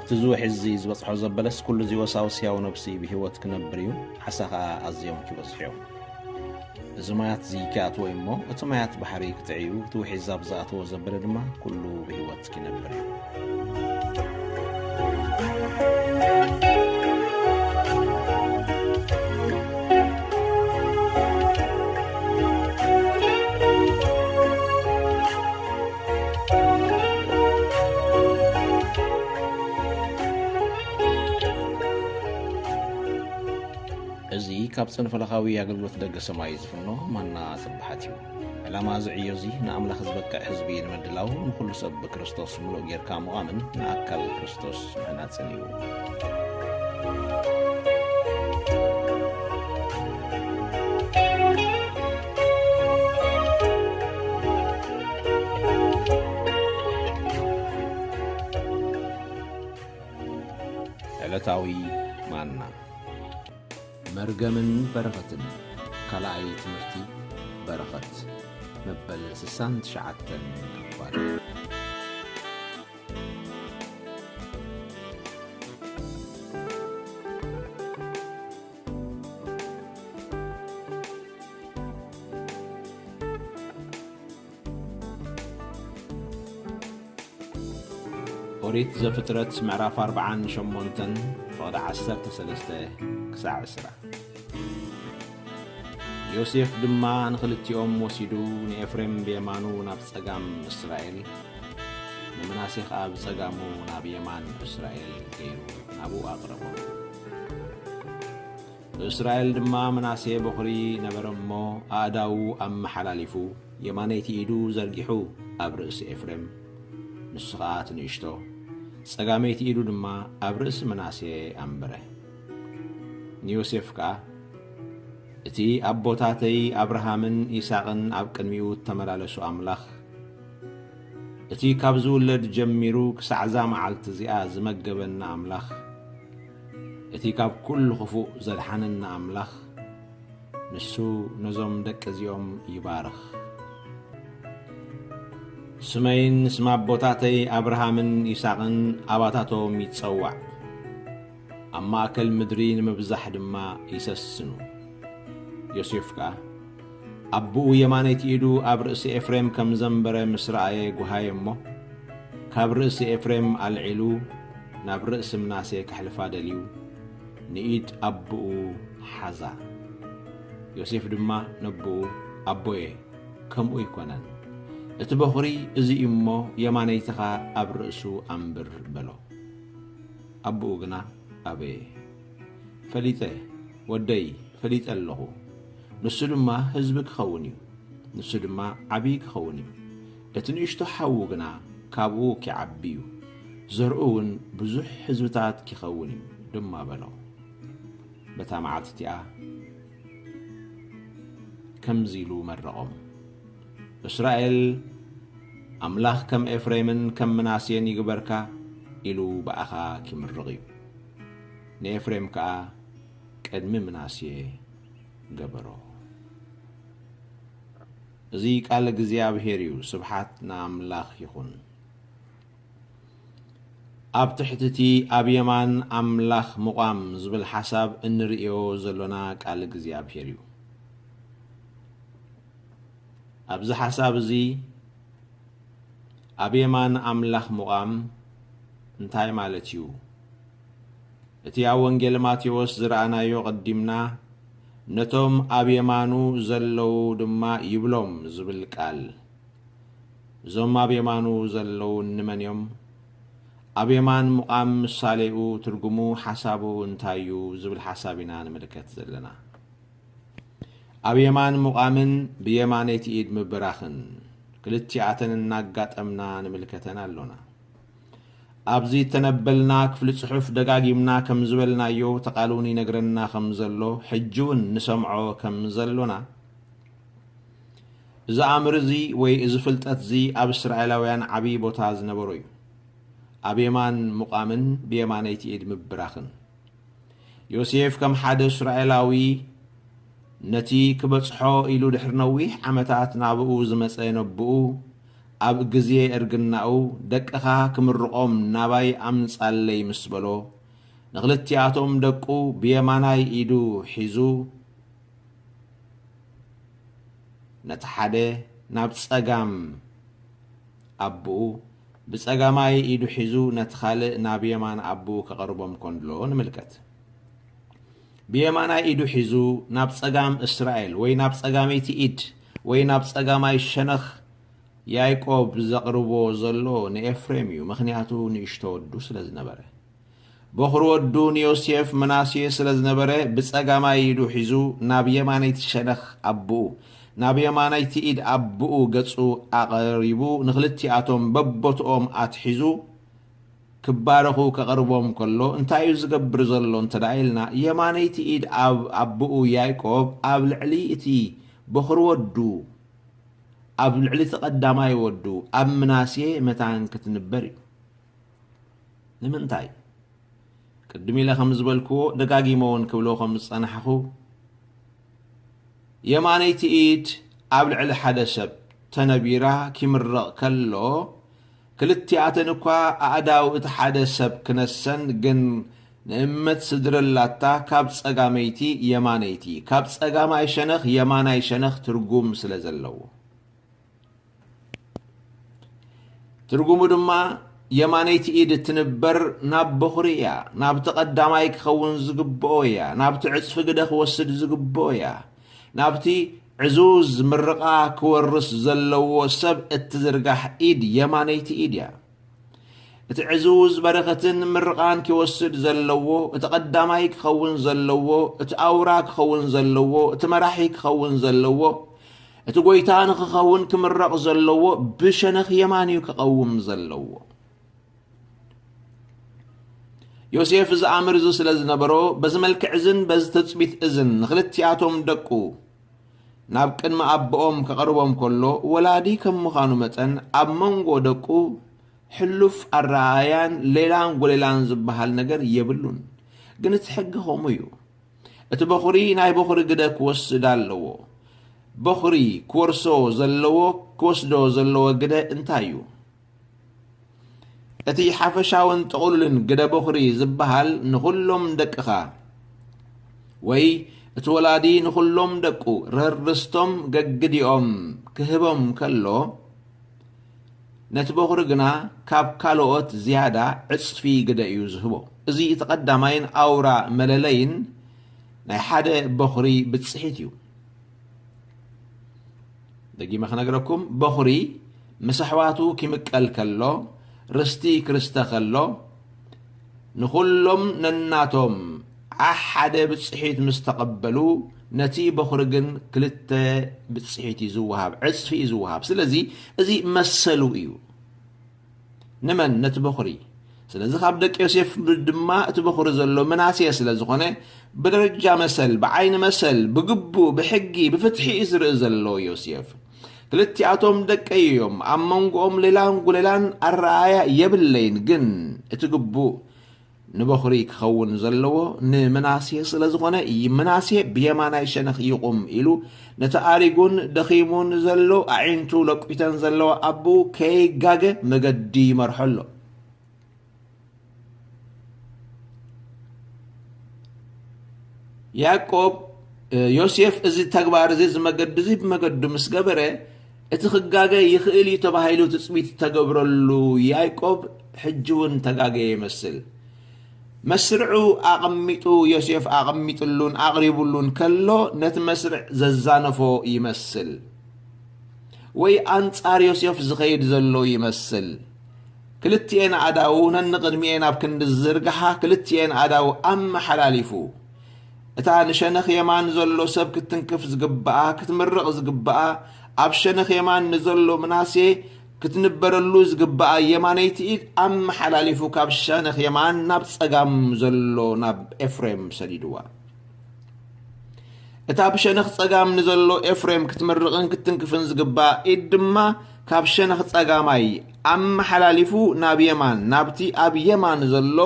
እቲ ዝውሒ እዚ ዝበጽሖ ዘበለስ ኩሉ እዚ ወሳውስ ሕያው ነብሲ ብህይወት ክነብር እዩ፣ ዓሳ ኸኣ ኣዝዮም ክበዝሑ እዮም። እዚ ማያት እዚ ኪኣትዎ እዩ እሞ፣ እቲ ማያት ባሕሪ ክጥዕዩ፣ እቲ ውሒ እዚ ኣብ ዝኣትዎ ዘበለ ድማ ኩሉ ብህይወት ክነብር እዩ። እዚ ካብ ጽንፈለኻዊ ኣገልግሎት ደገ ሰማይ ዝፍኖ ማና ስብሓት እዩ። ዕላማ እዚ ዕዮ እዚ ንኣምላኽ ዝበቅዕ ህዝቢ ንምድላው፣ ንኹሉ ሰብ ብክርስቶስ ምሉእ ጌርካ ምዃምን ንኣካል ክርስቶስ ምህናጽን እዩ። ዕለታዊ ማና። መርገምን በረኸትን። ካልኣይ ትምህርቲ በረኸት፣ መበል ስሳን ትሽዓተን ክፋል። ኦሪት ዘፍጥረት ምዕራፍ ኣርብዓን ሸሞንተን ፍቕዲ ዓሰርተ ሰለስተ ክሳዕ ዕስራ። ዮሴፍ ድማ ንኽልቲኦም ወሲዱ፣ ንኤፍሬም ብየማኑ ናብ ጸጋም እስራኤል፣ ንምናሴ ኸኣ ብጸጋሙ ናብ የማን እስራኤል ገይሩ ናብኡ ኣቕረቦ። እስራኤል ድማ ምናሴ በኹሪ ነበረ እሞ፣ ኣእዳዉ ኣመሓላሊፉ፣ የማነይቲ ኢዱ ዘርጊሑ ኣብ ርእሲ ኤፍሬም፣ ንሱ ኸኣ እቲ ንእሽቶ፣ ጸጋመይቲ ኢዱ ድማ ኣብ ርእሲ ምናሴ ኣንበረ። ንዮሴፍ ከኣ፣ እቲ ኣቦታተይ ኣብርሃምን ይስሐቅን ኣብ ቅድሚኡ እተመላለሱ ኣምላኽ፣ እቲ ካብ ዝውለድ ጀሚሩ ክሳዕ እዛ መዓልቲ እዚኣ ዝመገበና ኣምላኽ፣ እቲ ካብ ኩሉ ክፉእ ዘድሓነና ኣምላኽ፣ ንሱ ነዞም ደቂ እዚኦም ይባርኽ። ስመይን ስም ኣቦታተይ ኣብርሃምን ይስሐቅን ኣባታቶም ይጸዋዕ፣ ኣብ ማእከል ምድሪ ንምብዛሕ ድማ ይሰስኑ። ዮሴፍ ከኣ፣ ኣቦኡ የማነይቲ ኢዱ ኣብ ርእሲ ኤፍሬም ከም ዘንበረ ምስ ረኣየ ጓሃየ እሞ፣ ካብ ርእሲ ኤፍሬም ኣልዒሉ ናብ ርእሲ ምናሴ ከሕልፋ ደልዩ፣ ንኢድ ኣቦኡ ሓዛ። ዮሴፍ ድማ ነቦኡ፣ ኣቦየ፣ ከምኡ ኣይኮነን፣ እቲ በኹሪ እዚ እዩ እሞ፣ የማነይትኻ ኣብ ርእሱ ኣንብር በሎ። ኣቦኡ ግና ኣበየ። ፈሊጠ፣ ወደይ፣ ፈሊጠ ኣለኹ። ንሱ ድማ ህዝቢ ክኸውን እዩ፣ ንሱ ድማ ዓብዪ ክኸውን እዩ። እቲ ንእሽቶ ሓዉ ግና ካብኡ ኪዓቢ እዩ፣ ዘርኡ እውን ብዙሕ ህዝብታት ኪኸውን እዩ ድማ በሎ። በታ መዓልቲ እቲኣ ከምዚ ኢሉ መረቖም፣ እስራኤል፣ ኣምላኽ ከም ኤፍሬምን ከም ምናሴን ይግበርካ ኢሉ ብኣኻ ኪምርቕ እዩ። ንኤፍሬም ከኣ ቅድሚ ምናሴ ገበሮ። እዚ ቃል እግዚኣብሔር እዩ። ስብሓት ንኣምላኽ ይኹን። ኣብ ትሕቲ እቲ ኣብ የማን ኣምላኽ ምቋም ዝብል ሓሳብ እንርእዮ ዘሎና ቃል እግዚኣብሔር እዩ። ኣብዚ ሓሳብ እዚ ኣብ የማን ኣምላኽ ምቋም እንታይ ማለት እዩ? እቲ ኣብ ወንጌል ማቴዎስ ዝረኣናዮ ቀዲምና፣ ነቶም ኣብ የማኑ ዘለዉ ድማ ይብሎም ዝብል ቃል፣ እዞም ኣብ የማኑ ዘለዉ እንመን እዮም? ኣብ የማን ምቋም ምሳሌኡ፣ ትርጉሙ፣ ሓሳቡ እንታይ እዩ ዝብል ሓሳብ ኢና ንምልከት ዘለና። ኣብ የማን ምቋምን ብየማነይቲ ኢድ ምብራኽን ክልቲኣተን እናጋጠምና ንምልከተን ኣሎና። ኣብዚ እተነበልና ክፍሊ ጽሑፍ ደጋጊምና ከም ዝበልናዮ፣ እቲ ቃል እውን ይነግረና ከም ዘሎ፣ ሕጂ እውን ንሰምዖ ከም ዘሎና፣ እዚ ኣምር እዚ ወይ እዚ ፍልጠት እዚ ኣብ እስራኤላውያን ዓብዪ ቦታ ዝነበሮ እዩ። ኣብ የማን ምቋምን ብየማነይቲ ኢድ ምብራኽን። ዮሴፍ ከም ሓደ እስራኤላዊ ነቲ ክበጽሖ ኢሉ ድሕሪ ነዊሕ ዓመታት ናብኡ ዝመጸ ነቦኡ ኣብ ግዜ እርግናኡ ደቅኻ ክምርቖም ናባይ ኣምጻለይ ምስ በሎ፣ ንኽልቲኣቶም ደቁ ብየማናይ ኢዱ ሒዙ፣ ነቲ ሓደ ናብ ጸጋም ኣቦኡ፣ ብጸጋማይ ኢዱ ሒዙ ነቲ ካልእ ናብ የማን ኣቦኡ ከቐርቦም ከንድሎ ንምልከት። ብየማናይ ኢዱ ሒዙ ናብ ጸጋም እስራኤል ወይ ናብ ጸጋመይቲ ኢድ ወይ ናብ ጸጋማይ ሸነኽ ያዕቆብ ዘቕርቦ ዘሎ ንኤፍሬም እዩ፣ ምኽንያቱ ንእሽቶ ወዱ ስለ ዝነበረ። በኹሪ ወዱ ንዮሴፍ ምናሴ ስለ ዝነበረ ብጸጋማይ ኢዱ ሒዙ ናብ የማነይቲ ሸነኽ ኣቦኡ፣ ናብ የማነይቲ ኢድ ኣቦኡ ገጹ ኣቐሪቡ ንኽልቲኣቶም በቦትኦም ኣትሒዙ ክባረኹ ከቐርቦም ከሎ እንታይ እዩ ዝገብር ዘሎ እንተ ደኣ ኢልና፣ የማነይቲ ኢድ ኣብ ኣቦኡ ያዕቆብ ኣብ ልዕሊ እቲ በኹሪ ወዱ፣ ኣብ ልዕሊ እቲ ቀዳማይ ወዱ ኣብ ምናሴ መታን ክትንበር እዩ። ንምንታይ? ቅድም ኢለ ከም ዝበልክዎ፣ ደጋጊመ እውን ክብሎ ከም ዝጸናሕኹ፣ የማነይቲ ኢድ ኣብ ልዕሊ ሓደ ሰብ ተነቢራ ኪምረቕ ከሎ፣ ክልቲኣተን እኳ ኣእዳው እቲ ሓደ ሰብ ክነሰን፣ ግን ንእመት ስድረላታ ካብ ጸጋመይቲ የማነይቲ፣ ካብ ጸጋማይ ሸነኽ የማናይ ሸነኽ ትርጉም ስለ ዘለዎ። ትርጉሙ ድማ፣ የማነይቲ ኢድ እትንበር ናብ በኹሪ እያ፣ ናብቲ ቀዳማይ ክኸውን ዝግብኦ እያ፣ ናብቲ ዕጽፊ ግደ ክወስድ ዝግብኦ እያ፣ ናብቲ ዕዙዝ ምርቓ ክወርስ ዘለዎ ሰብ እትዝርጋሕ ኢድ የማነይቲ ኢድ እያ። እቲ ዕዙዝ በረኸትን ምርቓን ኪወስድ ዘለዎ፣ እቲ ቐዳማይ ኪኸውን ዘለዎ፣ እቲ ኣውራ ኪኸውን ዘለዎ፣ እቲ መራሒ ኪኸውን ዘለዎ፣ እቲ ጐይታ ንኺኸውን ኪምረቕ ዘለዎ፣ ብሸነኽ የማን እዩ ኪቐውም ዘለዎ። ዮሴፍ እዚ ኣምር እዚ ስለ ዝነበሮ፣ በዚ መልክዕ እዝን በዚ ትጽቢት እዝን ንኽልቲኣቶም ደቁ ናብ ቅድሚ ኣቦኦም ከቕርቦም ከሎ፣ ወላዲ ከም ምዃኑ መጠን፣ ኣብ መንጎ ደቁ ሕሉፍ ኣረኣእያን ሌላን ጐሌላን ዝበሃል ነገር የብሉን። ግን እቲ ሕጊ ከምኡ እዩ። እቲ በኹሪ ናይ በኹሪ ግደ ክወስድ ኣለዎ። በኹሪ ክወርሶ ዘለዎ፣ ክወስዶ ዘለዎ ግደ እንታይ እዩ? እቲ ሓፈሻውን ጥቕሉልን ግደ በኹሪ ዝበሃል ንኹሎም ደቅኻ ወይ እቲ ወላዲ ንኹሎም ደቁ ረርስቶም ገግዲኦም ክህቦም ከሎ፣ ነቲ በኹሪ ግና ካብ ካልኦት ዝያዳ ዕጽፊ ግደ እዩ ዝህቦ። እዚ እቲ ቀዳማይን ኣውራ መለለይን ናይ ሓደ በኹሪ ብጽሒት እዩ። ደጊመ ክነግረኩም፣ በኹሪ ምስ ኣሕዋቱ ኪምቀል ከሎ፣ ርስቲ ክርስተ ከሎ፣ ንኹሎም ነናቶም ዓሕ ሓደ ብጽሒት ምስ ተቐበሉ፣ ነቲ በኹሪ ግን ክልተ ብጽሒት እዩ ዝወሃብ፣ ዕጽፊ እዩ ዝወሃብ። ስለዚ እዚ መሰሉ እዩ። ንመን? ነቲ በኹሪ። ስለዚ ካብ ደቂ ዮሴፍ ድማ እቲ በኹሪ ዘሎ ምናሴ ስለ ዝኾነ፣ ብደረጃ መሰል፣ ብዓይኒ መሰል፣ ብግቡእ፣ ብሕጊ፣ ብፍትሒ እዩ ዝርኢ ዘሎ ዮሴፍ። ክልቲኣቶም ደቀይ እዮም፣ ኣብ መንጎኦም ሌላን ጉሌላን ኣረኣእያ የብለይን፣ ግን እቲ ግቡእ ንበኹሪ ክኸውን ዘለዎ ንምናሴ ስለ ዝኾነ፣ ምናሴ ብየማናይ ሸነኽ ይቑም ኢሉ፣ ነቲ ኣሪጉን ደኺሙን ዘሎ፣ ኣዒንቱ ለቂተን ዘለዋ ኣቦኡ ከይጋገ መገዲ ይመርሖ ኣሎ። ያዕቆብ፣ እ፣ ዮሴፍ እዚ ተግባር እዚ፣ እዚ መገዲ እዚ ብመገዱ ምስ ገበረ፣ እቲ ክጋገ ይኽእል እዩ ተባሂሉ ትጽቢት ዝተገብረሉ ያዕቆብ፣ ሕጂ እውን ተጋገየ ይመስል። መስርዑ ኣቐሚጡ፣ ዮሴፍ ኣቐሚጥሉን ኣቕሪቡሉን ከሎ፣ ነቲ መስርዕ ዘዛነፎ ይመስል። ወይ ኣንጻር ዮሴፍ ዝኸይድ ዘሎ ይመስል። ክልቲኤን ኣእዳዉ ነንቕድሚኤን ኣብ ክንዲ ዝዝርግሓ፣ ክልቲኤን ኣእዳዉ ኣመሓላሊፉ፣ እታ ንሸነኽ የማን ዘሎ ሰብ ክትትንክፍ ዝግብኣ፣ ክትምርቕ ዝግብኣ፣ ኣብ ሸነኽ የማን ንዘሎ ምናሴ ክትንበረሉ ዝግብኣ የማነይቲ ኢድ ኣመሓላሊፉ፣ ካብ ሸነኽ የማን ናብ ጸጋም ዘሎ ናብ ኤፍሬም ሰዲድዋ። እታ ብሸነኽ ጸጋም ንዘሎ ኤፍሬም ክትምርቕን ክትትንክፍን ዝግብኣ ኢድ ድማ፣ ካብ ሸነኽ ጸጋማይ ኣመሓላሊፉ ናብ የማን፣ ናብቲ ኣብ የማን ዘሎ፣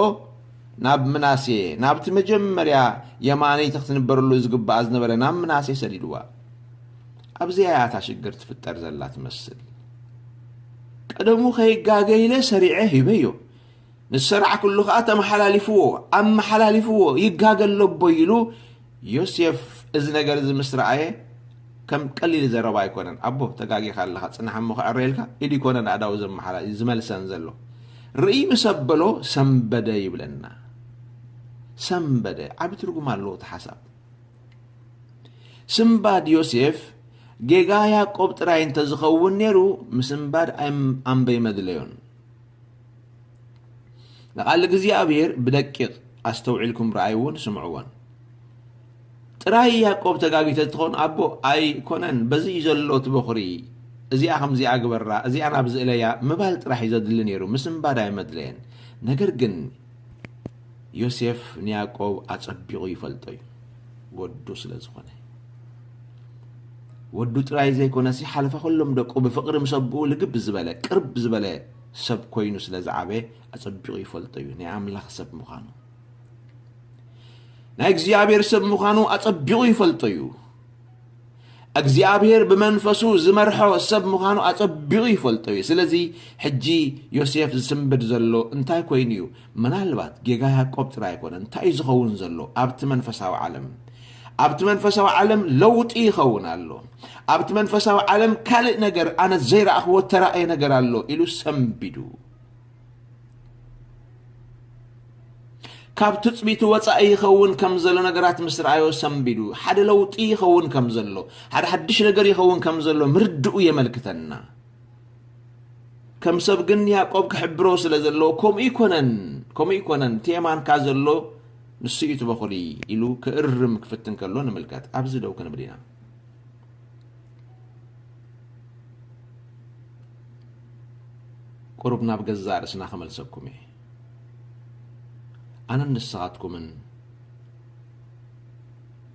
ናብ ምናሴ፣ ናብቲ መጀመርያ የማነይቲ ክትንበረሉ ዝግብኣ ዝነበረ ናብ ምናሴ ሰዲድዋ። ኣብዚኣ እያ እታ ሽግር ትፍጠር ዘላ ትመስል። ቀደሙ ከይጋገ ኢለ ሰሪዐ ሂበዮ። ምስ ሰራዕኩሉ ከኣ ተመሓላሊፍዎ፣ ኣመሓላሊፍዎ፣ ይጋገ ኣሎ ኣቦይ ኢሉ። ዮሴፍ እዚ ነገር እዚ ምስ ረኣየ ከም ቀሊል ዘረባ ኣይኮነን። "ኣቦ፣ ተጋጊኻ ኣለኻ፣ ጽናሕ እሞ ክዕረየልካ" ኢሉ ኣይኮነን ኣእዳው ዘመሓላ-፣ ዝመልሰን ዘሎ። ርእይ ምስ ኣበሎ ሰንበደ ይብለና። ሰንበደ፣ ዓቢ ትርጉም ኣለዎ እቲ ሓሳብ። ስንባድ ዮሴፍ ጌጋ ያዕቆብ ጥራይ እንተዝኸውን ነይሩ፣ ምስንባድ ኣይም-፣ ኣምበይ መድለዮን። ንቓል እግዚኣብሔር ብደቂቕ ኣስተውዒልኩም ረኣይዎን ስምዕዎን። ጥራይ ያዕቆብ ተጋጊ ተትኾን፣ "ኣቦ ኣይኮነን፣ በዚ እዩ ዘሎ እቲ በኹሪ፣ እዚኣ ከምዚኣ ግበራ፣ እዚኣ ናብዚ እለያ" ምባል ጥራሕ እዩ ዘድሊ ነይሩ፣ ምስንባድ ኣይመድለየን። ነገር ግን ዮሴፍ ንያዕቆብ ኣጸቢቑ ይፈልጦ እዩ፣ ወዱ ስለ ዝኾነ። ወዱ ጥራይ ዘይኮነሲ፣ ሓለፋ ኩሎም ደቁ ብፍቕሪ ምስ ኣቦኡ ልግብ ዝበለ፣ ቅርብ ዝበለ ሰብ ኮይኑ ስለ ዝዓበየ፣ ኣጸቢቑ ይፈልጦ እዩ ናይ ኣምላኽ ሰብ ምዃኑ። ናይ እግዚኣብሔር ሰብ ምዃኑ ኣጸቢቑ ይፈልጦ እዩ። እግዚኣብሔር ብመንፈሱ ዝመርሖ ሰብ ምዃኑ ኣጸቢቑ ይፈልጦ እዩ። ስለዚ ሕጂ ዮሴፍ ዝስንብድ ዘሎ እንታይ ኮይኑ እዩ? ምናልባት ጌጋ ያዕቆብ ጥራይ ኣይኮነን። እንታይ እዩ ዝኸውን ዘሎ ኣብቲ መንፈሳዊ ዓለም? ኣብቲ መንፈሳዊ ዓለም ለውጢ ይኸውን ኣሎ። ኣብቲ መንፈሳዊ ዓለም ካልእ ነገር ኣነ ዘይረኣኽዎ ተራእየ ነገር ኣሎ ኢሉ ሰንቢዱ። ካብ ትጽቢቱ ወጻኢ ይኸውን ከም ዘሎ ነገራት ምስ ረኣዮ ሰንቢዱ። ሓደ ለውጢ ይኸውን ከም ዘሎ፣ ሓደ ሓድሽ ነገር ይኸውን ከም ዘሎ ምርድኡ የመልክተና። ከም ሰብ ግን ያዕቆብ ክሕብሮ ስለ ዘለዎ፣ "ከምኡ ይኮነን፣ ከምኡ ይኮነን፣ እቲ የማንካ ዘሎ ንሱ እዩ እቲ በኹሪ" ኢሉ ክእርም ክፍትን ከሎ ንምልከት። ኣብዚ ደው ክንብል ኢና። ቁሩብ ናብ ገዛእ ርእስና ክመልሰኩም እየ። ኣነን ንስኻትኩምን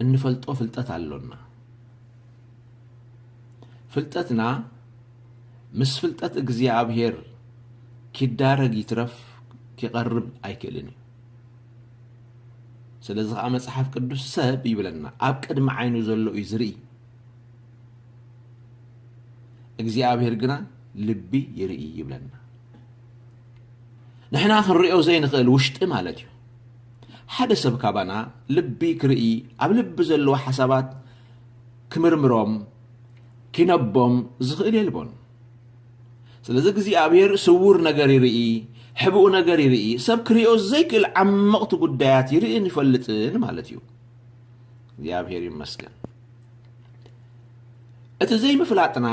እንፈልጦ ፍልጠት ኣሎና። ፍልጠትና ምስ ፍልጠት እግዚኣብሔር ኪዳረግ ይትረፍ ኪቐርብ ኣይክእልን እዩ። ስለዚ ኸዓ መጽሓፍ ቅዱስ ሰብ ይብለና፣ ኣብ ቅድሚ ዓይኑ ዘሎ እዩ ዝርኢ፣ እግዚኣብሔር ግና ልቢ ይርኢ ይብለና። ንሕና ክንሪኦ ዘይንኽእል ውሽጢ ማለት እዩ። ሓደ ሰብ ካባና ልቢ ክርኢ፣ ኣብ ልቢ ዘለዉ ሓሳባት ክምርምሮም፣ ኪነቦም ዝኽእል የልቦን። ስለዚ እግዚኣብሔር ስዉር ነገር ይርኢ፣ ሕቡእ ነገር ይርኢ፣ ሰብ ክሪኦ ዘይክእል ዓመቕቲ ጉዳያት ይርእን ይፈልጥን ማለት እዩ። እግዚኣብሔር ይመስገን። እቲ ዘይምፍላጥና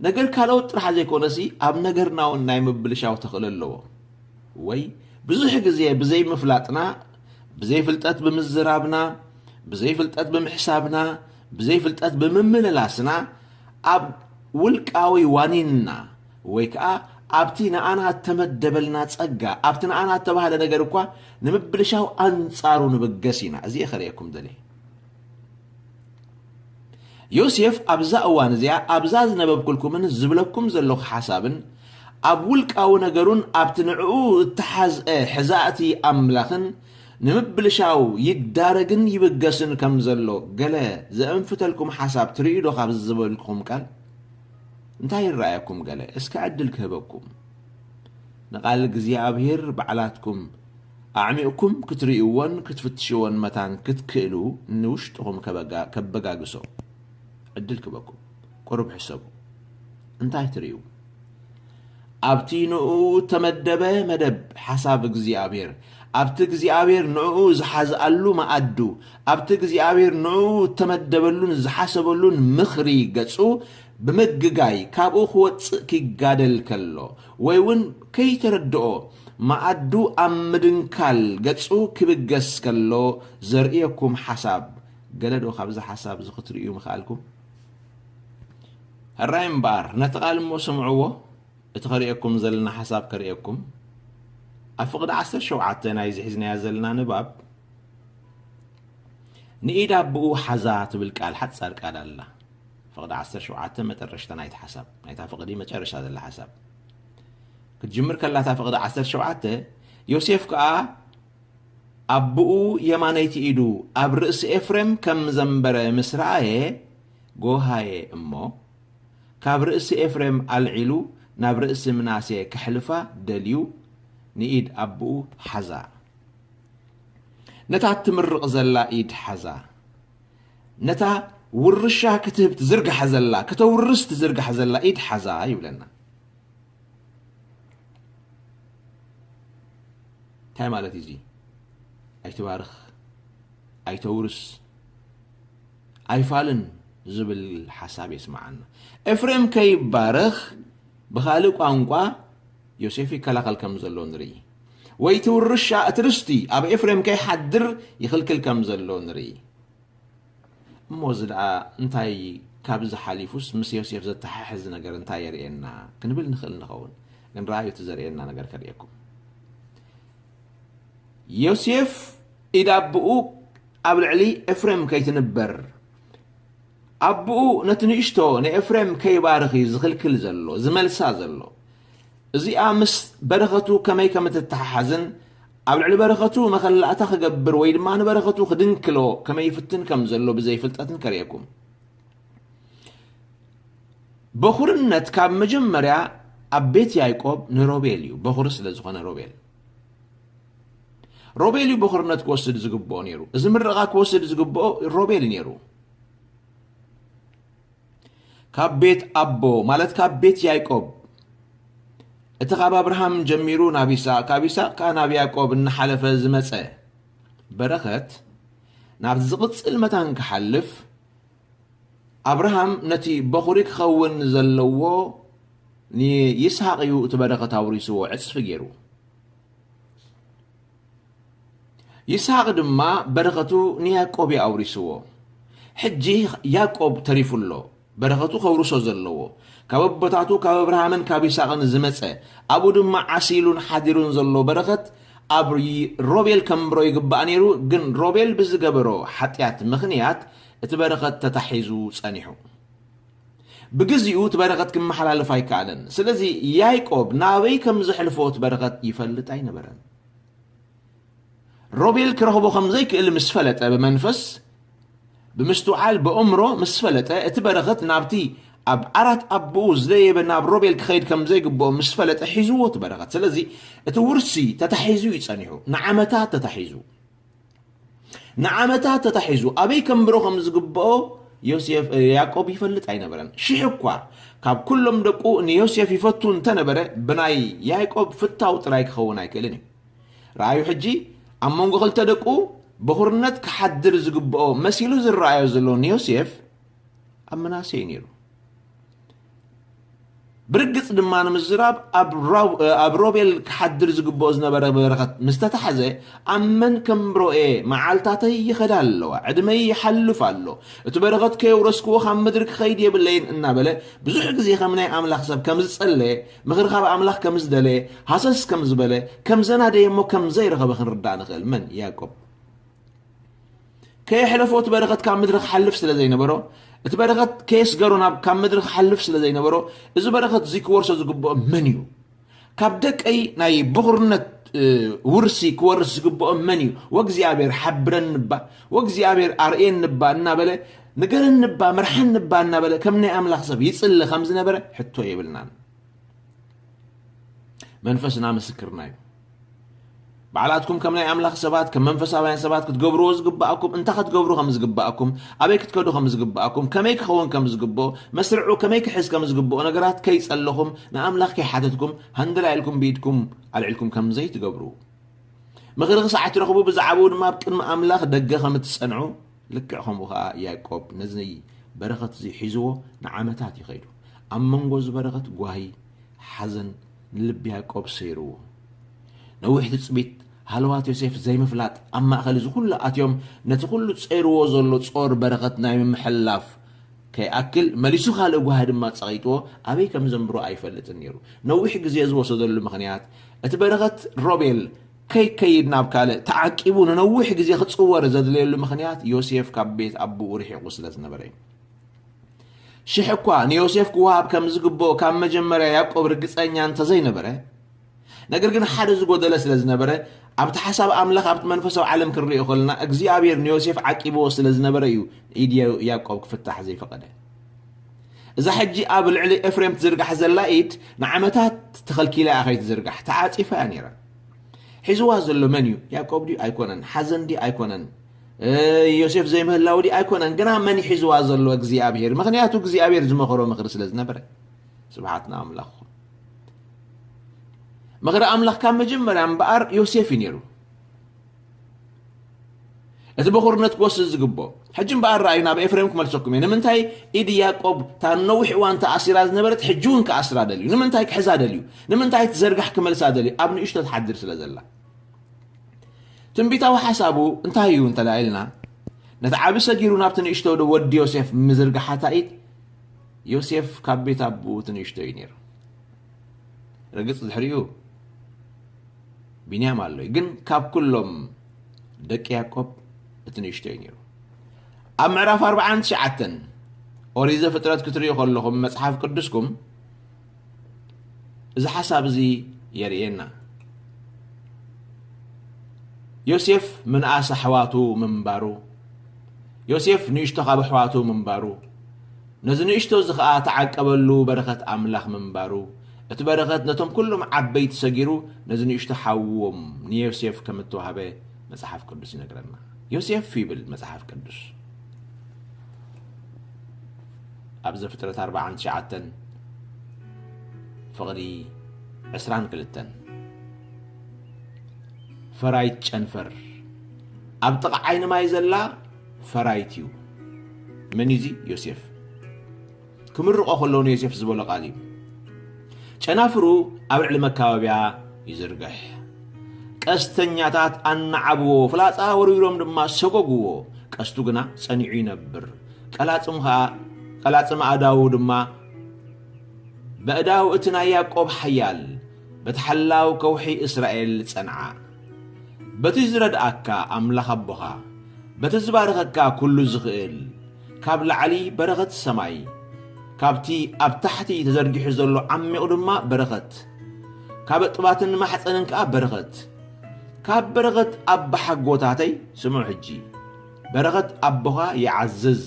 ነገር ካልኦት ጥራሕ ዘይኮነሲ፣ ኣብ ነገርና እውን ናይ ምብልሻው ተኽእሎ ኣለዎ። ወይ ብዙሕ ግዜ ብዘይምፍላጥና፣ ብዘይፍልጠት ብምዝራብና፣ ብዘይፍልጠት ብምሕሳብና፣ ብዘይፍልጠት ብምምልላስና፣ ኣብ ውልቃዊ ዋኒንና ወይ ከኣ ኣብቲ ንኣና እተመደበልና ጸጋ፣ ኣብቲ ንኣና እተባህለ ነገር እኳ ንምብልሻው ኣንጻሩ ንብገስ ኢና። እዚ እየ ከርእየኩም ደልየ። ዮሴፍ ኣብዛ እዋን እዚኣ፣ ኣብዛ ዝነበብኩልኩምን ዝብለኩም ዘለኹ ሓሳብን፣ ኣብ ውልቃዊ ነገሩን ኣብቲ ንዕኡ እተሓዝአ ሕዛእቲ ኣምላኽን ንምብልሻው ይዳረግን ይብገስን ከም ዘሎ ገለ ዘእንፍተልኩም ሓሳብ ትርእዩ ዶ? ካብዚ ዝበልኩኹም ቃል እንታይ ይረኣየኩም? ገለ እስከ ዕድል ክህበኩም። ንቓል እግዚኣብሔር ባዕላትኩም ኣዕሚቕኩም ክትርእይዎን ክትፍትሽዎን መታን ክትክእሉ፣ ንውሽጥኹም ከበጋ-፣ ከበጋግሶ ዕድል ክበኩም። ቁሩብ ሕሰቡ። እንታይ ትርእዩ? ኣብቲ ንእኡ እተመደበ መደብ ሓሳብ እግዚኣብሔር፣ ኣብቲ እግዚኣብሔር ንእኡ ዝሓዝኣሉ መኣዱ፣ ኣብቲ እግዚኣብሔር ንእኡ እተመደበሉን ዝሓሰበሉን ምኽሪ ገጹ ብምግጋይ ካብኡ ክወጽእ ኪጋደል ከሎ፣ ወይ እውን ከይተረድኦ መኣዱ ኣብ ምድንካል ገጹ ክብገስ ከሎ ዘርእየኩም ሓሳብ፣ ገለ ዶ ካብዚ ሓሳብ እዚ ክትርእዩ ምኽኣልኩም? ሕራይ እምበኣር፣ ነቲ ቃል እሞ ስምዕዎ፣ እቲ ከርእየኩም ዘለና ሓሳብ ከርእየኩም። ኣብ ፍቕዲ ዓሰርተ ሸውዓተ ናይዚ ሒዝናዮ ዘለና ንባብ፣ "ንኢድ ኣቦኡ ሓዛ" ትብል ቃል፣ ሓጻር ቃል ኣላ። ፍቕዲ ዓሰርተ ሸውዓተ መጠረሽታ ናይቲ ሓሳብ፣ ናይታ ፍቕዲ መጨረሻ ዘላ ሓሳብ ክትጅምር ከላ፣ እታ ፍቕዲ ዓሰርተ ሸውዓተ፣ "ዮሴፍ ከኣ ኣቦኡ የማነይቲ ኢዱ ኣብ ርእሲ ኤፍሬም ከም ዘንበረ ምስ ረኣየ፣ ጎሃየ እሞ፣ ካብ ርእሲ ኤፍሬም ኣልዒሉ ናብ ርእሲ ምናሴ ከሕልፋ ደልዩ ንኢድ ኣቦኡ ሓዛ። ነታ ትምርቕ ዘላ ኢድ ሓዛ። ነታ ውርሻ ክትህብ ትዝርግሓ ዘላ፣ ከተውርስ ትዝርግሓ ዘላ ኢድ ሓዛ ይብለና። እንታይ ማለት እዩ እዚ? ኣይትባርኽ፣ ኣይተውርስ፣ ኣይፋልን ዝብል ሓሳብ የስምዓና። ኤፍሬም ከይባረኽ ብኻልእ ቋንቋ ዮሴፍ ይከላኸል ከም ዘሎ ንርኢ። ወይ እቲ ውርሻ፣ እቲ ርስቲ ኣብ ኤፍሬም ከይሓድር ይኽልክል ከም ዘሎ ንርኢ። እሞ እዚ ደኣ እንታይ ካብዚ ሓሊፉስ ምስ ዮሴፍ ዘተሓሕዝ ነገር እንታይ የርእየና ክንብል ንኽእል ንኸውን። ግን ረኣዩ እቲ ዘርእየና ነገር ከርእየኩም። ዮሴፍ ኢድ ኣቦኡ ኣብ ልዕሊ ኤፍሬም ከይትንበር፣ ኣቦኡ ነቲ ንእሽቶ ንኤፍሬም ከይባርኽ እዩ ዝኽልክል ዘሎ፣ ዝመልሳ ዘሎ። እዚኣ ምስ በረኸቱ ከመይ ከም እትተሓሓዝን ኣብ ልዕሊ በረኸቱ መኸላእታ ክገብር ወይ ድማ ንበረኸቱ ክድንክሎ ከመይ ይፍትን ከም ዘሎ ብዘይ ፍልጠትን ከርእየኩም። በኹርነት ካብ መጀመርያ ኣብ ቤት ያዕቆብ ንሮቤል እዩ፣ በኹሪ ስለ ዝኾነ ሮቤል። ሮቤል እዩ በኹርነት ክወስድ ዝግብኦ ነይሩ። እዚ ምርቓ ክወስድ ዝግብኦ ሮቤል ነይሩ። ካብ ቤት ኣቦ፣ ማለት ካብ ቤት ያዕቆብ፣ እቲ ካብ ኣብርሃም ጀሚሩ ናብ ይስሐቅ፣ ካብ ይስሐቅ ከኣ ናብ ያዕቆብ እናሓለፈ ዝመጸ በረኸት፣ ናብ ዝቕጽል መታን ክሓልፍ፣ ኣብርሃም ነቲ በኹሪ ክኸውን ዘለዎ ንይስሐቅ እዩ እቲ በረኸት ኣውሪስዎ፣ ዕጽፊ ገይሩ። ይስሐቅ ድማ በረኸቱ ንያዕቆብ እዩ ኣውሪስዎ። ሕጂ ያዕቆብ ተሪፉ ኣሎ፣ በረኸቱ ከውርሶ ዘለዎ። ካብ ኣቦታቱ ካብ ኣብርሃምን ካብ ይስሐቅን ዝመጸ፣ ኣብኡ ድማ ዓሲሉን ሓዲሩን ዘሎ በረኸት ኣብ ይ-፣ ሮቤል ከንብሮ ይግባእ ነይሩ። ግን ሮቤል ብዝገበሮ ሓጢኣት ምኽንያት እቲ በረኸት ተታሒዙ ጸኒሑ። ብግዚኡ እቲ በረኸት ክመሓላለፍ ኣይከኣለን። ስለዚ ያዕቆብ ናበይ ከም ዘሕልፎ እቲ በረኸት ይፈልጥ ኣይነበረን። ሮቤል ክረኽቦ ከም ዘይክእል ምስ ፈለጠ ብመንፈስ፣ ብምስትውዓል፣ ብእምሮ ምስ ፈለጠ፣ እቲ በረኸት ናብቲ ኣብ ዓራት ኣቦኡ ዝደየበ ናብ ሮቤል ክኸይድ ከም ዘይግብኦ ምስ ፈለጠ ሒዝዎ እቲ በረኸት። ስለዚ እቲ ውርሲ ተታሒዙ እዩ ጸኒሑ፣ ንዓመታት ተታሒዙ። ንዓመታት ተታሒዙ ኣበይ ከንብሮ ከም ዝግብኦ ዮሴፍ፣ ያዕቆብ ይፈልጥ ኣይነበረን። ሽሕ እኳ ካብ ኩሎም ደቁ ንዮሴፍ ይፈቱ እንተነበረ፣ ብናይ ያዕቆብ ፍታው ጥራይ ክኸውን ኣይክእልን እዩ። ረኣዩ ሕጂ፣ ኣብ መንጎ ክልተ ደቁ በኹርነት ክሓድር ዝግብኦ መሲሉ ዝረኣዮ ዘሎ ንዮሴፍ ኣብ ምናሴ እዩ ነይሩ። ብርግጽ ድማ ንምዝራብ ኣብ ራው-፣ ኣብ ሮቤል ክሓድር ዝግብኦ ዝነበረ በረኸት ምስ ተታሕዘ፣ ኣብ መን ከንብሮ እየ? መዓልታተይ ይኸዳ ኣለዋ፣ ዕድመይ ይሓልፍ ኣሎ፣ እቲ በረኸት ከየውረስክዎ ካብ ምድሪ ክኸይድ የብለይን እናበለ ብዙሕ ግዜ ከም ናይ ኣምላኽ ሰብ ከም ዝጸለየ፣ ምኽሪ ካብ ኣምላኽ ከም ዝደለየ፣ ሃሰስ ከም ዝበለ፣ ከም ዘናደየ እሞ ከም ዘይረኸበ ክንርዳእ ንኽእል። መን? ያዕቆብ። ከየሕለፎ እቲ በረኸት ካብ ምድሪ ክሓልፍ ስለ ዘይነበሮ፣ እቲ በረኸት ከየስገሮ ናብ፣ ካብ ምድሪ ክሓልፍ ስለ ዘይነበሮ፣ እዚ በረኸት እዚ ክወርሶ ዝግብኦ መን እዩ? ካብ ደቀይ ናይ ብኹርነት፣ እ፣ ውርሲ ክወርስ ዝግብኦ መን እዩ? ወእግዚኣብሔር ሓብረኒ እባ፣ ወእግዚኣብሔር ኣርእየኒ እባ እናበለ፣ ንገረኒ እባ፣ ምርሓኒ እባ እናበለ ከም ናይ ኣምላኽ ሰብ ይጽሊ ከም ዝነበረ ሕቶ የብልናን። መንፈስና ምስክርና እዩ። ባዕላትኩም ከም ናይ ኣምላኽ ሰባት፣ ከም መንፈሳውያን ሰባት ክትገብርዎ ዝግብኣኩም፣ እንታይ ክትገብሩ ከም ዝግብኣኩም፣ ኣበይ ክትከዱ ከም ዝግብኣኩም፣ ከመይ ክኸውን ከም ዝግብኦ፣ መስርዑ ከመይ ክሕዝ ከም ዝግብኦ ነገራት ከይጸለኹም፣ ንኣምላኽ ከይሓተትኩም፣ ሃንደላ ኢልኩም ብኢድኩም ኣልዒልኩም ከም ዘይትገብሩ። ምኽሪ ክሳዕ ትረኽቡ፣ ብዛዕባኡ ድማ ኣብ ቅድሚ ኣምላኽ ደገ ከም እትጸንዑ፣ ልክዕ ከምኡ ኸኣ ያዕቆብ ነዚ በረኸት እዚ ሒዝዎ ንዓመታት እዩ ኸይዱ። ኣብ መንጎ እዚ በረኸት ጓሂ፣ ሓዘን ንልቢ ያዕቆብ ሰይርዎ። ነዊሕ ትጽቢት፣ ሃለዋት ዮሴፍ ዘይምፍላጥ፣ ኣብ ማእከል እዚ ኩሉ ኣትዮም ነቲ ኩሉ ጸይርዎ ዘሎ ጾር በረኸት ናይ ምምሕልላፍ ከይኣክል፣ መሊሱ ካልእ ጓሂ ድማ ጸቒጥዎ፣ ኣበይ ከም ዘንብሮ ኣይፈልጥን ነይሩ። ነዊሕ ግዜ ዝወሰደሉ ምኽንያት፣ እቲ በረኸት ሮቤል ከይከይድ ናብ ካልእ ተዓቂቡ ንነዊሕ ግዜ ክጽወር ዘድለየሉ ምኽንያት፣ ዮሴፍ ካብ ቤት ኣቦኡ ርሒቑ ስለ ዝነበረ እዩ። ሽሕ እኳ ንዮሴፍ ክወሃብ ከም ዝግብኦ ካብ መጀመርያ ያዕቆብ ርግጸኛ እንተዘይነበረ፣ ነገር ግን ሓደ ዝጎደለ ስለ ዝነበረ፣ ኣብቲ ሓሳብ ኣምላኽ ኣብቲ መንፈሳዊ ዓለም ክንሪኦ ከለና፣ እግዚኣብሔር ንዮሴፍ ዓቂብዎ ስለ ዝነበረ እዩ ኢድ ያዕቆብ ክፍታሕ ዘይፈቐደ። እዛ ሕጂ ኣብ ልዕሊ ኤፍሬም ትዝርጋሕ ዘላ ኢድ ንዓመታት ተኸልኪላ እያ ከይትዝርጋሕ፣ ተዓጺፋ እያ ነይራ። ሒዝዋ ዘሎ መን እዩ? ያዕቆብ ድዩ? ኣይኮነን። ሓዘን ድዩ? ኣይኮነን። እ፣ ዮሴፍ ዘይምህላው ድዩ? ኣይኮነን። ግና መን እዩ ሒዝዋ ዘሎ? እግዚኣብሔር። ምኽንያቱ እግዚኣብሔር ዝመኸሮ ምኽሪ ስለ ዝነበረ። ስብሓት ንኣምላኽ ይኹን። ምኽሪ ኣምላኽ ካብ መጀመርያ እምበኣር ዮሴፍ እዩ ነይሩ። እቲ በኹርነት ክወስድ ዝግብኦ። ሕጂ እምበኣር ረኣዩ፣ ናብ ኤፍሬም ክመልሰኩም እየ። ንምንታይ ኢድ ያዕቆብ እታ ነዊሕ እዋን ተኣሲራ ዝነበረት ሕጂ እውን ክኣስራ ደልዩ? ንምንታይ ክሕዛ ደልዩ? ንምንታይ ትዘርጋሕ ክመልሳ ደልዩ? ኣብ ንእሽቶ ትሓድር ስለ ዘላ። ትንቢታዊ ሓሳቡ እንታይ እዩ እንተ ኢልና፣ ነቲ ዓቢ ሰጊሩ ናብቲ ንእሽቶ ወዲ ዮሴፍ ምዝርጋሓታ ኢድ፣ ዮሴፍ ካብ ቤት ኣቦኡ እቲ ንእሽቶ እዩ ነይሩ። ርግጽ ድሕሪኡ ቢንያም ኣሎ እዩ፣ ግን ካብ ኩሎም ደቂ ያዕቆብ እቲ ንእሽቶ እዩ ነይሩ። ኣብ ምዕራፍ ኣርባዓን ትሽዓተን ኦሪት ዘፍጥረት ክትርእዩ ከለኹም መጽሓፍ ቅዱስኩም እዚ ሓሳብ እዚ የርእየና። ዮሴፍ ምንኣስ ኣሕዋቱ ምንባሩ፣ ዮሴፍ ንእሽቶ ካብ ኣሕዋቱ ምንባሩ፣ ነዚ ንእሽቶ እዚ ኸኣ ተዓቀበሉ በረኸት ኣምላኽ ምንባሩ፣ እቲ በረኸት ነቶም ኩሎም ዓበይቲ ሰጊሩ ነዚ ንእሽቶ ሓዎም ንዮሴፍ ከም እተዋህበ መጽሓፍ ቅዱስ ይነግረና። ዮሴፍ ይብል መጽሓፍ ቅዱስ። ኣብ ዘፍጥረት ኣርባዓን ትሽዓተን ፍቕዲ ዕስራን ክልተን። ፈራይት ጨንፈር ኣብ ጥቓ ዓይኒ ማይ ዘላ ፈራይት እዩ። መን እዩ እዚ? ዮሴፍ። ክምርቖ ከሎ ንዮሴፍ ዝበሎ ቃል እዩ። ጨናፍሩ ኣብ ልዕሊ መካበብያ ይዝርግሕ። ቀስተኛታት ኣናዓብዎ፣ ፍላጻ ወርዊሮም ድማ ሰጎግዎ። ቀስቱ ግና ጸኒዑ ይነብር። ቀላጽም ኸኣ፣ ቀላጽም ኣእዳዉ ድማ በእዳው እቲ ናይ ያዕቆብ ሓያል፣ በቲ ሓላው ከውሒ እስራኤል ጸንዓ። በቲ ዝረድኣካ ኣምላኽ ኣቦኻ፣ በቲ ዝባረኸካ ኩሉ ዝኽእል፣ ካብ ላዕሊ በረኸት ሰማይ፣ ካብቲ ኣብ ታሕቲ ተዘርጊሑ ዘሎ ዓሚቕ ድማ በረኸት፣ ካብ እጥባትን ማሕፀንን ከኣ በረኸት፣ ካብ በረኸት ኣባሓጎታተይ፣ ስምዑ ሕጂ፣ በረኸት ኣቦኻ ይዓዝዝ፣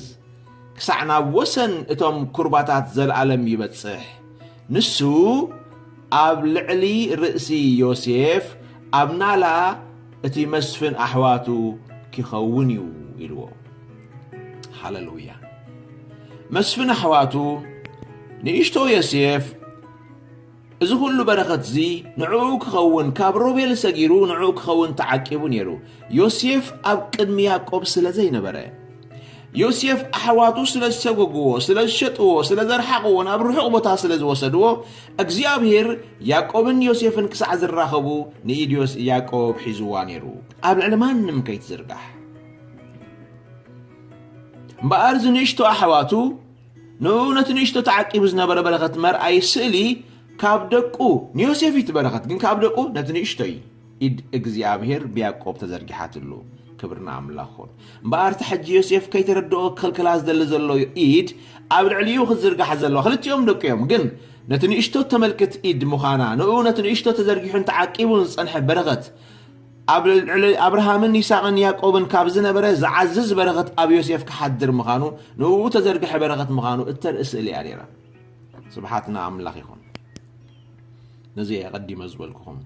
ክሳዕ ናብ ወሰን እቶም ኩርባታት ዘለኣለም ይበጽሕ። ንሱ ኣብ ልዕሊ ርእሲ ዮሴፍ፣ ኣብ ናላ እቲ መስፍን ኣሕዋቱ ኪኸውን እዩ ኢልዎ። ሃለሉያ። መስፍን ኣሕዋቱ ንእሽቶ ዮሴፍ እዚ ኩሉ በረኸት እዚ ንዕኡ ክኸውን፣ ካብ ሮቤል ሰጊሩ ንዕኡ ክኸውን ተዓቂቡ ነይሩ። ዮሴፍ ኣብ ቅድሚ ያዕቆብ ስለ ዘይነበረ፣ ዮሴፍ ኣሕዋቱ ስለ ዝሰጎግዎ፣ ስለ ዝሸጥዎ፣ ስለ ዘርሓቕዎ፣ ናብ ርሑቕ ቦታ ስለ ዝወሰድዎ፣ እግዚኣብሔር ያዕቆብን ዮሴፍን ክሳዕ ዝራኸቡ ንኢድ ዮስ-፣ ያዕቆብ ሒዝዋ ነይሩ። ኣብ ልዕሊ ማንም ከይትዝርጋሕ። እምበኣር እዚ ንእሽቶ ኣሕዋቱ ንኡ ነቲ ንእሽቶ ተዓቂቡ ዝነበረ በረኸት መርኣይ ስእሊ ካብ ደቁ፣ ንዮሴፍ እዩ እቲ በረኸት፣ ግን ካብ ደቁ ነቲ ንእሽቶይ ኢድ እግዚኣብሔር ብያዕቆብ ተዘርጊሓትሉ። ክብሪ ንኣምላኽ ይኹን። እምበኣር እቲ ሕጂ ዮሴፍ ከይተረድኦ ክኽልክላ ዝደሊ ዘሎ ኢድ ኣብ ልዕሊኡ ክትዝርጋሕ ዘለዋ፣ ክልቲኦም ደቁ እዮም፣ ግን ነቲ ንእሽቶ ተመልክት ኢድ ምዃና፣ ንኡ ነቲ ንእሽቶ ተዘርጊሑን ተዓቂቡን ዝጸንሐ በረኸት ኣብ ልዕሊ ኣብርሃምን ይስሐቅን ያዕቆብን ካብ ዝነበረ ዝዓዝዝ በረኸት ኣብ ዮሴፍ ክሓድር ምዃኑ፣ ንኡ ተዘርግሐ በረኸት ምዃኑ እተርኢ ስእሊ እያ ነይራ። ስብሓት ንኣምላኽ ይኹን። ነዚ እየ ኣቐዲመ ዝበልኩኹም።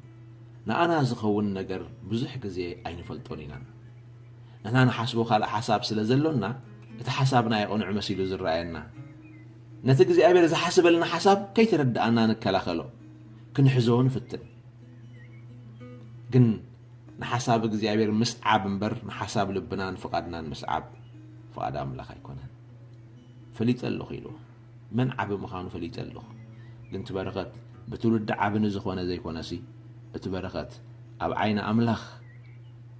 ንኣና ዝኸውን ነገር ብዙሕ ግዜ ኣይንፈልጦን ኢና። ንሕና ንሓስቦ ካልእ ሓሳብ ስለ ዘሎና፣ እቲ ሓሳብና የቕንዕ መሲሉ ዝረኣየና። ነቲ እግዚኣብሔር ዝሓስበልና ሓሳብ ከይተረድኣና ንከላኸሎ፣ ክንሕዞ ንፍትን። ግን ንሓሳብ እግዚኣብሔር ምስዓብ እምበር፣ ንሓሳብ ልብናን ፍቓድናን ምስዓብ ፍቓድ ኣምላኽ ኣይኮነን። ፈሊጠ ኣለኹ ኢሉ። መን ዓቢ ምዃኑ ፈሊጠ ኣለኹ። ግን እቲ በረኸት ብትውልዲ ዓቢ ንዝኾነ ዘይኮነሲ፣ እቲ በረኸት ኣብ ዓይኒ ኣምላኽ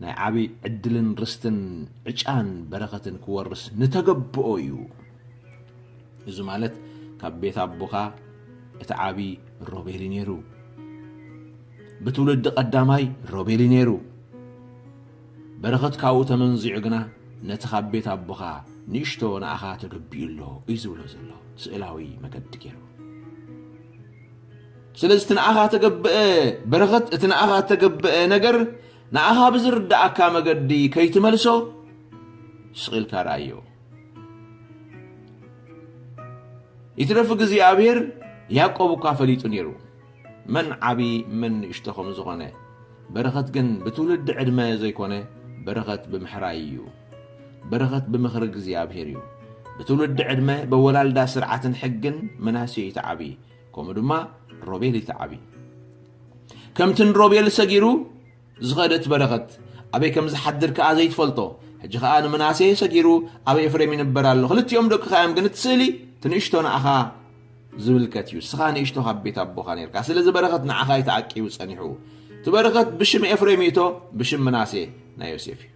ናይ ዓቢ ዕድልን ርስትን ዕጫን በረኸትን ክወርስ ንተገብኦ እዩ። እዚ ማለት ካብ ቤት ኣቦኻ እቲ ዓቢ ሮቤል እዩ ነይሩ። ብትውልዲ ቀዳማይ ሮቤል እዩ ነይሩ። በረኸት ካብኡ ተመንዚዑ ግና ነቲ ካብ ቤት ኣቦኻ ንእሽቶ ንኣኻ ተገቢኡ ኣሎ እዩ ዝብሎ ዘሎ። ስእላዊ መገዲ ገይሩ። ስለዚ እቲ ንኣኻ ተገብአ በረኸት፣ እቲ ንኣኻ ተገብአ ነገር ንኣኻ ብዝርድኣካ መገዲ ከይትመልሶ ስቕ ኢልካ ረኣዮ። ይትረፍ እግዚኣብሔር ያዕቆብ እኳ ፈሊጡ ነይሩ፣ መን ዓቢ መን ንእሽቶ ከም ዝኾነ። በረኸት ግን ብትውልዲ ዕድመ ዘይኮነ፣ በረኸት ብምሕራይ እዩ። በረኸት ብምኽሪ እግዚኣብሔር እዩ። ብትውልዲ ዕድመ፣ በወላልዳ ስርዓትን ሕግን ምናሴ ይትዓቢ፣ ከምኡ ድማ ሮቤል ይትዓቢ። ከምቲ ንሮቤል ሰጊሩ ዝኸደት በረኸት ኣበይ ከም ዝሓድር ከኣ ዘይትፈልጦ፣ ሕጂ ኸኣ ንምናሴ ሰጊሩ ኣብ ኤፍሬም ይንበር ኣሎ። ክልቲኦም ደቅኻ እዮም፣ ግን እቲ ስእሊ፣ እቲ ንእሽቶ ንኣኻ ዝምልከት እዩ። ንስኻ ንእሽቶ ካብ ቤት ኣቦኻ ነርካ። ስለዚ በረኸት ንዓኻ እዩ ተዓቂቡ ጸኒሑ። እቲ በረኸት ብሽም ኤፍሬም ይእቶ፣ ብሽም ምናሴ ናይ ዮሴፍ እዩ።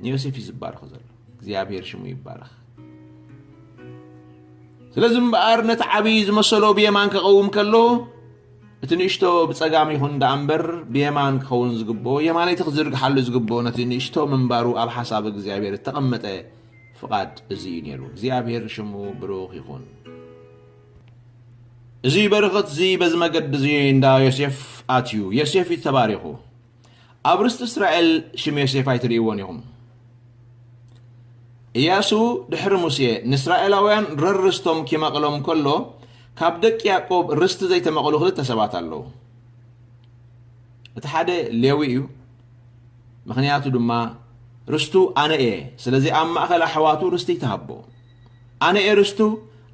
ንዮሴፍ እዩ ዝባረኽ ዘሎ። እግዚኣብሔር ሽሙ ይባረኽ። ስለዚ እምበኣር ነቲ ዓብዪ ዝመሰሎ ብየማን ክቐውም ከሎ፣ እቲ ንእሽቶ ብጸጋም ይኹን ደኣ እምበር፣ ብየማን ክኸውን ዝግብኦ፣ የማነይቲ ክዝርግሓሉ ዝግብኦ፣ ነቲ ንእሽቶ ምንባሩ ኣብ ሓሳብ እግዚኣብሔር እተቐመጠ ፍቓድ እዚ እዩ ነይሩ። እግዚኣብሔር ሽሙ ብሩኽ ይኹን። እዚ በረኸት እዚ በዚ መገዲ እዚ እንዳ ዮሴፍ ኣትዩ። ዮሴፍ እዩ ተባሪኹ። ኣብ ርስቲ እስራኤል ሽም ዮሴፍ ኣይትርእይዎን ኢኹም። ኢያሱ ድሕሪ ሙሴ ንእስራኤላውያን ረር ርስቶም ኪመቕሎም ከሎ፣ ካብ ደቂ ያዕቆብ ርስቲ ዘይተመቕሉ ክልተ ሰባት ኣለዉ። እቲ ሓደ ሌዊ እዩ። ምኽንያቱ ድማ ርስቱ ኣነ እየ። ስለዚ ኣብ ማእከል ኣሕዋቱ ርስቲ ይተሃቦ። ኣነ እየ ርስቱ፣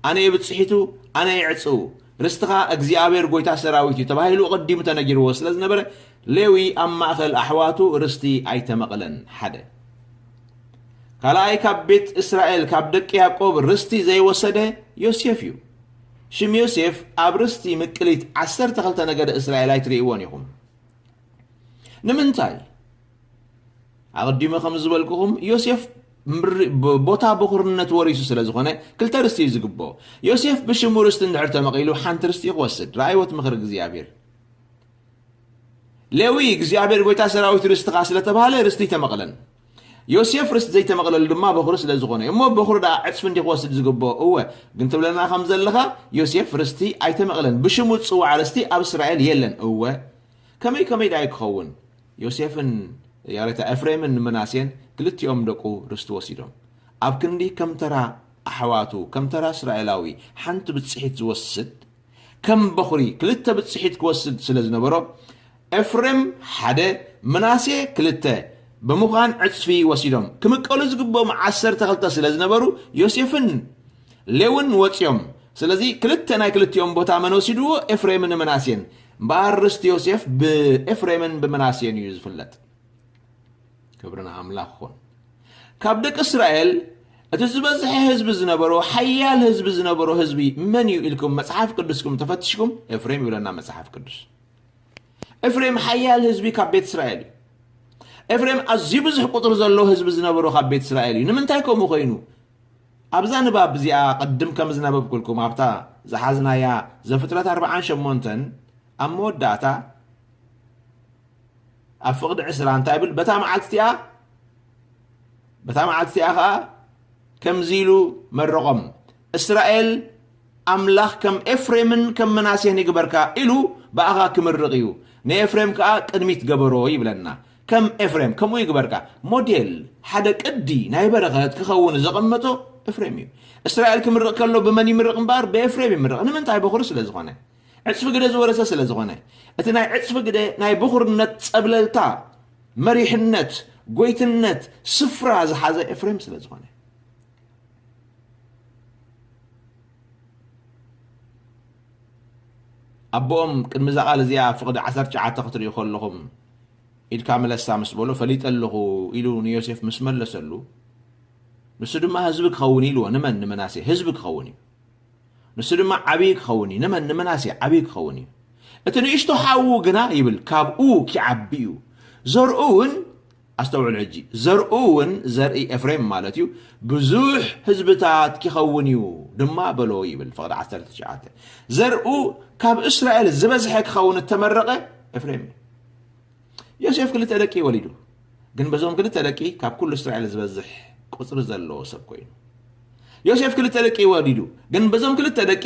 ኣነ እየ ብጽሒቱ፣ ኣነ እየ ዕጽኡ። ርስትኻ እግዚኣብሔር ጐይታ ሰራዊት እዩ ተባሂሉ ኣቐዲሙ ተነጊርዎ ስለ ዝነበረ፣ ሌዊ ኣብ ማእከል ኣሕዋቱ ርስቲ ኣይተመቕለን። ሓደ። ካልኣይ፣ ካብ ቤት እስራኤል፣ ካብ ደቂ ያዕቆብ ርስቲ ዘይወሰደ ዮሴፍ እዩ። ሽም ዮሴፍ ኣብ ርስቲ ምቅሊት ዓሰርተ ክልተ ነገደ እስራኤል ኣይትርእይዎን ኢኹም። ንምንታይ? ኣቐዲመ ከም ዝበልኩኹም፣ ዮሴፍ ምር-፣ ብ-፣ ቦታ በኹርነት ወሪሱ ስለ ዝኾነ፣ ክልተ ርስቲ እዩ ዝግብኦ። ዮሴፍ ብሽሙ ርስቲ እንድሕር ተመቒሉ፣ ሓንቲ ርስቲ እዩ ክወስድ። ረኣይዎ እቲ ምኽሪ እግዚኣብሔር። ሌዊ፣ እግዚኣብሔር ጐይታ ሰራዊት ርስትኻ ስለ ተባህለ፣ ርስቲ ኣይተመቕለን። ዮሴፍ ርስቲ ዘይተመቕለሉ ድማ በኹሪ ስለ ዝኾነ እዩ። እሞ በኹሪ ደኣ ዕጽፊ እንዲ ክወስድ ዝግብኦ? እወ። ግን ትብለና ከም ዘለኻ፣ ዮሴፍ ርስቲ ኣይተመቕለን። ብሽሙ ዝጽዋዕ ርስቲ ኣብ እስራኤል የለን። እወ። ከመይ ከመይ ደኣ እዩ ክኸውን? ዮሴፍን፣ ያሬታ፣ ኤፍሬምን ምናሴን ክልቲኦም ደቁ ርስቲ ወሲዶም። ኣብ ክንዲ ከም ተራ ኣሕዋቱ፣ ከም ተራ እስራኤላዊ ሓንቲ ብጽሒት ዝወስድ፣ ከም በኹሪ ክልተ ብጽሒት ክወስድ ስለ ዝነበሮ፣ ኤፍሬም ሓደ፣ ምናሴ ክልተ ብምዃን ዕጽፊ ወሲዶም። ክምቀሉ ዝግብኦም ዓሰርተ ክልተ ስለ ዝነበሩ፣ ዮሴፍን ሌውን ወጺኦም። ስለዚ ክልተ ናይ ክልቲኦም ቦታ መን ወሲድዎ? ኤፍሬምን ምናሴን። እምበኣር ርስቲ ዮሴፍ ብኤፍሬምን ብምናሴን እዩ ዝፍለጥ። ክብሪ ንኣምላኽ ይኹን። ካብ ደቂ እስራኤል እቲ ዝበዝሐ ህዝቢ ዝነበሮ፣ ሓያል ህዝቢ ዝነበሮ ህዝቢ መን እዩ ኢልኩም መጽሓፍ ቅዱስኩም ተፈቲሽኩም? ኤፍሬም ይብለና መጽሓፍ ቅዱስ። ኤፍሬም ሓያል ህዝቢ ካብ ቤት እስራኤል እዩ። ኤፍሬም ኣዝዩ ብዙሕ ቁጽሪ ዘለዎ ህዝቢ ዝነበሮ ካብ ቤት እስራኤል እዩ። ንምንታይ ከምኡ ኮይኑ? ኣብዛ ንባብ እዚኣ ቅድም ከም ዝነበብኩልኩም ኣብታ ዝሓዝናያ ዘፍጥረት ኣርብዓን ሸሞንተን ኣብ መወዳእታ ኣብ ፍቕዲ ዕስራ እንታይ ይብል? በታ መዓልቲ እቲኣ፣ በታ መዓልቲ እቲኣ ኸኣ ከምዚ ኢሉ መረቖም፣ "እስራኤል ኣምላኽ ከም ኤፍሬምን ከም ምናሴን ይግበርካ" ኢሉ ብኣኻ ክምርቕ እዩ። ንኤፍሬም ከኣ ቅድሚት ገበሮ ይብለና። ከም ኤፍሬም ከምኡ ይግበርካ። ሞዴል፣ ሓደ ቅዲ ናይ በረኸት ክኸውን ዘቐመጦ ኤፍሬም እዩ። እስራኤል ክምርቕ ከሎ ብመን ይምርቕ እምበኣር? ብኤፍሬም ይምርቕ። ንምንታይ? በኹሪ ስለ ዝኾነ። ዕጽፊ ግደ ዝወረሰ ስለ ዝኾነ። እቲ ናይ ዕጽፊ ግደ ናይ በኹርነት ጸብለልታ፣ መሪሕነት፣ ጎይትነት፣ ስፍራ ዝሓዘ ኤፍሬም ስለ ዝኾነ። ኣቦኦም ቅድሚ እዛ ቃል እዚኣ ፍቕዲ ዓሰርተ ትሽዓተ ክትርእዩ ከለኹም፣ "ኢድካ ምለሳ" ምስ በሎ፣ "ፈሊጠ ኣለኹ" ኢሉ ንዮሴፍ ምስ መለሰሉ፣ ንሱ ድማ ህዝቢ ክኸውን እዩ ኢልዎ። ንመን? ንምናሴ ህዝቢ ክኸውን እዩ። ንሱ ድማ ዓብዪ ክኸውን እዩ። ንመን? ንምናሴ ዓብዪ ክኸውን እዩ። እቲ ንእሽቶ ሓዉ ግና ይብል፣ ካብኡ ኪዓቢ እዩ። ዘርኡ እውን፣ ኣስተውዕሉ ሕጂ፣ ዘርኡ እውን፣ ዘርኢ ኤፍሬም ማለት እዩ፣ ብዙሕ ህዝብታት ኪኸውን እዩ ድማ በሎ ይብል። ፍቕዲ ዓሰርተ ትሽዓተ። ዘርኡ ካብ እስራኤል ዝበዝሐ ክኸውን እተመረቐ ኤፍሬም እዩ። ዮሴፍ ክልተ ደቂ ወሊዱ፣ ግን በዞም ክልተ ደቂ ካብ ኩሉ እስራኤል ዝበዝሕ ቁጽሪ ዘለዎ ሰብ ኮይኑ። ዮሴፍ ክልተ ደቂ ወሊዱ፣ ግን በዞም ክልተ ደቂ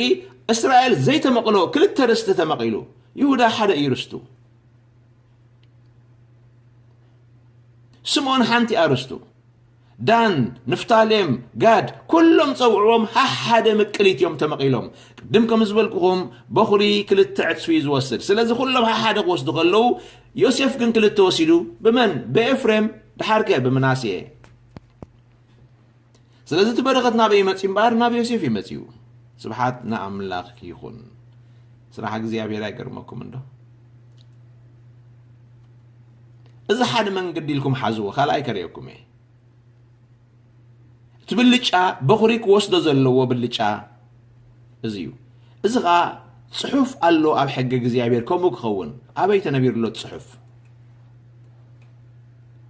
እስራኤል ዘይተመቕሎ ክልተ ርስቲ ተመቒሉ። ይሁዳ ሓደ እዩ ርስቱ። ስምዖን ሓንቲ እያ ርስቱ። ዳን፣ ንፍታሌም፣ ጋድ፣ ኩሎም ጸውዕዎም፣ ሓሓደ ምቅሊት እዮም ተመቒሎም። ቅድም ከም ዝበልኩኹም፣ በኹሪ ክልተ ዕጽፊ እዩ ዝወስድ። ስለዚ ኩሎም ሓሓደ ክወስዱ ከለዉ፣ ዮሴፍ ግን ክልተ ወሲዱ። ብመን? ብኤፍሬም፣ ድሓርከ ብምናሴ። ስለዚ እቲ በረኸት ናበይ ይመጽእ እምበኣር? ናብ ዮሴፍ ይመጽእ እዩ። ስብሓት ንኣምላኽ ይኹን። ስራሕ እግዚኣብሔር ኣይገርመኩም እንዶ? እዚ ሓደ መንገዲ ኢልኩም ሓዝዎ፣ ካልኣይ ከርእየኩም እየ። እቲ ብልጫ በኹሪ ክወስዶ ዘለዎ ብልጫ እዚ እዩ። እዚ ኸኣ ጽሑፍ ኣሎ ኣብ ሕጊ እግዚኣብሔር ከምኡ ክኸውን። ኣበይ ተነቢሩ ኣሎ እቲ ጽሑፍ?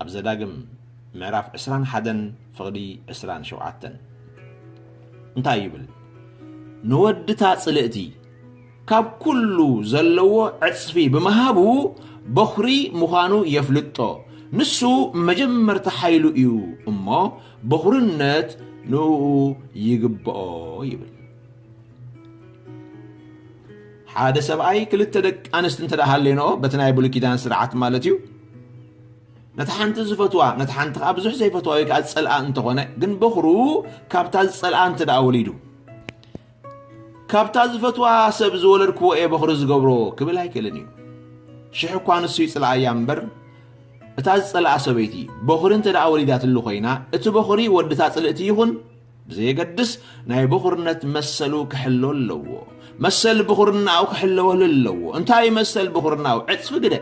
ኣብ ዘዳግም ምዕራፍ ዕስራን ሓደን ፍቕዲ ዕስራን ሸውዓተን እንታይ ይብል? ንወድታ ጽልእቲ ካብ ኩሉ ዘለዎ ዕጽፊ ብምሃቡ በኹሪ ምዃኑ የፍልጦ። ንሱ መጀመርታ ሓይሉ እዩ እሞ በኹርነት ንእኡ ይግብኦ ይብል። ሓደ ሰብኣይ ክልተ ደቂ ኣንስቲ እንተ ደኣ ሃለይንኦ፣ በቲ ናይ ብሉይ ኪዳን ስርዓት ማለት እዩ፣ ነቲ ሓንቲ ዝፈትዋ፣ ነቲ ሓንቲ ከኣ ብዙሕ ዘይፈትዋ ወይ ከኣ ዝጸልኣ እንተኾነ፣ ግን በኹሩ ካብታ ዝጸልኣ እንተ ደኣ ወሊዱ፣ "ካብታ ዝፈትዋ ሰብ ዝወለድክዎ እየ በኹሪ ዝገብሮ" ክብል ኣይክእልን እዩ። ሽሕ እኳ ንሱ ይጽልኣያ እምበር፣ እታ ዝጸልኣ ሰበይቲ በኹሪ እንተ ደኣ ወሊዳትሉ ኮይና፣ እቲ በኹሪ ወድታ ጽልእቲ ይኹን ብዘየገድስ፣ ናይ በኹርነት መሰሉ ክሕሎ ኣለዎ። መሰል ብኹርናኡ ክሕለወሉ ኣለዎ። እንታይ መሰል ብኹርናኡ? ዕጽፊ ግደ።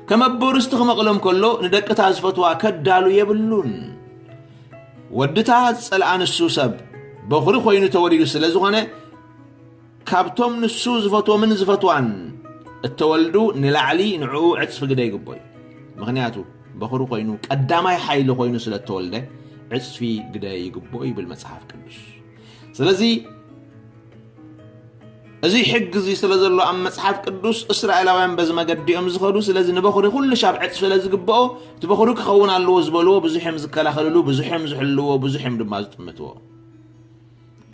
ከም ኣቦ ርስቲ ክመቕሎም ከሎ፣ ንደቅታ ዝፈትዋ ከዳሉ የብሉን። ወድታ ዝጸልኣ ንሱ ሰብ በኹሪ ኮይኑ ተወሊዱ ስለ ዝኾነ፣ ካብቶም ንሱ ዝፈትዎምን ዝፈትዋን እተወልዱ ንላዕሊ ንዕኡ ዕጽፊ ግደ ይግቦ እዩ። ምኽንያቱ፣ በኹሪ ኮይኑ፣ ቀዳማይ ሓይሊ ኮይኑ ስለ እተወልደ፣ ዕጽፊ ግደ ይግቦ ይብል መጽሓፍ ቅዱስ። ስለዚ፣ እዚ ሕጊ እዚ ስለ ዘሎ ኣብ መጽሓፍ ቅዱስ፣ እስራኤላውያን በዚ መገዲ እዮም ዝኸዱ። ስለዚ፣ ንበኹሪ ኩሉ ሻብ ዕጽፊ ስለ ዝግብኦ፣ እቲ በኹሪ ክኸውን ኣለዎ ዝበልዎ ብዙሕ እዮም ዝከላኸልሉ፣ ብዙሕ እዮም ዝሕልዎ፣ ብዙሕ እዮም ድማ ዝጥምትዎ።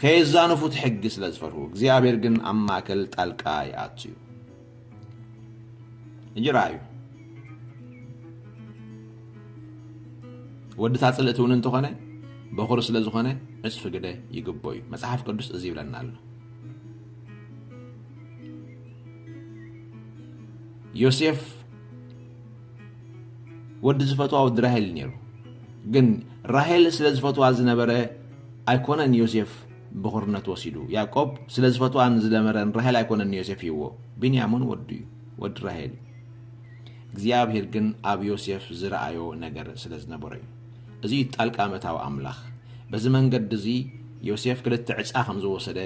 ከየዛንፉ እቲ ሕጊ ስለ ዝፈርሁ፣ እግዚኣብሔር ግን ኣብ ማእከል ጣልቃ ይኣቱ እዩ። ሕጂ ረኣዩ። ወዲ ታጽልእቲ እውን እንተኾነ፣ በኹሪ ስለ ዝኾነ፣ ዕጽፊ ግደ ይግቦ እዩ። መጽሓፍ ቅዱስ እዚ ይብለና ኣሎ። ዮሴፍ ወዲ ዝፈትዋ ወዲ ራሄል እዩ ነይሩ። ግን ራሄል ስለ ዝፈትዋ ዝነበረ ኣይኮነን ዮሴፍ በኹርነት ወሲዱ። ያዕቆብ ስለ ዝፈትዋን ዝነበረን ራሄል ኣይኮነን ንዮሴፍ ሂብዎ። ቢንያም እውን ወዱ እዩ፣ ወዲ ራሄል እዩ። እግዚኣብሔር ግን ኣብ ዮሴፍ ዝረኣዮ ነገር ስለ ዝነበሮ እዩ። እዚ እዩ ጣልቃ ምእታው ኣምላኽ። በዚ መንገዲ እዚ ዮሴፍ ክልተ ዕጻ ከም ዝወሰደ፣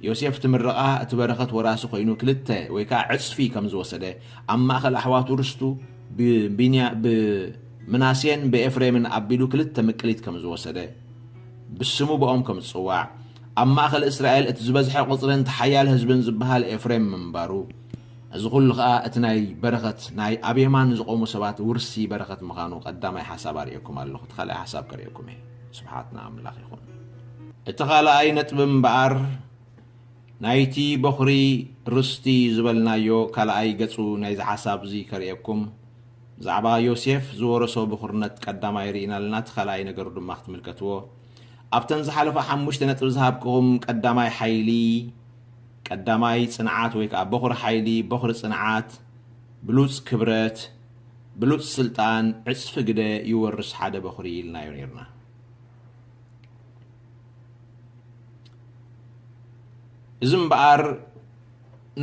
ዮሴፍ እቲ ምርቓ፣ እቲ በረኸት ወራሲ ኮይኑ ክልተ ወይ ከኣ ዕጽፊ ከም ዝወሰደ፣ ኣብ ማእከል ኣሕዋቱ ርስቱ ብቢንያ-፣ ብምናሴን ብኤፍሬምን ኣቢሉ ክልተ ምቅሊት ከም ዝወሰደ፣ ብስሙ ብኦም ከም ዝጽዋዕ፣ ኣብ ማእከል እስራኤል እቲ ዝበዝሐ ቁጽርን እቲ ሓያል ህዝብን ዝበሃል ኤፍሬም ምንባሩ፣ እዚ ኩሉ ኸኣ እቲ ናይ በረኸት፣ ናይ ኣብ የማን ዝቖሙ ሰባት ውርሲ በረኸት ምዃኑ ቀዳማይ ሓሳብ ኣርእየኩም ኣለኹ። እቲ ካልኣይ ሓሳብ ከርእየኩም እየ። ስብሓት ንኣምላኽ ይኹን። እቲ ካልኣይ ነጥቢ እምበኣር፣ ናይቲ በኹሪ ርስቲ ዝበልናዮ ካልኣይ ገጹ ናይዚ ሓሳብ እዚ ከርእየኩም፣ ብዛዕባ ዮሴፍ ዝወረሶ በኹርነት ቀዳማይ ርኢና ኣለና። እቲ ካልኣይ ነገሩ ድማ ክትምልከትዎ። ኣብተን ዝሓለፋ ሓሙሽተ ነጥቢ ዝሃብክኹም፣ ቀዳማይ ሓይሊ፣ ቀዳማይ ጽንዓት ወይ ከኣ በኹሪ ሓይሊ፣ በኹሪ ጽንዓት፣ ብሉጽ ክብረት፣ ብሉጽ ስልጣን፣ ዕጽፊ ግደ ይወርስ ሓደ በኹሪ ኢልናዮ ነይርና። እዚ እምበኣር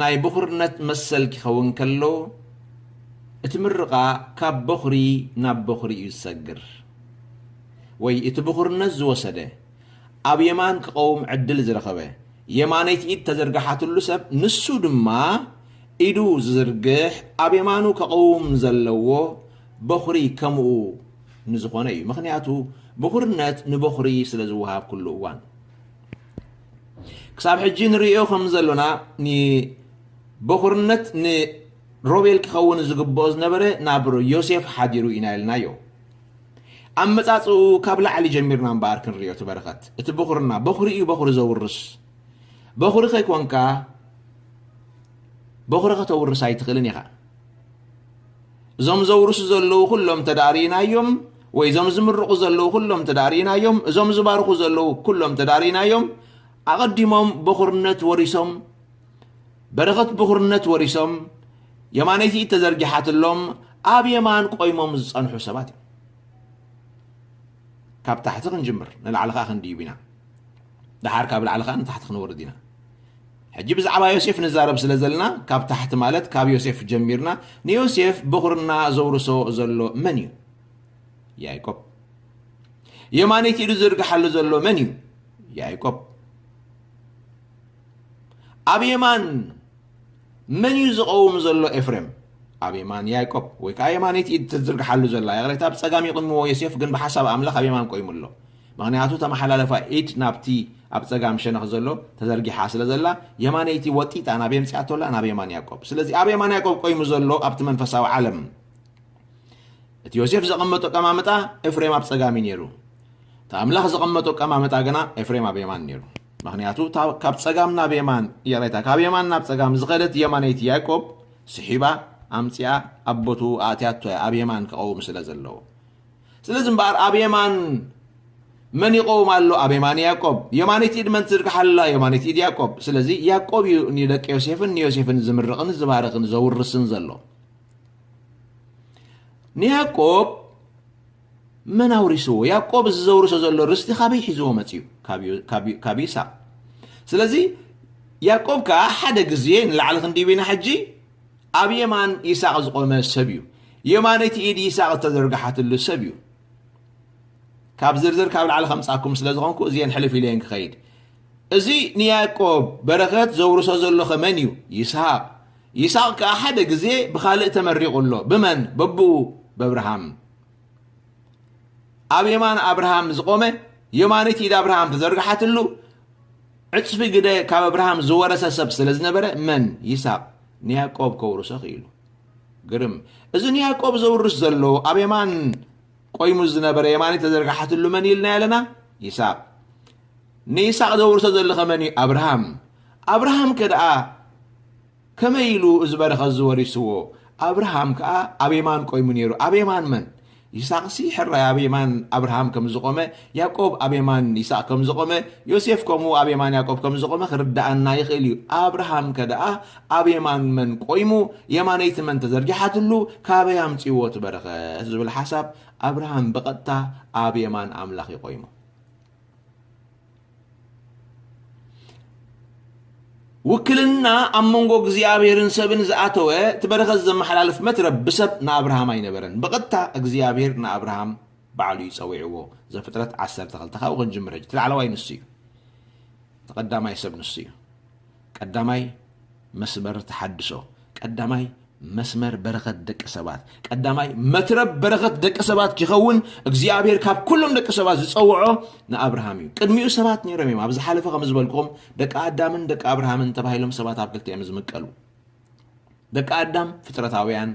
ናይ በኹርነት መሰል ክኸውን ከሎ፣ እቲ ምርቓ ካብ በኹሪ ናብ በኹሪ እዩ ዝሰግር። ወይ እቲ በኹርነት ዝወሰደ፣ ኣብ የማን ክቐውም ዕድል ዝረኸበ፣ የማነይቲ ኢድ ተዘርግሓትሉ ሰብ፣ ንሱ ድማ ኢዱ ዝዝርግሕ፣ ኣብ የማኑ ክቐውም ዘለዎ በኹሪ ከምኡ ንዝኾነ እዩ። ምኽንያቱ፣ በኹርነት ንበኹሪ ስለ ዝወሃብ ኩሉ እዋን። ክሳብ ሕጂ ንርእዮ ከም ዘሎና፣ ንበኹርነት ንሮቤል ክኸውን ዝግብኦ ዝነበረ ናብ ዮሴፍ ሓዲሩ ኢና ኢልናዮ። ኣመጻጽኡ ካብ ላዕሊ ጀሚርና እምበኣር ክንርእዮ እቲ በረኸት። እቲ በኹርና፣ በኹሪ እዩ በኹሪ ዘውርስ። በኹሪ ከይኮንካ፣ በኹሪ ከተውርስ ኣይትኽእልን ኢኻ። እዞም ዘውርሱ ዘለዉ ኩሎም እንተ ደኣ ርኢናዮም፣ ወይ እዞም ዝምርቑ ዘለዉ ኩሎም ተዳርእናዮም፣ እዞም ዝባርኹ ዘለዉ ኩሎም ተዳርእናዮም፣ ኣቐዲሞም በኹርነት ወሪሶም፣ በረኸት በኹርነት ወሪሶም፣ የማነይቲ ኢድ ተዘርጊሓትሎም ኣብ የማን ቆይሞም ዝጸንሑ ሰባት እዮም። ካብ ታሕቲ ክንጅምር፣ ንላዕሊ ከኣ ክንድይብ ኢና። ደሓር ካብ ላዕሊ ከኣ ንታሕቲ ክንወርድ ኢና። ሕጂ ብዛዕባ ዮሴፍ ንዛረብ ስለ ዘለና፣ ካብ ታሕቲ ማለት ካብ ዮሴፍ ጀሚርና፣ ንዮሴፍ በኹርና ዘውርሶ ዘሎ መን እዩ? ያዕቆብ። የማነይቲ ኢዱ ዝርግሓሉ ዘሎ መን እዩ? ያዕቆብ። ኣብ የማን መን እዩ ዝቐውም ዘሎ? ኤፍሬም። ኣብ የማን ያዕቆብ፣ ወይ ከኣ የማነይቲ ኢድ ትዝርግሓሉ ዘላ። ይቕሬታ፣ ኣብ ጸጋም ይቕምዎ፣ ዮሴፍ ግን ብሓሳብ ኣምላኽ ኣብ የማን ቆይሙ ኣሎ። ምኽንያቱ ተመሓላለፋ ኢድ ናብቲ ኣብ ጸጋም ሸነኽ ዘሎ ተዘርጊሓ ስለ ዘላ፣ የማነይቲ ወጢጣ ናብ የምጽኣቶ ኣላ፣ ናብ የማን ያዕቆብ። ስለዚ ኣብ የማን ያዕቆብ ቆይሙ ዘሎ ኣብቲ መንፈሳዊ ዓለም። እቲ ዮሴፍ ዘቐመጦ ኣቀማምጣ ኤፍሬም ኣብ ጸጋም እዩ ነይሩ። እቲ ኣምላኽ ዘቐመጦ ኣቀማምጣ ግና ኤፍሬም ኣብ የማን ነይሩ። ምኽንያቱ እታ ካብ ጸጋም ናብ የማን፣ ይቕሬታ፣ ካብ የማን ናብ ጸጋም ዝኸደት የማነይቲ ያዕቆብ ስሒባ ኣምጺኣ ኣብ ቦትኡ ኣእትያቶ እያ፣ ኣብ የማን ክቐውም ስለ ዘለዎ። ስለዚ እምበኣር ኣብ የማን መን ይቐውም ኣሎ? ኣብ የማን ያዕቆብ። የማነይቲ ኢድ መን ትዝርግሓላ? የማነይቲ ኢድ ያዕቆብ። ስለዚ ያዕቆብ እዩ ንደቂ ዮሴፍን ንዮሴፍን ዝምርቕን ዝባርኽን ዘውርስን ዘሎ። ንያዕቆብ መን ኣውሪስዎ? ያዕቆብ እዚ ዘውርሶ ዘሎ ርስቲ ካበይ ሒዝዎ መጺኡ? ካብ ዮ-፣ ካብ ዮ-፣ ካብ ይስሐቅ። ስለዚ ያዕቆብ ከኣ ሓደ ግዜ ንላዕሊ ክንድይብ ኢና ሕጂ፣ ኣብ የማን ይስሐቅ ዝቖመ ሰብ እዩ። የማነይቲ ኢድ ይስሐቅ ዝተዘርግሓትሉ ሰብ እዩ። ካብ ዝርዝር ካብ ላዕሊ ከምጻኩም ስለ ዝኾንኩ እዚአን ሕልፍ ኢለየን ክኸይድ። እዚ ንያዕቆብ በረኸት ዘውርሶ ዘሎ ከ መን እዩ? ይስሐቅ። ይስሐቅ ከኣ ሓደ ግዜ ብኻልእ ተመሪቑ ኣሎ። ብመን? በብኡ በብርሃም። ኣብ የማን ኣብርሃም ዝቖመ፣ የማነይቲ ኢድ ኣብርሃም ተዘርግሓትሉ፣ ዕጽፊ ግደ ካብ ኣብርሃም ዝወረሰ ሰብ ስለ ዝነበረ፣ መን? ይስሐቅ ንያዕቆብ ከውርሶ ክኢሉ። ግርም። እዚ ንያዕቆብ ዘውርስ ዘሎ ኣብ የማን ቆይሙ ዝነበረ የማነይቲ ተዘርግሓትሉ መን ኢልና ኣለና? ይስሐቅ። ንይስሐቅ ዘውርሶ ዘሎ ከ መን እዩ? ኣብርሃም። ኣብርሃም ከ ደኣ ከመይ ኢሉ እዚ በረኸት እዚ ወሪስዎ? ኣብርሃም ከኣ ኣብ የማን ቆይሙ ነይሩ። ኣብ የማን መን? ይስሐቅሲ ሕራይ ኣብ የማን ኣብርሃም ከም ዝቖመ፣ ያዕቆብ ኣብ የማን ይስሐቅ ከም ዝቖመ፣ ዮሴፍ ከምኡ ኣብ የማን ያዕቆብ ከም ዝቖመ ክርድኣና ይኽእል እዩ። ኣብርሃም ከ ደኣ ኣብ የማን መን ቆይሙ? የማነይቲ መን ተዘርጊሓትሉ? ካበይ ኣምጺእዎ እቲ በረኸት ዝብል ሓሳብ ኣብርሃም ብቐጥታ ኣብ የማን ኣምላኽ እዩ ቆይሙ። ውክልና ኣብ መንጎ እግዚኣብሔርን ሰብን ዝኣተወ እቲ በረኸት ዘመሓላልፍ መትረብ ብሰብ ንኣብርሃም ኣይነበረን። ብቐጥታ እግዚኣብሔር ንኣብርሃም ባዕሉ እዩ ጸዊዕዎ። ዘፍጥረት ዓሰርተ ክልተ ካብኡ ክንጅምር ሕጂ። እቲ ላዕለዋይ ንሱ እዩ። እቲ ቀዳማይ ሰብ ንሱ እዩ። ቀዳማይ መስመር ተሓድሶ፣ ቀዳማይ መስመር በረኸት ደቂ ሰባት፣ ቀዳማይ መትረብ በረኸት ደቂ ሰባት ክኸውን እግዚኣብሔር ካብ ኩሎም ደቂ ሰባት ዝጸውዖ ንኣብርሃም እዩ። ቅድሚኡ ሰባት ነይሮም እዮም። ኣብ ዝሓለፈ ከም ዝበልኩኹም ደቂ ኣዳምን ደቂ ኣብርሃምን ተባሂሎም ሰባት ኣብ ክልተ እዮም ዝምቀሉ። ደቂ ኣዳም ፍጥረታውያን፣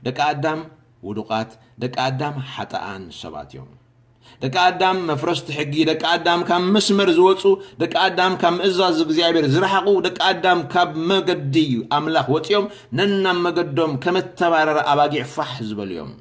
ደቂ ኣዳም ውዱቓት፣ ደቂ ኣዳም ሓጥኣን ሰባት እዮም። ደቂ ኣዳም መፍረስቲ ሕጊ፣ ደቂ ኣዳም ካብ መስመር ዝወጹ፣ ደቂ ኣዳም ካብ ምእዛዝ እግዚኣብሔር ዝረሓቑ፣ ደቂ ኣዳም ካብ መገዲ ኣምላኽ ወጺኦም ነናብ መገዶም ከመተባረረ ኣባጊዕ ፋሕ ዝበሉ እዮም።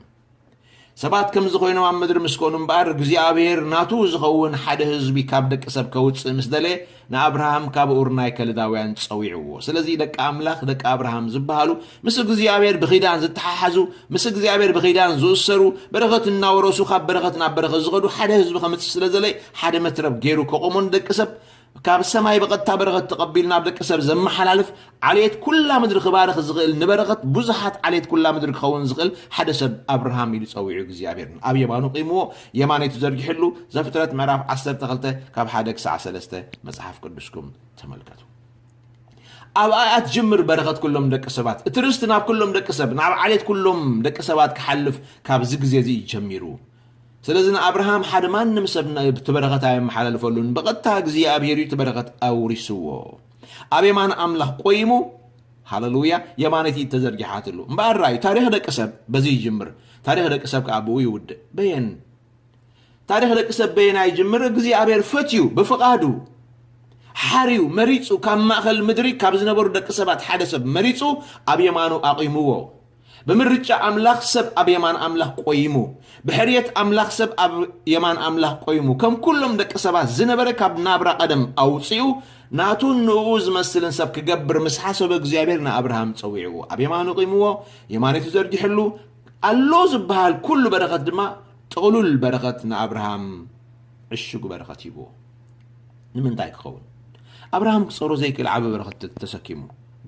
ሰባት ከምዚ ኮይኖም ኣብ ምድሪ ምስ ኮኑ እምበኣር፣ እግዚኣብሔር ናቱ ዝኸውን ሓደ ህዝቢ ካብ ደቂ ሰብ ከውጽእ ምስ ደለየ፣ ንኣብርሃም ካብ ኡር ናይ ከለዳውያን ጸዊዕዎ። ስለዚ ደቂ ኣምላኽ፣ ደቂ ኣብርሃም ዝበሃሉ ምስ እግዚኣብሔር ብኺዳን ዝተሓሓዙ፣ ምስ እግዚኣብሔር ብኺዳን ዝእሰሩ፣ በረኸት እናወረሱ ካብ በረኸት ናብ በረኸት ዝኸዱ ሓደ ህዝቢ ከምጽእ ስለ ዘለየ ሓደ መትረብ ገይሩ ከቆሞ ንደቂ ሰብ ካብ ሰማይ ብቐጥታ በረኸት ተቐቢሉ ናብ ደቂ ሰብ ዘመሓላልፍ ዓሌት ኩላ ምድሪ ክባርኽ ዝኽእል ንበረኸት ብዙሓት ዓሌት ኩላ ምድሪ ክኸውን ዝኽእል ሓደ ሰብ ኣብርሃም ኢሉ ጸዊዑ እግዚኣብሔር ኣብ የማኑ ቂምዎ የማነይቱ ዘርጊሕሉ ዘፍጥረት ምዕራፍ ዓሰርተ ክልተ ካብ ሓደ ክሳዕ ሰለስተ መጽሓፍ ቅዱስኩም ተመልከቱ። ኣብኣ እያ ትጅምር በረኸት ኩሎም ደቂ ሰባት። እቲ ርስቲ ናብ ኩሎም ደቂ ሰብ፣ ናብ ዓሌት ኩሎም ደቂ ሰባት ክሓልፍ ካብዚ ግዜ እዚ እዩ ጀሚሩ። ስለዚ ንኣብርሃም ሓደ ማንም ሰብ ን-፣ እቲ በረኸት ኣየመሓላልፈሉን። ብቐጥታ እግዚኣብሔር እዩ እቲ በረኸት ኣውሪስዎ። ኣብ የማን ኣምላኽ ቆይሙ፣ ሃለሉያ፣ የማነይቲ ኢድ ተዘርጊሓትሉ። እምበኣር ራእዩ፣ ታሪኽ ደቂ ሰብ በዚ ይጅምር። ታሪኽ ደቂ ሰብ ከኣ ብኡ ይውድእ። በየን ታሪኽ ደቂ ሰብ በየናይ ይጅምር? እግዚኣብሔር ፈትዩ፣ ብፍቓዱ ሓርዩ፣ መሪጹ፣ ካብ ማእከል ምድሪ ካብ ዝነበሩ ደቂ ሰባት ሓደ ሰብ መሪጹ ኣብ የማኑ ኣቑምዎ። ብምርጫ ኣምላኽ ሰብ ኣብ የማን ኣምላኽ ቆይሙ፣ ብሕርየት ኣምላኽ ሰብ ኣብ የማን ኣምላኽ ቆይሙ፣ ከም ኩሎም ደቂ ሰባት ዝነበረ ካብ ናብራ ቀደም ኣውፂኡ፣ ናቱን ንእኡ ዝመስልን ሰብ ክገብር ምስ ሓሰበ እግዚኣብሔር ንኣብርሃም ጸዊዕዎ፣ ኣብ የማኑ ቂምዎ፣ የማነቱ ዘርጊሕሉ፣ ኣሎ ዝበሃል ኩሉ በረኸት ድማ ጥቕሉል በረኸት ንኣብርሃም ዕሹግ በረኸት ሂብዎ። ንምንታይ ክኸውን? ኣብርሃም ክጸሮ ዘይክእል ዓቢ በረኸት ተሰኪሙ፣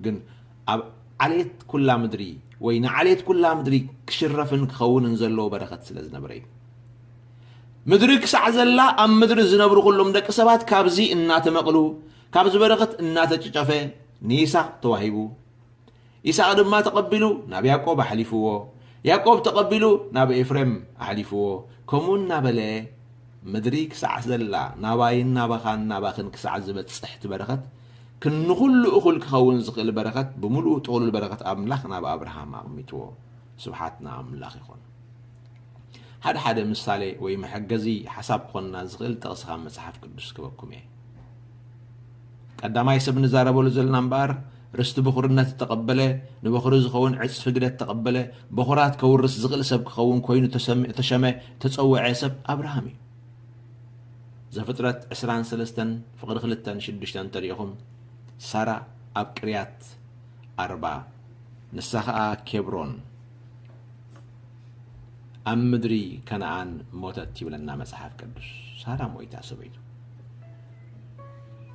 ግን ኣብ ዓሌት ኩላ ምድሪ ወይ ንዓሌት ኩላ ምድሪ ክሽረፍን ክኸውንን ዘለዎ በረኸት ስለ ዝነበረ እዩ። ምድሪ ክሳዕ ዘላ ኣብ ምድሪ ዝነብሩ ኩሎም ደቂ ሰባት ካብዚ እናተመቕሉ ካብዚ በረኸት እናተጨጨፈ ንይስሐቅ ተዋሂቡ። ይስሐቅ ድማ ተቐቢሉ ናብ ያዕቆብ ኣሕሊፍዎ፣ ያዕቆብ ተቐቢሉ ናብ ኤፍሬም ኣሕሊፍዎ። ከምኡ እናበለ ምድሪ ክሳዕ ዘላ ናባይን ናባኻን ናባኽን ክሳዕ ዝበጽሕ እቲ በረኸት ክንኩሉ እኹል ክኸውን ዝኽእል በረኸት ብምሉኡ ጥቕሉል በረኸት ኣምላኽ ናብ ኣብርሃም ኣቕሚጥዎ። ስብሓት ንኣምላኽ ይኹን። ሓደ ሓደ ምሳሌ ወይ መሐገዚ ሓሳብ ክኾንና ዝኽእል ጥቕሲ ካብ መጽሓፍ ቅዱስ ክበኩም እየ። ቀዳማይ ሰብ ንዛረበሉ ዘለና እምበኣር ርስቲ ብኹርነት እተቐበለ፣ ንበኹሪ ዝኸውን ዕጽፊ ግደት እተቐበለ፣ በኹራት ከውርስ ዝኽእል ሰብ ክኸውን ኮይኑ ተሰም- ተሸመ ተጸውዐ ሰብ ኣብርሃም እዩ። ዘፍጥረት ዕስራን ሰለስተን ፍቕዲ ክልተን ሽዱሽተን እንተሪኢኹም፣ ሳራ ኣብ ቅርያት ኣርባ፣ ንሳ ኸኣ ኬብሮን ኣብ ምድሪ ከነኣን ሞተት ይብለና መጽሓፍ ቅዱስ። ሳራ ሞይታ ሰበይቱ።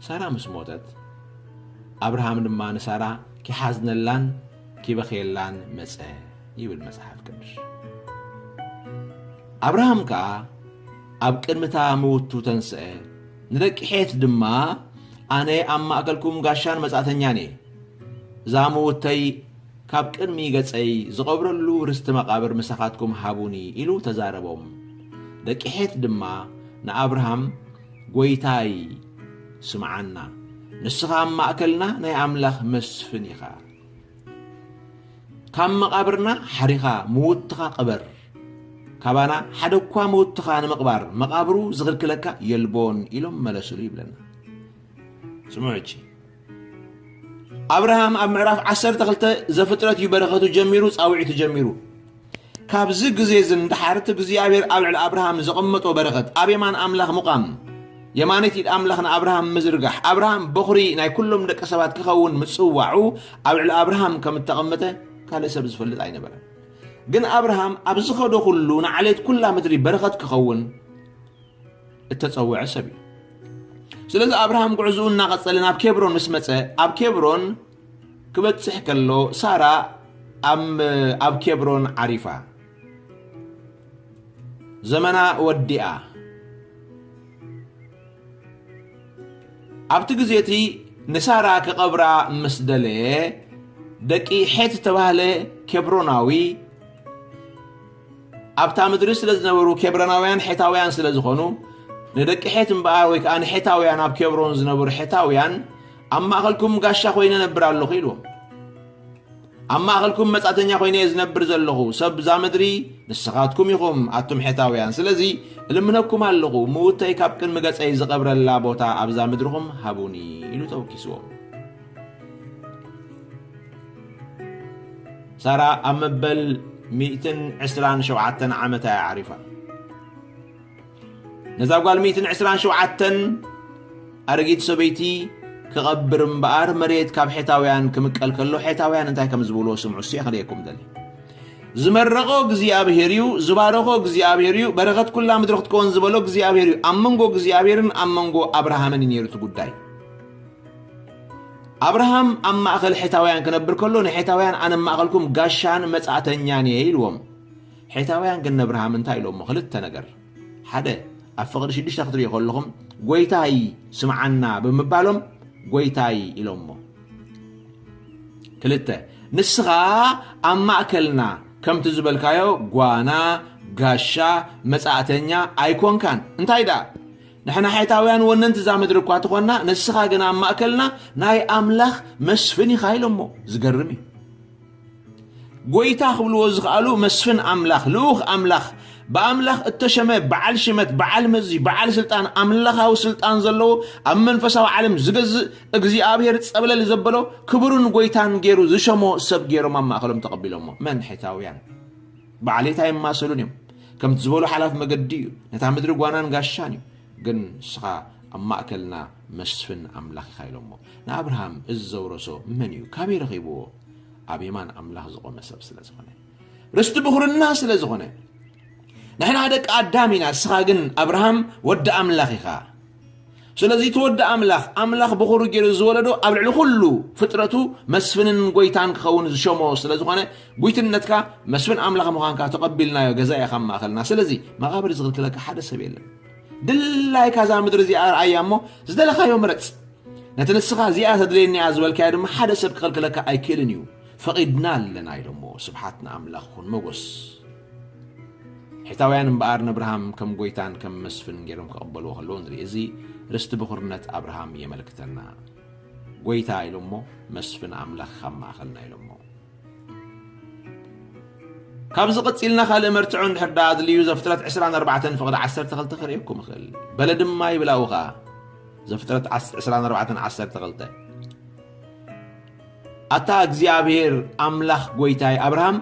ሳራ ምስ ሞተት ኣብርሃም ድማ ንሳራ ኪሓዝነላን ኪበኽየላን መጸ ይብል መጽሓፍ ቅዱስ። ኣብርሃም ከኣ ኣብ ቅድሚታ ምውቱ ተንስአ፣ ንደቂ ሔት ድማ ኣነ ኣብ ማእከልኩም ጋሻን መጻእተኛን እየ፣ እዛ ምውተይ ካብ ቅድሚ ገጸይ ዝቐብረሉ ርስቲ መቓብር ምሳኻትኩም ሃቡኒ ኢሉ ተዛረቦም። ደቂ ሔት ድማ ንኣብርሃም፣ ጐይታይ ስምዓና፣ ንስኻ ኣብ ማእከልና ናይ ኣምላኽ መስፍን ኢኻ። ካብ መቓብርና ሓሪኻ ምውትኻ ቅበር፣ ካባና ሓደ እኳ ምውትኻ ንምቕባር መቓብሩ ዝኽልክለካ የልቦን ኢሎም መለስሉ ይብለና። ስምዑ ሕጂ ኣብርሃም ኣብ ምዕራፍ ዓሰርተ ክልተ ዘፍጥረት እዩ በረኸቱ ጀሚሩ ጻውዒቱ ጀሚሩ። ካብዚ ግዜ እዚ ንደሓር እቲ እግዚኣብሔር ኣብ ልዕሊ ኣብርሃም ዘቐመጦ በረኸት ኣብ የማን ኣምላኽ ምቋም፣ የማነይቲ ኢድ ኣምላኽ ንኣብርሃም ምዝርጋሕ፣ ኣብርሃም በኹሪ ናይ ኩሎም ደቂ ሰባት ክኸውን ምጽዋዑ ኣብ ልዕሊ ኣብርሃም ከም እተቐመጠ ካልእ ሰብ ዝፈልጥ ኣይነበረን። ግን ኣብርሃም ኣብ ዝኸዶ ኩሉ ንዓሌት ኩላ ምድሪ በረኸት ክኸውን እተጸውዐ ሰብ እዩ። ስለዚ ኣብርሃም ጉዕዝኡ እናቐጸለ ናብ ኬብሮን ምስ መጸ፣ ኣብ ኬብሮን ክበጽሕ ከሎ ሳራ ኣብ ኣብ ኬብሮን ዓሪፋ ዘመና ወዲኣ። ኣብቲ ግዜ እቲ ንሳራ ክቐብራ ምስ ደለየ፣ ደቂ ሔት ዝተባህለ ኬብሮናዊ ኣብታ ምድሪ ስለ ዝነበሩ ኬብሮናውያን ሔታውያን ስለ ዝኾኑ፣ ንደቂ ሔት እምበኣር ወይ ከዓ ንሔታውያን ኣብ ኬብሮን ዝነበሩ ሔታውያን ኣብ ማእኸልኩም ጋሻ ኮይነ ነብር ኣለኹ ኢልዎም። ኣብ ማእኸልኩም መጻእተኛ ኮይነ እየ ዝነብር ዘለኹ። ሰብ እዛ ምድሪ ንስኻትኩም ኢኹም ኣቱም ሔታውያን። ስለዚ እልምነኩም ኣለኹ፣ ምውተይ ካብ ቅድሚ ገጸይ ዝቐብረላ ቦታ ኣብዛ ምድርኹም ሃቡኒ ኢሉ ተወኪስዎም። ሳራ ኣብ መበል ሚእትን ዕስራን ሸውዓተን ዓመታ እያ ዓሪፋ። ነዛ ጓል ሚእትን ዕስራን ሸውዓተን ኣረጊት ሰበይቲ ክቐብር እምበኣር መሬት ካብ ሔታውያን ክምቀል ከሎ ሔታውያን እንታይ ከም ዝብልዎ ስምዑ እስቲ ክርእየኩም ደሊ። ዝመረቖ እግዚኣብሔር እዩ፣ ዝባረኾ እግዚኣብሔር እዩ፣ በረኸት ኩላ ምድሪ ክትከውን ዝበሎ እግዚኣብሔር እዩ። ኣብ መንጎ እግዚኣብሔርን ኣብ መንጎ ኣብርሃምን እዩ ነይሩ እቲ ጉዳይ። ኣብርሃም ኣብ ማእኸል ሔታውያን ክነብር ከሎ ንሔታውያን ኣነ ኣብ ማእኸልኩም ጋሻን መጻእተኛን እየ ኢልዎም። ሔታውያን ግን ነብርሃም እንታይ ኢሎሞ? ክልተ ነገር። ሓደ፣ ኣብ ፍቕዲ ሽዱሽተ ክትሪኦ ከለኹም ጐይታይ ስምዓና ብምባሎም ጐይታይ ኢሎሞ። ክልተ፣ ንስኻ ኣብ ማእከልና ከምቲ ዝበልካዮ ጓና፣ ጋሻ፣ መጻእተኛ ኣይኮንካን። እንታይ ደኣ ንሕና ሔታውያን ወነንቲ እዛ ምድሪ እኳ ትኾንና፣ ንስኻ ግን ኣብ ማእከልና ናይ ኣምላኽ መስፍን ኢኻ ኢሎሞ። ዝገርም እዩ። ጎይታ ክብልዎ ዝኸኣሉ መስፍን ኣምላኽ፣ ልኡኽ ኣምላኽ፣ ብኣምላኽ እተሸመ በዓል ሽመት፣ በዓል መዚ፣ በዓል ስልጣን፣ ኣምላኻዊ ስልጣን ዘለዎ፣ ኣብ መንፈሳዊ ዓለም ዝገዝእ እግዚኣብሔር ጸብለል ዘበሎ ክቡርን ጎይታን ገይሩ ዝሸሞ ሰብ ገይሮም ኣብ ማእከሎም ተቐቢሎሞ። መን? ሒታውያን። ብዓሌት ኣይማሰሉን እዮም። ከምቲ ዝበሎ ሓላፍ መገዲ እዩ። ነታ ምድሪ ጓናን ጋሻን እዩ። ግን ንስኻ ኣብ ማእከልና መስፍን ኣምላኽ ኢኻ ኢሎሞ። ንኣብርሃም እዚ ዘውረሶ መን እዩ? ካበይ ረኺብዎ? ኣብ የማን ኣምላኽ ዝቖመ ሰብ ስለ ዝኾነ፣ ርስቲ ብኹርና ስለ ዝኾነ። ንሕና ደቂ ኣዳም ኢና፣ ንስኻ ግን ኣብርሃም ወዲ ኣምላኽ ኢኻ። ስለዚ እቲ ወዲ ኣምላኽ፣ ኣምላኽ ብኹሩ ገይሩ ዝወለዶ ኣብ ልዕሊ ኩሉ ፍጥረቱ መስፍንን ጎይታን ክኸውን ዝሸሞ ስለ ዝኾነ፣ ጉይትነትካ መስፍን ኣምላኽ ምዃንካ ተቐቢልናዮ፣ ገዛ ኢኻ ኣብ ማእከልና። ስለዚ መቓብር ዝኽልክለካ ሓደ ሰብ የለን። ድላይካ እዛ ምድሪ እዚኣ ርኣያ እሞ ዝደለኻዮ ምረጽ። ነቲ ንስኻ እዚኣ ተድልየኒ እያ ዝበልካዮ ድማ ሓደ ሰብ ክኸልክለካ ኣይክእልን እዩ። ፈቒድና ኣለና ኢሎሞ። ስብሓት ንኣምላኽ ይኹን፣ መጎስ። ሒታውያን እምበኣር ንኣብርሃም ከም ጎይታን ከም መስፍን ገይሮም ክቕበልዎ ከለዉ ንርኢ። እዚ ርስቲ ብኹርነት ኣብርሃም የመልክተና። ጎይታ ኢሎሞ፣ መስፍን ኣምላኽ ካብ ማእከልና ኢሎሞ። ካብዚ ቀጺልና ካልእ መርትዖ እንድሕር ደኣ ኣድልዩ፣ ዘፍጥረት ዕስራን ኣርባዕተን ፍቕዲ ዓሰርተ ክልተ ከርእየኩም እኽእል። በለ ድማ ይብል ኣብኡ ኸኣ፣ ዘፍጥረት ዓስ-፣ ዕስራን ኣርባዕተን ዓሰርተ ክልተ፣ ኣታ እግዚኣብሔር ኣምላኽ ጎይታይ ኣብርሃም፣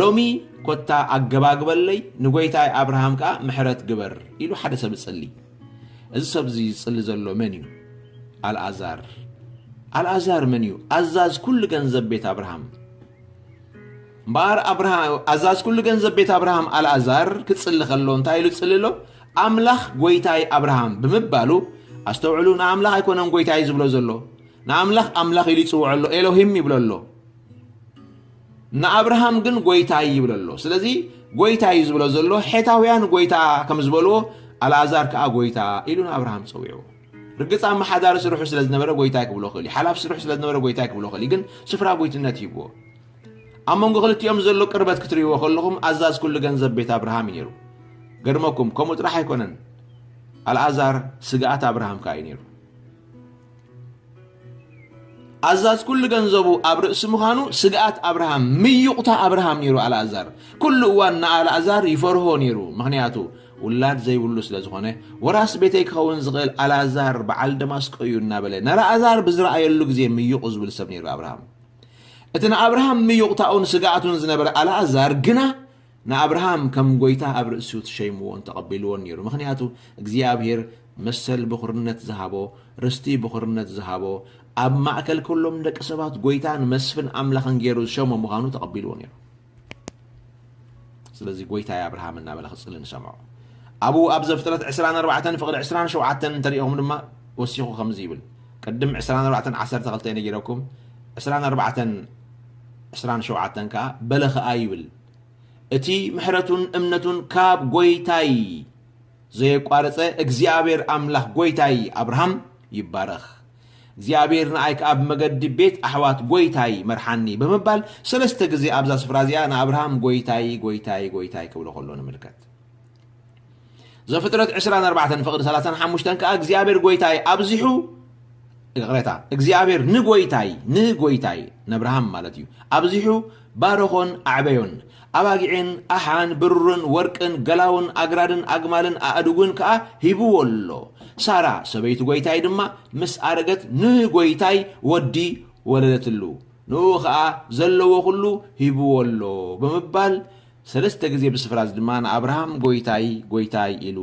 ሎሚ ኮታ ኣገባግበለይ፣ ንጎይታይ ኣብርሃም ከኣ ምሕረት ግበር ኢሉ ሓደ ሰብ ይጽሊ። እዚ ሰብ እዚ ዝጽሊ ዘሎ መን እዩ? ኣልኣዛር። ኣልኣዛር መን እዩ? ኣዛዝ ኩሉ ገንዘብ ቤት ኣብርሃም። እምበኣር ኣብርሃ-፣ ኣዛዝ ኩሉ ገንዘብ ቤት ኣብርሃም ኣልኣዛር ክጽሊ ከሎ እንታይ ኢሉ ይጽሊ ኣሎ? ኣምላኽ ጎይታይ ኣብርሃም ብምባሉ፣ ኣስተውዕሉ፣ ንኣምላኽ ኣይኮነን ጎይታይ ዝብሎ ዘሎ። ንኣምላኽ ኣምላኽ ኢሉ ይጽውዖ ኣሎ፣ ኤሎሂም ይብሎ ኣሎ። ንኣብርሃም ግን ጎይታይ ይብሎ ኣሎ። ስለዚ ጎይታይ እዩ ዝብሎ ዘሎ፣ ሔታውያን ጎይታ ከም ዝበልዎ፣ ኣልኣዛር ከኣ ጎይታ ኢሉ ንኣብርሃም ጸዊዕዎ። ርግጽ ኣመሓዳሪ ስርሑ ስለ ዝነበረ ጎይታይ ክብሎ ክእል እዩ። ሓላፊ ስርሑ ስለ ዝነበረ ጎይታይ ክብሎ ክእል እዩ። ግን ስፍራ ጎይትነት ይህብዎ። ኣብ መንጎ ክልቲኦም ዘሎ ቅርበት ክትርእይዎ ከለኹም፣ ኣዛዝ ኩሉ ገንዘብ ቤት ኣብርሃም እዩ ነይሩ። ገርመኩም፣ ከምኡ ጥራሕ ኣይኮነን። ኣልኣዛር ስግኣት ኣብርሃም ከኣ እዩ ነይሩ። ኣዛዝ ኩሉ ገንዘቡ ኣብ ርእሲ ምዃኑ፣ ስግኣት ኣብርሃም፣ ምዩቕታ ኣብርሃም ነይሩ ኣልኣዛር። ኩሉ እዋን ንኣልኣዛር ይፈርሆ ነይሩ። ምኽንያቱ፣ ውላድ ዘይብሉ ስለ ዝኾነ፣ "ወራስ ቤተይ ክኸውን ዝኽእል ኣልኣዛር በዓል ደማስቆ እዩ" እናበለ፣ ንኣልኣዛር ብዝረኣየሉ ግዜ ምዩቕ ዝብል ሰብ ነይሩ ኣብርሃም። እቲ ንኣብርሃም ምዩቕታኡን ስግኣቱን ዝነበረ ኣልኣዛር ግና፣ ንኣብርሃም ከም ጎይታ ኣብ ርእሱ ተሸይምዎን ተቐቢልዎን ነይሩ። ምኽንያቱ እግዚኣብሔር መሰል ብኹርነት ዝሃቦ፣ ርስቲ ብኹርነት ዝሃቦ፣ ኣብ ማእከል ኩሎም ደቂ ሰባት ጎይታን መስፍን ኣምላኽን ገይሩ ዝሸሞ ምዃኑ ተቐቢልዎ ነይሩ። ስለዚ ጎይታይ ኣብርሃም እናበለ ክጽሊ ንሰምዖ። ኣብኡ ኣብ ዘፍጥረት ዕስራን ኣርባዕተን ፍቕዲ ዕስራን ሸውዓተን እንተሪኢኹም ድማ ወሲኹ ከምዚ ይብል። ቅድም ዕስራን ኣርባዕተን ዓሰርተ ክልተ ነጊረኩም፣ ዕስራን ኣርባዕተን ዕስራን ሸውዓተን ከኣ በለ ኸኣ ይብል። እቲ ምሕረቱን እምነቱን ካብ ጎይታይ ዘየቋረጸ እግዚኣብሔር ኣምላኽ ጎይታይ ኣብርሃም ይባረኽ። እግዚኣብሔር ንኣይ ከኣ ብመገዲ ቤት ኣሕዋት ጎይታይ መርሓኒ ብምባል ሰለስተ ግዜ ኣብዛ ስፍራ እዚኣ ንኣብርሃም ጎይታይ፣ ጎይታይ፣ ጎይታይ ክብሎ ከሎ ንምልከት። ዘፍጥረት ዕስራን ኣርባዕተን ፍቕዲ ሰላሳን ሓሙሽተን ከኣ እግዚኣብሔር ጎይታይ ኣብዚሑ፣ ይቕሬታ፣ እግዚኣብሔር ንጎይታይ፣ ንጎይታይ፣ ነብርሃም ማለት እዩ፣ ኣብዚሑ ባረኾን ኣዕበዮን። ኣባጊዕን ኣሓን ብሩርን ወርቅን ገላውን ኣግራድን ኣግማልን ኣእዱግን ከኣ ሂብዎ ኣሎ። ሳራ ሰበይቲ ጎይታይ ድማ ምስ ኣረገት ንጎይታይ ወዲ ወለደትሉ። ንኡ ኸኣ ዘለዎ ኩሉ ሂብዎ ኣሎ ብምባል ሰለስተ ግዜ ብስፍራ እዚ ድማ ንኣብርሃም ጎይታይ፣ ጎይታይ ኢሉ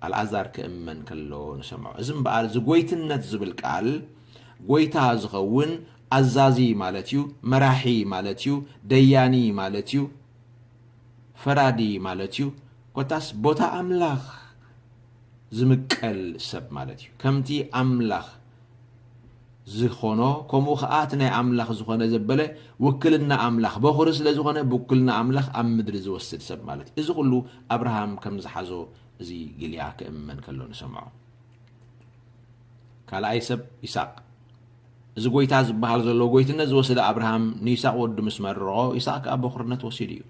ኣልኣዛር ክእመን ከሎ ንሰምዖ። እዚ እምበኣር እዚ ጎይትነት ዝብል ቃል ጎይታ ዝኸውን ኣዛዚ ማለት እዩ፣ መራሒ ማለት እዩ፣ ደያኒ ማለት እዩ፣ ፈራዲ ማለት እዩ። ኮታስ ቦታ ኣምላኽ ዝምቀል ሰብ ማለት እዩ። ከምቲ ኣምላኽ ዝኾኖ፣ ከምኡ ኸኣ እቲ ናይ ኣምላኽ ዝኾነ ዘበለ ውክልና ኣምላኽ፣ በኹሪ ስለ ዝኾነ፣ ብውክልና ኣምላኽ ኣብ ምድሪ ዝወስድ ሰብ ማለት እዩ። እዚ ኹሉ ኣብርሃም ከም ዝሓዞ እዚ ጊልያ ክእመን ከሎ ንሰምዖ። ካልኣይ ሰብ ይስሐቅ። እዚ ጎይታ ዝበሃል ዘሎ ጎይትነት ዝወሰደ ኣብርሃም ንይስሐቅ ወዱ ምስ መረቖ፣ ይስሐቅ ከኣ በኹርነት ወሲዱ እዩ።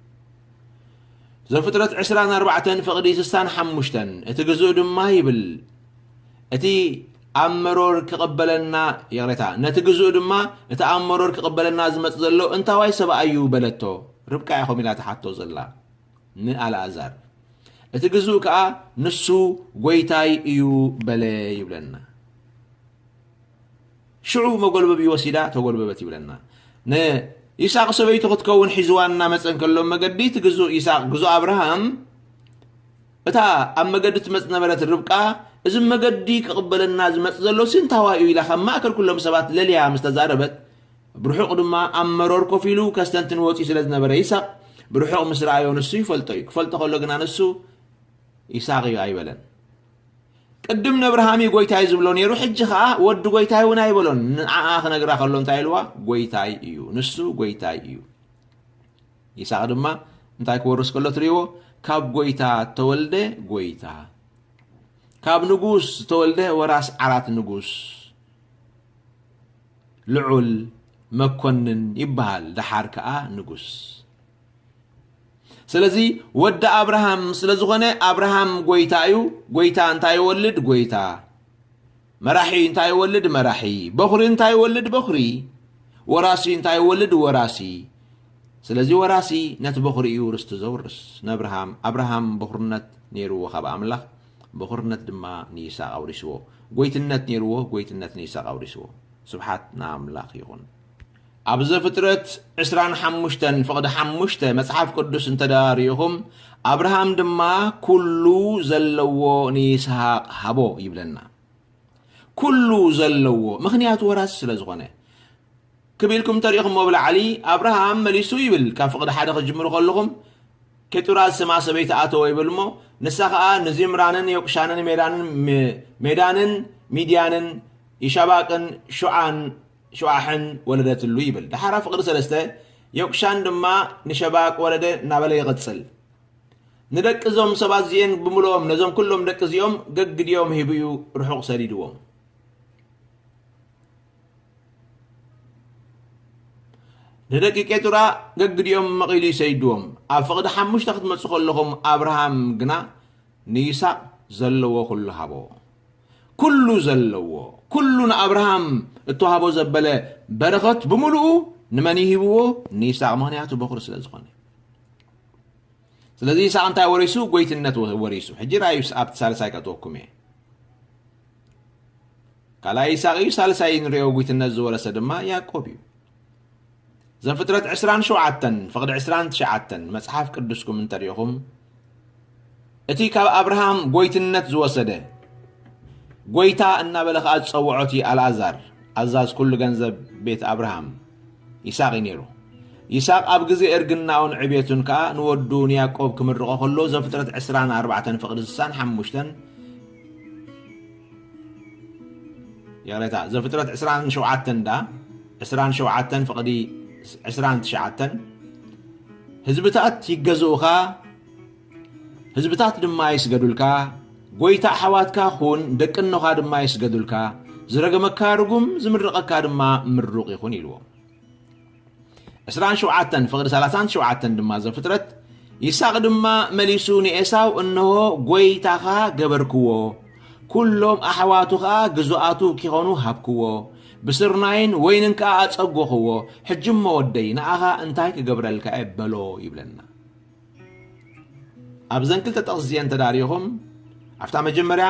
ዘፍጥረት ዕስራን ኣርባዕተን ፍቕዲ ስሳን ሓሙሽተን፣ እቲ ግዝኡ ድማ ይብል፣ እቲ ኣብ መሮር ክቕበለና፣ ይቕሬታ፣ ነቲ ግዙእ ድማ፣ እቲ ኣብ መሮር ክቕበለና ዝመጽእ ዘሎ እንታዋይ ሰብኣይ እዩ? በለቶ። ርብቃ እያ ከምኡ ኢላ ትሓቶ ዘላ ንኣልኣዛር። እቲ ግዙእ ከኣ፣ ንሱ ጐይታይ እዩ በለ ይብለና። ሽዑ መጎልበቢ ወሲዳ ተጎልበበት ይብለና። ንይስሐቅ ሰበይቱ ክትከውን ሒዝዋ እናመጸ እንከሎ መገዲ እቲ ግዙእ ይስሐቅ፣ ግዙእ ኣብርሃም፣ እታ ኣብ መገዲ ትመጽእ ነበረት ርብቃ፣ እዚ መገዲ ክቕበለና ዝመጽእ ዘሎ ሲ እንታዋይ እዩ ኢላ ካብ ማእከል ኩሎም ሰባት ለልያ ምስ ተዛረበት፣ ብርሑቕ ድማ ኣብ መሮር ኮፍ ኢሉ ከስተንትን ወጺኡ ስለ ዝነበረ ይስሐቅ ብርሑቕ ምስ ረኣዮ ንሱ ይፈልጦ እዩ። ክፈልጦ ከሎ ግና ንሱ ይስሐቅ እዩ ኣይበለን። ቅድም ነብርሃም እዩ ጐይታይ ዝብሎ ነይሩ፣ ሕጂ ኸኣ ወዲ ጐይታይ እውን ኣይበሎን። ንዓኣ ክነግራ ከሎ እንታይ ኢልዋ? ጐይታይ እዩ፣ ንሱ ጐይታይ እዩ። ይስሐቅ ድማ እንታይ ክወርስ ከሎ ትርእይዎ? ካብ ጐይታ ተወልደ ጐይታ፣ ካብ ንጉስ ዝተወልደ ወራስ ዓራት ንጉስ፣ ልዑል መኮንን ይበሃል፣ ደሓር ከኣ ንጉስ። ስለዚ ወዲ ኣብርሃም ስለ ዝኾነ ኣብርሃም ጐይታ እዩ። ጐይታ እንታይ ይወልድ? ጐይታ። መራሒ እንታይ ይወልድ? መራሒ። በኹሪ እንታይ ይወልድ? በኹሪ። ወራሲ እንታይ ይወልድ? ወራሲ። ስለዚ ወራሲ ነቲ በኹሪ እዩ ርስቲ ዘውርስ። ነብርሃም፣ ኣብርሃም በኹርነት ነይርዎ ካብ ኣምላኽ፣ በኹርነት ድማ ንይስሐቅ ኣውሪስዎ። ጐይትነት ነይርዎ፣ ጐይትነት ንይስሐቅ ኣውሪስዎ። ስብሓት ንኣምላኽ ይኹን። ኣብ ዘፍጥረት ዕስራን ሓሙሽተን ፍቕዲ ሓሙሽተ መጽሓፍ ቅዱስ እንተ ደኣ ርኢኹም፣ ኣብርሃም ድማ ኩሉ ዘለዎ ንይስሃቅ ሃቦ ይብለና። ኩሉ ዘለዎ፣ ምኽንያቱ ወራሲ ስለ ዝኾነ። ክብ ኢልኩም እንተ ርኢኹምዎ ብላዕሊ፣ ኣብርሃም መሊሱ ይብል፣ ካብ ፍቕዲ ሓደ ክትጅምሩ ከለኹም፣ ኬጡራ ዝስማ ሰበይቲ ኣተወ ይብል እሞ፣ ንሳ ኸኣ ንዚምራንን ዮቅሻንን ሜዳንን ም-፣ ሜዳንን ሚድያንን ይሻባቅን ሹዓን ሹዓሕን ወለደትሉ ይብል። ደሓር ኣብ ፍቕዲ ሰለስተ፣ ዮቅሻን ድማ ንሸባቅ ወለደ እናበለ ይቕጽል። ንደቂ እዞም ሰባት እዚኤን ብምልኦም ነዞም ኩሎም ደቂ እዚኦም ገግዲኦም ሂቡ እዩ ርሑቕ ሰዲድዎም። ንደቂ ቄጡራ ገግዲኦም መቒሉ ይሰይድዎም። ኣብ ፍቕዲ ሓሙሽተ ክትመጹ ከለኹም ኣብርሃም ግና ንይስሐቅ ዘለዎ ኩሉ ሃቦ። ኩሉ ዘለዎ፣ ኩሉ ንኣብርሃም እተዋህቦ ዘበለ በረኸት ብምሉኡ ንመን ይሂብዎ? ንይስሐቅ፣ ምኽንያቱ በኹሪ ስለ ዝኾነ። ስለዚ ይስሐቅ እንታይ ወሪሱ? ጎይትነት ወ-፣ ወሪሱ። ሕጂ ራእዩ ኣብቲ ሳልሳይ ከእትወኩም እየ። ካልኣይ ይስሐቅ እዩ፣ ሳልሳይ ንሪኦ ጎይትነት ዝወረሰ ድማ ያዕቆብ እዩ። ዘፍጥረት ዕስራን ሸውዓተን ፍቕዲ ዕስራን ትሽዓተን መጽሓፍ ቅዱስኩም እንተሪኢኹም፣ እቲ ካብ ኣብርሃም ጎይትነት ዝወሰደ፣ ጎይታ እናበለ ኸኣ ዝጸውዖ እቲ ኣልኣዛር፣ ኣዛዝ ኩሉ ገንዘብ ቤት ኣብርሃም፣ ይስሐቅ እዩ ነይሩ። ይስሐቅ ኣብ ግዜ እርግናኡን ዕቤቱን ከኣ ንወዱ ንያዕቆብ ክምርቖ ከሎ፣ ዘፍጥረት ዕስራን ኣርባዕተን ፍቕዲ ስሳን ሓሙሽተን፣ ይቕሬታ፣ ዘፍጥረት ዕስራን ሸውዓተን ዳ፣ ዕስራን ሸውዓተን ፍቕዲ ዕስራን ትሽዓተን፣ ህዝብታት ይገዝኡኻ፣ ህዝብታት ድማ ይስገዱልካ፣ ጎይታ ኣሕዋትካ ኩን፣ ደቂ እኖኻ ድማ ይስገዱልካ፣ ዝረገመካ ርጉም፣ ዝምርቐካ ድማ ምሩቕ ይኹን ኢልዎ። ዕስራን ሸውዓተን ፍቕዲ ሰላሳን ሸውዓተን ድማ ዘፍጥረት፣ ይስሐቅ ድማ መሊሱ ንኤሳው፣ እንሆ፣ ጐይታኻ ገበርክዎ፣ ኩሎም ኣሕዋቱ ኸኣ ግዙኣቱ ኪኾኑ ሃብክዎ፣ ብስርናይን ወይንን ከኣ ኣጸጎኽዎ። ሕጂ እሞ ወደይ፣ ንኣኻ እንታይ ክገብረልካ እየ? በሎ ይብለና። ኣብዘን ክልተ ጥቕሲ እዚአን ተዳሪኹም፣ ኣብታ መጀመርያ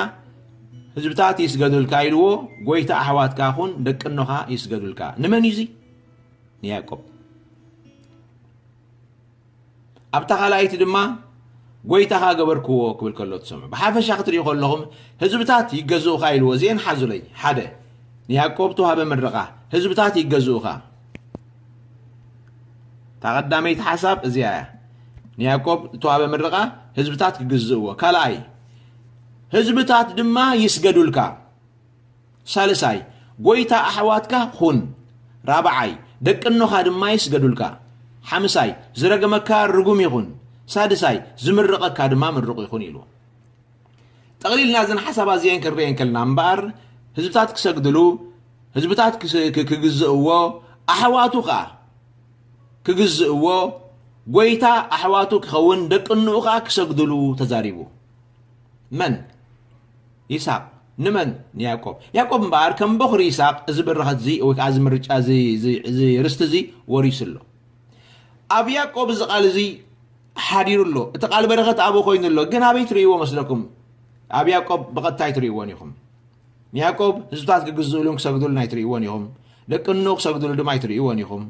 ህዝብታት ይስገዱልካ ኢልዎ፣ ጐይታ ኣሕዋትካ ኹን፣ ደቂ እኖኻ ይስገዱልካ። ንመን እዩ እዚ? ንያዕቆብ። ኣብታ ካልኣይቲ ድማ ጐይታኻ ገበርክዎ ክብል ከሎ ትሰምዑ። ብሓፈሻ ክትሪኡ ከለኹም ህዝብታት ይገዝኡኻ ኢልዎ። እዚአን ሓዙለይ። ሓደ፣ ንያዕቆብ ተዋህበ ምርቓ፣ ህዝብታት ይገዝኡኻ። እታ ቀዳመይቲ ሓሳብ እዚኣ እያ። ንያዕቆብ ዝተዋህበ ምርቓ ህዝብታት ክግዝእዎ። ካልኣይ፣ ህዝብታት ድማ ይስገዱልካ። ሳልሳይ፣ ጐይታ ኣሕዋትካ ኹን። ራብዓይ፣ ደቂ እኖኻ ድማ ይስገዱልካ። ሓምሳይ፣ ዝረገመካ ርጉም ይኹን። ሳድሳይ፣ ዝምርቐካ ድማ ምሩቕ ይኹን ኢሉ። ጠቕሊልና እዘን ሓሳባት እዚአን ክንሪአን ከለና እምበኣር፣ ህዝብታት ክሰግድሉ፣ ህዝብታት ክስ-፣ ክ-፣ ክግዝእዎ፣ ኣሕዋቱ ኸኣ ክግዝእዎ፣ ጐይታ ኣሕዋቱ ክኸውን፣ ደቂ እንኡ ኸኣ ክሰግድሉ ተዛሪቡ። መን? ይስሐቅ። ንመን? ንያዕቆብ። ያዕቆብ እምበኣር ከም በኹሪ ይስሐቅ እዚ በረኸት እዚ ወይ ከዓ እዚ ምርጫ እዚ፣ እዚ፣ እዚ ርስቲ እዚ ወሪሱ ኣሎ። ኣብ ያዕቆብ እዚ ቃል እዚ ሓዲሩ ኣሎ። እቲ ቃል በረኸት ኣብኡ ኮይኑ ኣሎ። ግን ኣበይ ትርእይዎ መስለኩም? ኣብ ያዕቆብ ብቐጥታ ኣይትርእይዎን ኢኹም። ንያዕቆብ ህዝብታት ክግዝኡሉን ክሰግዱሉን ኣይትርእይዎን ኢኹም። ደቂ እኖ ክሰግዱሉ ድማ ኣይትርእይዎን ኢኹም።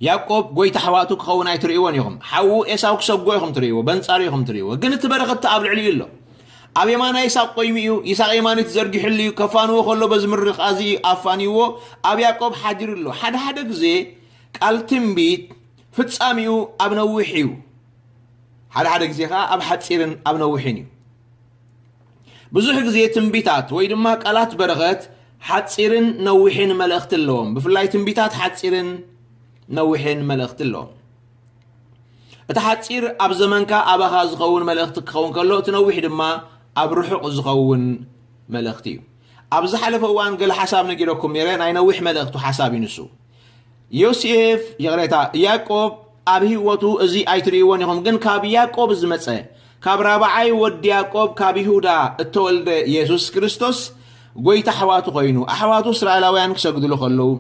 ያዕቆብ ጎይታ ኣሕዋቱ ክኸውን ኣይትርእይዎን ኢኹም። ሓዉ ኤሳው ክሰግኦ ኢኹም ትርእይዎ፣ በንጻሩ ኢኹም ትርእይዎ። ግን እቲ በረኸት ኣብ ልዕሊኡ ኣሎ። ኣብ የማና ይስሐቅ ቆይሙ እዩ። ይስሐቅ የማኒት ዘርጊሑሉ እዩ። ከፋንዎ ከሎ በዚ ምርቃ እዚ ኣፋንይዎ ኣብ ያዕቆብ ሓዲሩ ኣሎ። ሓደ ሓደ ግዜ ቃል ትንቢት ፍጻሜኡ ኣብ ነዊሕ እዩ። ሓደ ሓደ ግዜ ኸዓ ኣብ ሓጺርን ኣብ ነዊሕን እዩ። ብዙሕ ግዜ ትንቢታት ወይ ድማ ቃላት በረኸት ሓጺርን ነዊሕን መልእኽቲ ኣለዎም። ብፍላይ ትንቢታት ሓጺርን ነዊሕን መልእኽቲ ኣለዎም። እቲ ሓጺር ኣብ ዘመንካ ኣባኻ ዝኸውን መልእኽቲ ክኸውን ከሎ፣ እቲ ነዊሕ ድማ ኣብ ርሑቕ ዝኸውን መልእኽቲ እዩ። ኣብ ዝሓለፈ እዋን ገለ ሓሳብ ነጊረኩም ነይረ፣ ናይ ነዊሕ መልእኽቱ ሓሳብ እዩ ንሱ። ዮሴፍ፣ ይቕሬታ፣ ያዕቆብ ኣብ ህይወቱ እዚ ኣይትርእይዎን ኢኹም፣ ግን ካብ ያዕቆብ ዝመጸ፣ ካብ ራብዓይ ወዲ ያዕቆብ፣ ካብ ይሁዳ እተወልደ የሱስ ክርስቶስ፣ ጎይታ ኣሕዋቱ ኮይኑ፣ ኣሕዋቱ እስራኤላውያን ክሰግድሉ ከለዉ፣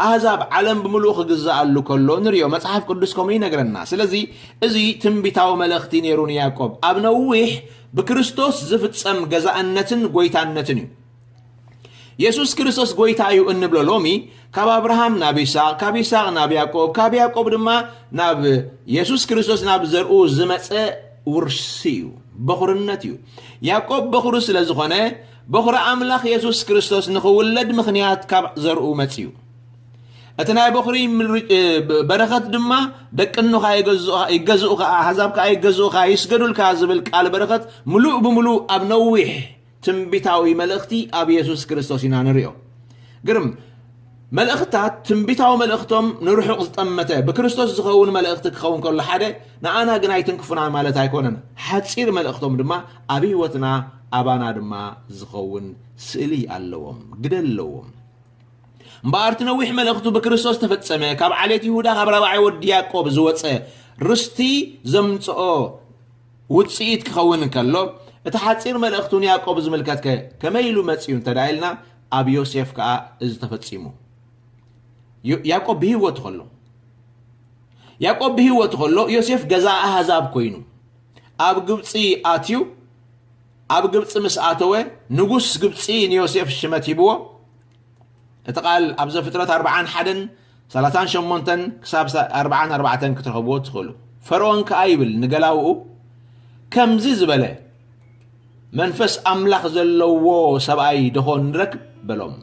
ኣህዛብ ዓለም ብምሉኡ ክግዛኣሉ ከሎ ንሪኦ። መጽሓፍ ቅዱስ ከምኡ ይነግረና። ስለዚ እዚ ትንቢታዊ መልእኽቲ ነይሩ ንያዕቆብ። ኣብ ነዊሕ ብክርስቶስ ዝፍጸም ገዛእነትን ጎይታነትን እዩ። የሱስ ክርስቶስ ጎይታ እዩ እንብሎ ሎሚ፣ ካብ ኣብርሃም ናብ ይስሐቅ፣ ካብ ይስሐቅ ናብ ያዕቆብ፣ ካብ ያዕቆብ ድማ ናብ የሱስ ክርስቶስ ናብ ዘርኡ ዝመጸ ውርሲ እዩ፣ በኹርነት እዩ። ያዕቆብ በኹሩ ስለ ዝኾነ፣ በኹሪ ኣምላኽ የሱስ ክርስቶስ ንኽውለድ ምኽንያት ካብ ዘርኡ መጺኡ። እቲ ናይ በኹሪ ምርጭ-፣ በረኸት ድማ፣ "ደቂ እኖኻ ይገዝኡ-፣ ይገዝኡኻ፣ ኣህዛብ ከኣ ይገዝኡኻ፣ ይስገዱልካ" ዝብል ቃል በረኸት ምሉእ ብምሉእ ኣብ ነዊሕ ትንቢታዊ መልእኽቲ ኣብ የሱስ ክርስቶስ ኢና ንሪኦ። ግርም፣ መልእኽትታት ትንቢታዊ መልእኽቶም ንርሑቕ ዝጠመተ ብክርስቶስ ዝኸውን መልእኽቲ ክኸውን ከሎ ሓደ፣ ንኣና ግን ኣይትንክፉና ማለት ኣይኮነን። ሓጺር መልእኽቶም ድማ ኣብ ህይወትና ኣባና ድማ ዝኸውን ስእሊ ኣለዎም፣ ግደ ኣለዎም። እምበኣር እቲ ነዊሕ መልእኽቱ ብክርስቶስ ተፈጸመ። ካብ ዓሌት ይሁዳ፣ ካብ ራብዓይ ወዲ ያዕቆብ ዝወጸ ርስቲ ዘምጽኦ ውጽኢት ክኸውን እንከሎ፣ እቲ ሓጺር መልእኽቱ ንያዕቆብ ዝምልከትከ ከመይ ኢሉ መጺኡ እንተ ደኣ ኢልና፣ ኣብ ዮሴፍ ከኣ እዚ ተፈጺሙ። ዮ-፣ ያዕቆብ ብህይወቱ ከሎ፣ ያዕቆብ ብህይወቱ ከሎ፣ ዮሴፍ ገዛኢ ኣህዛብ ኮይኑ፣ ኣብ ግብጺ ኣትዩ፣ ኣብ ግብጺ ምስ ኣተወ፣ ንጉስ ግብጺ ንዮሴፍ ሽመት ሂብዎ። እቲ ቃል ኣብ ዘፍጥረት ኣርብዓን ሓደን፣ ሰላሳን ሸሞንተን ክሳብ ሳ-፣ ኣርብዓን ኣርባዕተን ክትረኽብዎ ትኽእሉ። ፈርኦን ከኣ ይብል ንገላውኡ፣ "ከምዚ ዝበለ መንፈስ ኣምላኽ ዘለዎ ሰብኣይ ደኾን ንረክብ?" በሎም።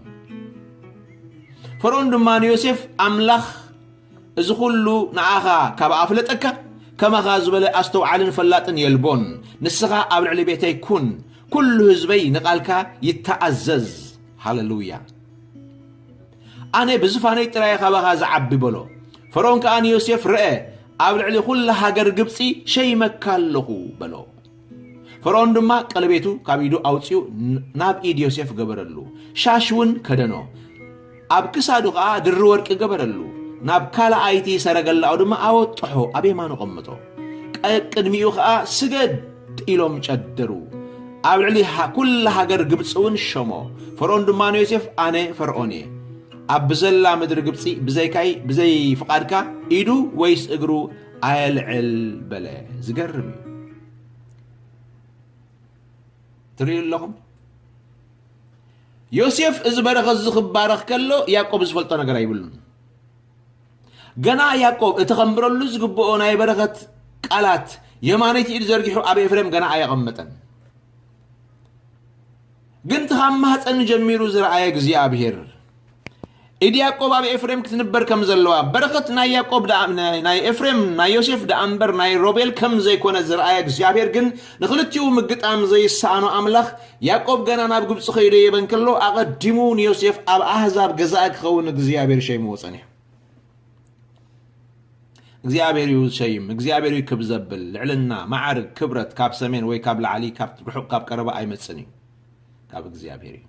ፈርኦን ድማ ንዮሴፍ፣ "ኣምላኽ እዚ ኹሉ ንኣኻ ካብ ኣፍለጠካ፣ ከማኻ ዝበለ ኣስተውዓልን ፈላጥን የልቦን። ንስኻ ኣብ ልዕሊ ቤተይ ኩን፣ ኩሉ ህዝበይ ንቓልካ ይተኣዘዝ።" ሃሌሉያ። "ኣነ ብዝፋነይ ጥራይ ካባኻ ዝዓቢ" በሎ። ፈርኦን ከኣ ንዮሴፍ፣ "ርአ፣ ኣብ ልዕሊ ኹላ ሃገር ግብጺ ሸይመካ ኣለኹ" በሎ። ፈርኦን ድማ ቀለቤቱ ካብ ኢዱ ኣውጺኡ ን-፣ ናብ ኢድ ዮሴፍ ገበረሉ። ሻሽ እውን ከደኖ። ኣብ ክሳዱ ኸኣ ድሪ ወርቂ ገበረሉ። ናብ ካልኣይቲ ሰረገላኡ ድማ ኣወጥሖ፣ ኣብ የማኑ ቀመጦ። ቀቅድሚኡ ኸኣ፣ "ስገድ!" ኢሎም ጨደሩ። ኣብ ልዕሊ ሃ-፣ ኩላ ሃገር ግብጺ እውን ሸሞ። ፈርኦን ድማ ንዮሴፍ፣ "ኣነ ፈርኦን እየ። ኣብ ብዘላ ምድሪ ግብጺ ብዘይካይ፣ ብዘይ ፍቓድካ ኢዱ ወይስ እግሩ ኣየልዕል" በለ። ዝገርም እዩ። ትርእዩ ኣለኹም? ዮሴፍ እዚ በረኸት እዚ ክባረኽ ከሎ፣ ያዕቆብ ዝፈልጦ ነገር ኣይብሉን። ገና ያዕቆብ እቲ ከንብረሉ ዝግብኦ ናይ በረኸት ቃላት የማነይቲ ኢድ ዘርጊሑ ኣብ ኤፍሬም ገና ኣየቐመጠን። ግን እቲ ካብ ማህፀን ጀሚሩ ዝረኣየ እግዚኣብሔር፣ ኢድ ያዕቆብ ኣብ ኤፍሬም ክትንበር ከም ዘለዋ፣ በረኸት ናይ ያዕቆብ ደኣ፣ ናይ፣ ናይ ኤፍሬም፣ ናይ ዮሴፍ ደኣ እምበር ናይ ሮቤል ከም ዘይኮነ ዝረኣየ እግዚኣብሔር ግን፣ ንኽልቲኡ ምግጣም ዘይሰኣኖ ኣምላኽ፣ ያዕቆብ ገና ናብ ግብጺ ከይደየበ እንከሎ፣ ኣቐዲሙ ንዮሴፍ ኣብ ኣህዛብ ገዛኢ ክኸውን እግዚኣብሔር ሸይምዎ ጸኒሑ። እግዚኣብሔር እዩ ዝሸይም፣ እግዚኣብሔር እዩ ክብ ዘብል፣ ልዕልና፣ መዓርግ፣ ክብረት ካብ ሰሜን ወይ ካብ ላዕሊ፣ ካብ ርሑቕ፣ ካብ ቀረባ ኣይመጽን እዩ፣ ካብ እግዚኣብሔር እዩ።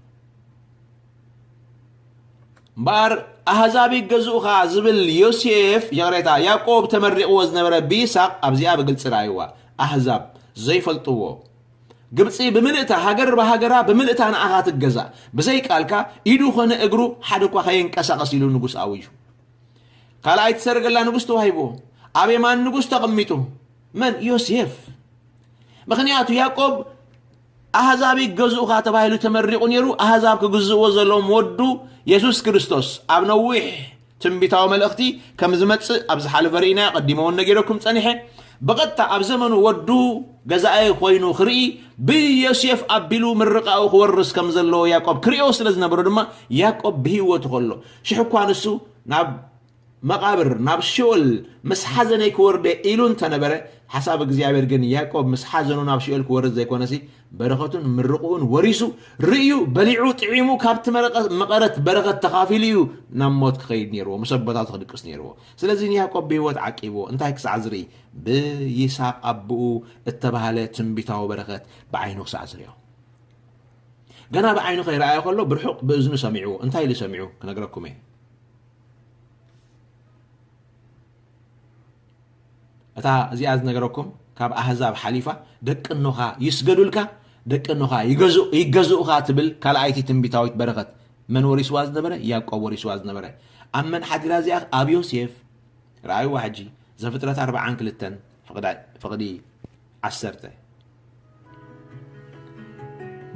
እምበኣር ኣህዛብ ይገዝኡኻ ዝብል ዮሴፍ፣ ይቕሬታ፣ ያዕቆብ ተመሪቕዎ ዝነበረ ብይስሐቅ ኣብዚኣ ብግልጺ ረኣይዋ። ኣህዛብ ዘይፈልጥዎ፣ ግብፂ ብምልእታ፣ ሃገር ብሃገራ ብምልእታ ንኣኻ ትገዛእ። ብዘይ ቃልካ ኢዱ ኾነ እግሩ ሓደ እኳ ከየንቀሳቐስ ኢሉ ንጉስ ኣዊጁ። ካልኣይቲ ሰረገላ ንጉስ ተዋሂብዎ። ኣብ የማን ንጉስ ተቐሚጡ። መን? ዮሴፍ። ምኽንያቱ ያዕቆብ ኣህዛብ ይገዝኡኻ ተባሂሉ ተመሪቑ ነይሩ። ኣህዛብ ክግዝእዎ ዘለዎም ወዱ የሱስ ክርስቶስ ኣብ ነዊሕ ትንቢታዊ መልእኽቲ ከም ዝመጽእ ኣብ ዝሓለፈ ርኢና፣ ቀዲመ እውን ነጊረኩም ጸኒሐ። ብቐጥታ ኣብ ዘመኑ ወዱ ገዛኢ ኮይኑ ክርኢ፣ ብዮሴፍ ኣቢሉ ምርቃኡ ክወርስ ከም ዘለዎ ያዕቆብ ክርእዮ ስለ ዝነበሮ ድማ፣ ያዕቆብ ብህይወቱ ከሎ ሽሕ እኳ ንሱ ናብ መቓብር፣ ናብ ሽኦል ምስ ሓዘነይ ክወርደ ኢሉ እንተነበረ፣ ሓሳብ እግዚኣብሔር ግን ያዕቆብ ምስ ሓዘኑ ናብ ሽኦል ክወርድ ዘይኮነሲ፣ በረኸቱን ምርቕኡን ወሪሱ፣ ርእዩ፣ በሊዑ፣ ጥዒሙ፣ ካብቲ መረቐ-፣ መቐረት በረኸት ተኻፊሉ እዩ ናብ ሞት ክኸይድ ነይርዎ፣ ምስ ኣቦታቱ ክድቅስ ነይርዎ። ስለዚ ንያዕቆብ ብህይወት ዓቂብዎ። እንታይ ክሳዕ ዝርኢ? ብይስሓቅ ኣቦኡ እተባህለ ትንቢታዊ በረኸት ብዓይኑ ክሳዕ ዝርእዮ። ገና ብዓይኑ ከይረኣዮ ከሎ ብርሑቕ ብእዝኑ ሰሚዕዎ። እንታይ ኢሉ ሰሚዑ? ክነግረኩም እየ። እታ እዚኣ ዝነገረኩም ካብ ኣህዛብ ሓሊፋ ደቂ እኖኻ ይስገዱልካ፣ ደቂ እኖኻ ይገዙ-፣ ይገዝኡኻ ትብል ካልኣይቲ ትንቢታዊት በረኸት መን ወሪስዋ ዝነበረ? ያዕቆብ ወሪስዋ ዝነበረ። ኣብ መን ሓዲራ እዚኣ? ኣብ ዮሴፍ። ረኣይዋ ሕጂ ዘፍጥረት ኣርብዓን ክልተን ፍቕዳ-፣ ፍቕዲ ዓሰርተ።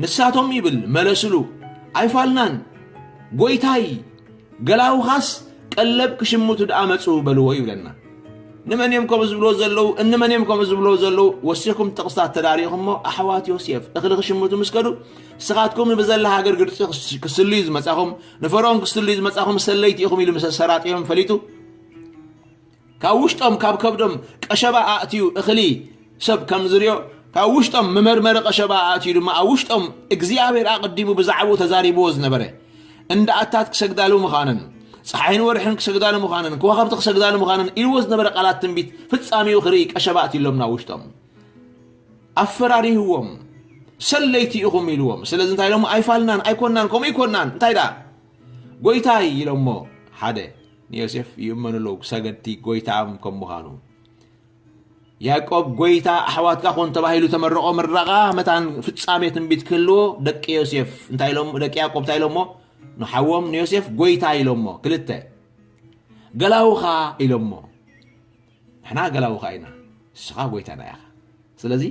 ንሳቶም ይብል መለስሉ፣ ኣይፋልናን፣ ጎይታይ፣ ገላውኻስ ቀለብ ክሽምቱ ደኣ መጹ በልዎ ይብለና። ንመን እዮም ከምኡ ዝብልዎ ዘለዉ? እንመን እዮም ከምኡ ዝብልዎ ዘለዉ? ወሲኹም ጥቕስታት ተዳሪኹም እሞ፣ ኣሕዋት ዮሴፍ እኽሊ ክሽምቱ ምስ ከዱ፣ ንስኻትኩም ብዘላ ሃገር ግብጺ ክስ-፣ ክስልዩ ዝመጻኹም፣ ንፈርዖን ክስልዩ ዝመጻኹም ሰለይቲ ኢኹም ኢሉ ምስ ኣሰራጥዮም ፈሊጡ፣ ካብ ውሽጦም፣ ካብ ከብዶም ቀሸባ ኣእትዩ እኽሊ ሰብ ከም ዝርዮ፣ ካብ ውሽጦም መመርመሪ ቀሸባ ኣእትዩ ድማ ኣብ ውሽጦም እግዚኣብሔር ኣቐዲሙ ብዛዕባኡ ተዛሪብዎ ዝነበረ፣ እንዳ ኣታት ክሰግዳሉ ምዃነን፣ ፀሓይን ወርሕን ክሰግዳሉ ምዃነን፣ ከዋኽብቲ ክሰግዳሉ ምዃነን ኢልዎ ዝነበረ ቃላት ትንቢት ፍጻሜኡ ክርኢ ቀሸባ ኣትዩሎም ናብ ውሽጦም። ኣፈራሪህዎም። ሰለይቲ ኢኹም ኢልዎም። ስለዚ እንታይ ኢሎሞ? ኣይፋልናን፣ ኣይኮናን፣ ከምኡ ኣይኮናን። እንታይ ደኣ? ጎይታይ ኢሎሞ። ሓደ፣ ንዮሴፍ ይእመኑ ኣለዉ፣ ሰገድቲ ጎይታኦም ከም ምዃኑ። ያዕቆብ፣ ጎይታ ኣሕዋትካ ኹን ተባሂሉ ተመረቖ ምረቓ መታን ፍጻሜ ትንቢት ክህልዎ፣ ደቂ ዮሴፍ እንታይ ኢሎም? ደቂ ያዕቆብ እንታይ ኢሎሞ? ንሓዎም ንዮሴፍ ጎይታ ኢሎሞ። ክልተ፣ ገላውኻ ኢሎሞ። ንሕና ገላውኻ ኢና፣ ንስኻ ጎይታና ኢኻ። ስለዚ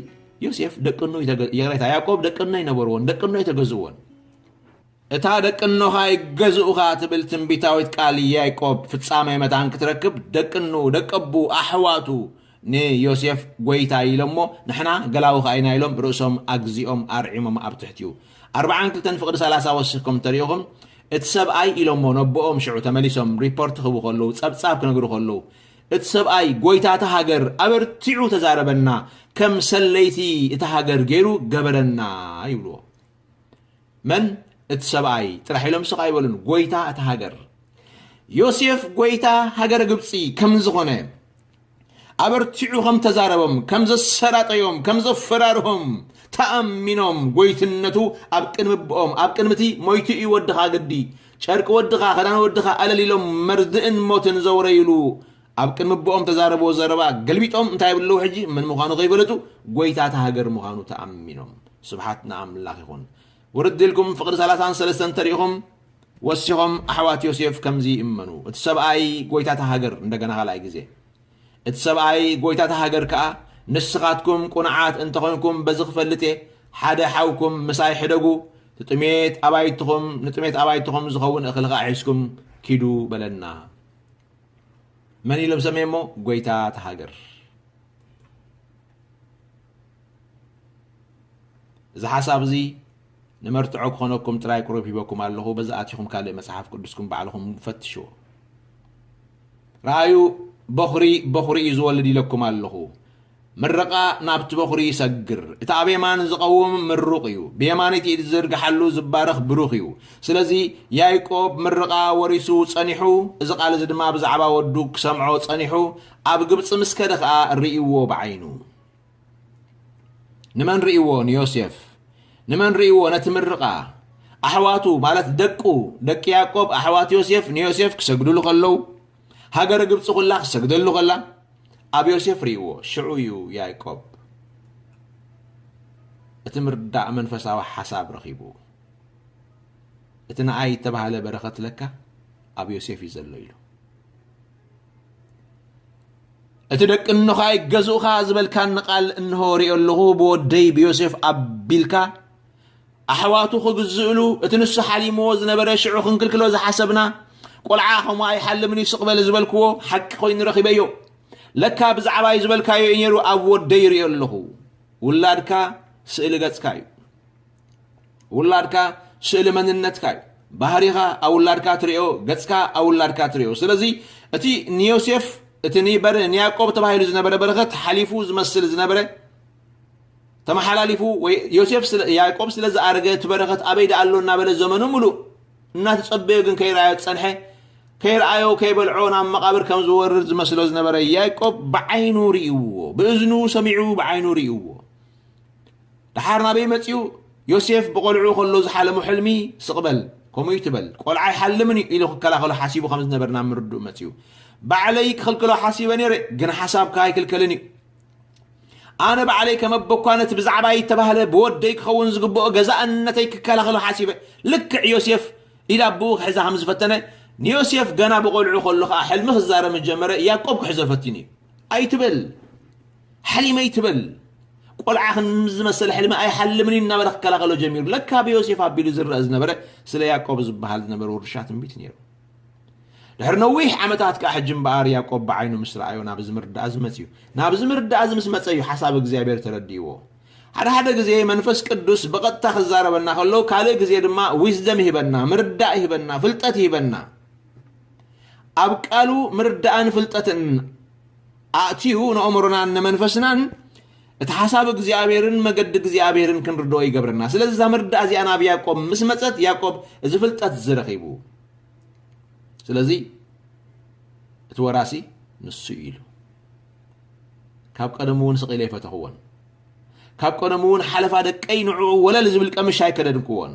ዮሴፍ ደቂ እኖ ይተገ-፣ ይቕሬታ፣ ያዕቆብ ደቂ እኖ ኣይነበርዎን፣ ደቂ እኖ ኣይተገዝእዎን። እታ ደቂ እኖኻ ይገዝኡኻ ትብል ትንቢታዊት ቃል ያዕቆብ ፍጻሜ መታን ክትረክብ፣ ደቂ እኑ፣ ደቂ ኣቡ፣ ኣሕዋቱ ንዮሴፍ ጎይታ ኢሎሞ፣ ንሕና ገላውኻ ኢና ኢሎም ርእሶም ኣግዚኦም ኣርዒሞም ኣብ ትሕቲኡ። ኣርብዓን ክልተን ፍቕዲ ሰላሳ ወሲኽኩም እንተሪኢኹም፣ እቲ ሰብኣይ ኢሎሞ ነቦኦም ሽዑ ተመሊሶም ሪፖርት ክህቡ ከለዉ፣ ጸብጻብ ክነግሩ ከለዉ፣ እቲ ሰብኣይ ጎይታ እታ ሃገር ኣበርቲዑ ተዛረበና፣ ከም ሰለይቲ እታ ሃገር ገይሩ ገበረና ይብልዎ። መን? እቲ ሰብኣይ ጥራሕ ኢሎም ስቕ ኣይበሉን፣ ጎይታ እታ ሃገር። ዮሴፍ ጎይታ ሃገረ ግብጺ ከም ዝኾነ፣ ኣበርቲዑ ከም ተዛረቦም፣ ከም ዘሰራጠዮም፣ ከም ዘፈራርሆም ተኣሚኖም፣ ጎይትነቱ ኣብ ቅድሚ ኣቦኦም፣ ኣብ ቅድሚ እቲ ሞይቱ እዩ ወድኻ ግዲ፣ ጨርቂ ወድኻ፣ ክዳን ወድኻ ኣለሊሎም መርድእን ሞትን ዘውረዩሉ፣ ኣብ ቅድሚ ኣቦኦም ተዛረብዎ ዘረባ ገልቢጦም እንታይ ይብሉ ኣለዉ ሕጂ? መን ምዃኑ ከይፈለጡ፣ ጎይታ እታ ሃገር ምዃኑ ተኣሚኖም። ስብሓት ንኣምላኽ ይኹን። ውርድ ኢልኩም ፍቕዲ ሰላሳን ሰለስተን እንተሪኢኹም፣ ወሲኾም ኣሕዋት ዮሴፍ ከምዚ ይእመኑ፣ እቲ ሰብኣይ ጎይታ እታ ሃገር፣ እንደገና ካልኣይ ግዜ፣ እቲ ሰብኣይ ጎይታ እታ ሃገር ከኣ፣ ንስኻትኩም ቁኑዓት እንተኾይንኩም በዚ ክፈልጥ እየ፣ ሓደ ሓውኩም ምሳይ ሕደጉ፣ ንጥሜት ኣባይትኹም፣ ንጥሜት ኣባይትኹም ዝኸውን እኽሊ ከኣ ሒዝኩም ኪዱ በለና። መን ኢሎም ሰምየሞ? ጎይታ እታ ሃገር። እዚ ሓሳብ እዚ ንመርትዖ ክኾነኩም ጥራይ ቁሩብ ሂበኩም ኣለኹ። በዚ ኣቲኹም ካልእ መጽሓፍ ቅዱስኩም ባዕልኹም ፈትሽዎ። ረኣዩ፣ በኹሪ በኹሪ እዩ ዝወልድ ኢለኩም ኣለኹ። ምርቓ ናብቲ በኹሪ ይሰግር። እቲ ኣብ የማን ዝቐውም ምሩቕ እዩ። ብየማነይቲ ኢድ ዝዝርግሓሉ ዝባረኽ ብሩኽ እዩ። ስለዚ ያዕቆብ ምርቓ ወሪሱ ጸኒሑ፣ እዚ ቃል እዚ ድማ ብዛዕባ ወዱ ክሰምዖ ጸኒሑ፣ ኣብ ግብጺ ምስ ከደ ኸኣ ርእይዎ ብዓይኑ። ንመን ርእይዎ? ንዮሴፍ። ንመን ርእይዎ? ነቲ ምርቓ። ኣሕዋቱ፣ ማለት ደቁ፣ ደቂ ያዕቆብ፣ ኣሕዋት ዮሴፍ ንዮሴፍ ክሰግዱሉ ከለዉ፣ ሃገረ ግብጺ ኩላ ክሰግደሉ ከላ፣ ኣብ ዮሴፍ ርእይዎ። ሽዑ እዩ ያዕቆብ፣ እቲ ምርዳእ መንፈሳዊ ሓሳብ ረኺቡ፣ እቲ ንኣይ እተባህለ በረኸት ለካ ኣብ ዮሴፍ እዩ ዘሎ ኢሉ። እቲ ደቂ እንኻ ይገዝኡኻ ዝበልካኒ ቃል እንሆ ሪኦ ኣለኹ፣ ብወደይ ብዮሴፍ ኣቢልካ ኣሕዋቱ ክግዝእሉ፣ እቲ ንሱ ሓሊምዎ ዝነበረ ሽዑ ክንክልክሎ ዝሓሰብና ቆልዓ ከምኡ ኣይሓልምን እዩ ስቕ በል ዝበልክዎ ሓቂ ኮይኑ ረኺበዮ። ለካ ብዛዕባይ ዝበልካዮ እዩ ነይሩ ኣብ ወደይ ሪኦ ኣለኹ። ውላድካ ስእሊ ገጽካ እዩ። ውላድካ ስእሊ መንነትካ እዩ። ባህሪኻ ኣብ ውላድካ ትሪኦ፣ ገጽካ ኣብ ውላድካ ትሪኦ። ስለዚ እቲ ንዮሴፍ፣ እቲ ንበር-፣ ንያዕቆብ ተባሂሉ ዝነበረ በረኸት ሓሊፉ ዝመስል ዝነበረ ተመሓላሊፉ፣ ወይ ዮሴፍ ስለ-፣ ያዕቆብ ስለ ዝኣረገ እቲ በረኸት ኣበይ ደኣ ኣሎ እናበለ ዘመኑ ምሉእ እናተጸበዮ ግን ከይረኣዮ ዝጸንሐ፣ ከይረኣዮ ከይበልዖ ናብ መቓብር ከም ዝወርድ ዝመስሎ ዝነበረ ያዕቆብ ብዓይኑ ርእይዎ፣ ብእዝኑ ሰሚዑ ብዓይኑ ርእይዎ። ደሓር ናበይ መጺኡ? ዮሴፍ ብቆልዑ ከሎ ዝሓለሞ ሕልሚ ስቕ በል፣ ከምኡ ይትበል፣ ቆልዓ ኣይሓልምን እዩ ኢሉ ክከላኸሎ ሓሲቡ ከም ዝነበረ ናብ ምርድኡ መጺኡ። ባዕለይ ክኽልክሎ ሓሲበ ነይረ፣ ግን ሓሳብካ ኣይክልከልን እዩ። ኣነ ባዕለይ ከም ኣቦኳ ነቲ ብዛዕባይ እተባህለ ብወደይ ክኸውን ዝግብኦ ገዛእነተይ ክከላኸሎ ሓሲበ። ልክዕ ዮሴፍ ኢድ ኣቦኡ ክሕዛ ከም ዝፈተነ፣ ንዮሴፍ ገና ብቆልዑ ከሎ ኸኣ ሕልሚ ክዛረብ ምስ ጀመረ፣ ያዕቆብ ክሕዞ ፈቲኑ እዩ። ኣይትበል፣ ሓሊመ ኣይትበል፣ ቆልዓ ከም ዝመሰለ ሕልሚ ኣይሓልምን እዩ እናበለ ክከላኸሎ ጀሚሩ። ለካ ብዮሴፍ ኣቢሉ ዝረአ ዝነበረ ስለ ያዕቆብ ዝበሃል ዝነበረ ውርሻ ትንቢት ነይሩ። ድሕሪ ነዊሕ ዓመታት ከኣ ሕጂ እምበኣር ያዕቆብ ብዓይኑ ምስ ረኣዮ ናብዚ ምርዳእ እዚ መጽዩ። ናብዚ ምርዳእ እዚ ምስ መጸ እዩ ሓሳብ እግዚኣብሔር ተረዲእዎ። ሓደ ሓደ ግዜ መንፈስ ቅዱስ ብቐጥታ ክዛረበና ከሎ፣ ካልእ ግዜ ድማ ዊዝደም ይህበና፣ ምርዳእ ይህበና፣ ፍልጠት ይህበና። ኣብ ቃሉ ምርዳእን ፍልጠትን ኣእትዩ ንኣእምሮናን ንመንፈስናን እቲ ሓሳብ እግዚኣብሔርን መገዲ እግዚኣብሔርን ክንርድኦ ይገብረና። ስለዚ እዛ ምርዳእ እዚኣ ናብ ያዕቆብ ምስ መጸት ያዕቆብ እዚ ፍልጠት እዚ ረኺቡ። ስለዚ እቲ ወራሲ ንሱ እዩ ኢሉ። ካብ ቀደሙ እውን ስቕ ኢለ ኣይፈተኽዎን። ካብ ቀደሙ እውን ሓለፋ ደቀይ ንዕኡ ወለል ዝብል ቀምሽ ኣይከደንክዎን።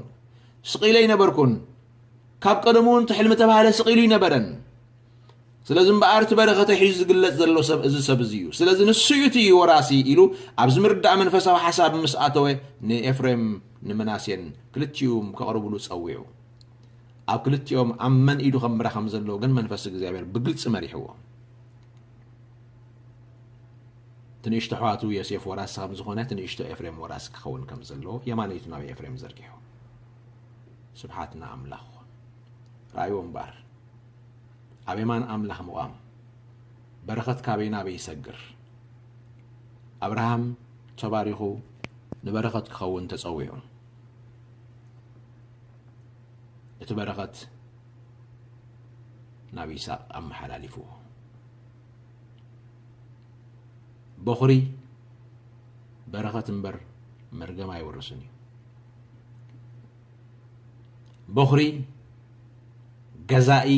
ስቕ ኢለ ኣይነበርኩን። ካብ ቀደሙ እውን እቲ ሕልሚ ተባህለ ስቕ ኢሉ ኣይነበረን። ስለዚ እምበኣር እቲ በረኸተይ ሒዙ ዝግለጽ ዘሎ ሰብ እዚ ሰብ እዚ እዩ። ስለዚ ንሱ እዩ እቲ ወራሲ ኢሉ ኣብዚ ምርዳእ መንፈሳዊ ሓሳብ ምስ ኣተወ ንኤፍሬም ንምናሴን ክልቲኡም ከቕርብሉ ጸዊዑ። ኣብ ክልቲኦም ኣብ መን ኢዱ ከምራ ከም ዘለዎ ግን መንፈስ እግዚኣብሔር ብግልጺ መሪሕዎ። እቲ ንእሽቶ ኣሕዋቱ ዮሴፍ ወራሲ ከም ዝኾነ፣ እቲ ንእሽቶ ኤፍሬም ወራሲ ክኸውን ከም ዘለዎ የማነይቱ ናብ ኤፍሬም ዘርጊሑ። ስብሓት ንኣምላኽ። ራእይዎ እምበኣር። ኣብ የማን ኣምላኽ ምቋም። በረኸት ካበይ ናበይ ይሰግር። ኣብርሃም ተባሪኹ ንበረኸት ክኸውን ተጸዊዑ። እቲ በረኸት ናብ ይስሐቅ ኣመሓላሊፍዎ። በኹሪ በረኸት እምበር መርገም ኣይወርስን እዩ። በኹሪ ገዛኢ፣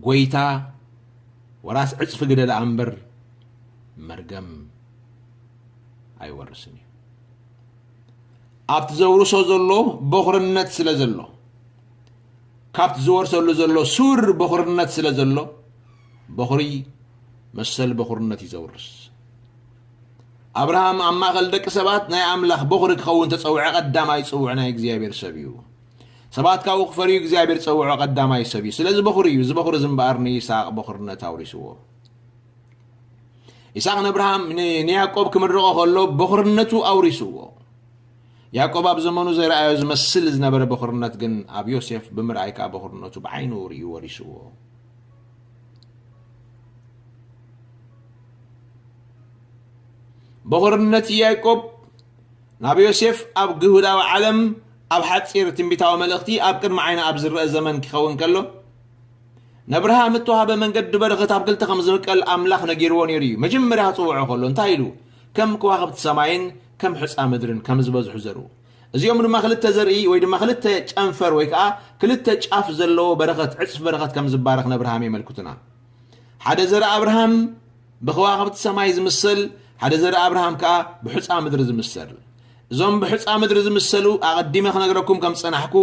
ጎይታ፣ ወራስ ዕጽፊ ግደ ደኣ እምበር መርገም ኣይወርስን እዩ። ኣብቲ ዘውርሶ ዘሎ በኹርነት ስለ ዘሎ፣ ካብቲ ዝወርሰሉ ዘሎ ሱር በኹርነት ስለ ዘሎ፣ በኹሪ መሰል በኹርነት እዩ ዘውርስ። ኣብርሃም ኣብ ማእከል ደቂ ሰባት ናይ ኣምላኽ በኹሪ ክኸውን ተጸውዐ፣ ቀዳማይ ጽውዕ ናይ እግዚኣብሔር ሰብ እዩ። ሰባት ካብኡ ክፈርዩ እግዚኣብሔር ጸውዖ ቀዳማይ ሰብ እዩ። ስለዚ በኹሪ እዩ። እዚ በኹሪ እዚ እምበኣር ንይስሐቅ በኹርነት ኣውሪስዎ። ይስሐቅ ንኣብርሃም፣ ን-፣ ንያዕቆብ ክምርቖ ከሎ በኹርነቱ ኣውሪስዎ። ያዕቆብ ኣብ ዘመኑ ዘይረኣዮ ዝመስል ዝነበረ በኹርነት ግን ኣብ ዮሴፍ ብምርኣይ ከኣ በኹርነቱ ብዓይኑ ርእዩ ወሪስዎ። በኹርነት ያዕቆብ ናብ ዮሴፍ ኣብ ግሁዳዊ ዓለም ኣብ ሓጺር ትንቢታዊ መልእኽቲ ኣብ ቅድሚ ዓይኒ ኣብ ዝረአ ዘመን ክኸውን ከሎ፣ ንኣብርሃም እተዋህበ መንገዲ በረኸት ኣብ ክልተ ከም ዝምቀል ኣምላኽ ነጊርዎ ነይሩ እዩ። መጀመርያ ክጽውዖ ከሎ እንታይ ኢሉ? ከም ከዋኽብቲ ሰማይን ከም ሑጻ ምድርን ከም ዝበዝሑ ዘርኡ። እዚኦም ድማ ክልተ ዘርኢ ወይ ድማ ክልተ ጨንፈር ወይ ከኣ ክልተ ጫፍ ዘለዎ በረኸት፣ ዕጽፍ በረኸት ከም ዝባረኽ ንኣብርሃም የመልክቱና። ሓደ ዘርኢ ኣብርሃም ብከዋኽብቲ ሰማይ ዝምሰል፣ ሓደ ዘርኢ ኣብርሃም ከኣ ብሑጻ ምድሪ ዝምሰል። እዞም ብሑጻ ምድሪ ዝምሰሉ ኣቐዲመ ክነግረኩም ከም ዝጸናሕኩ፣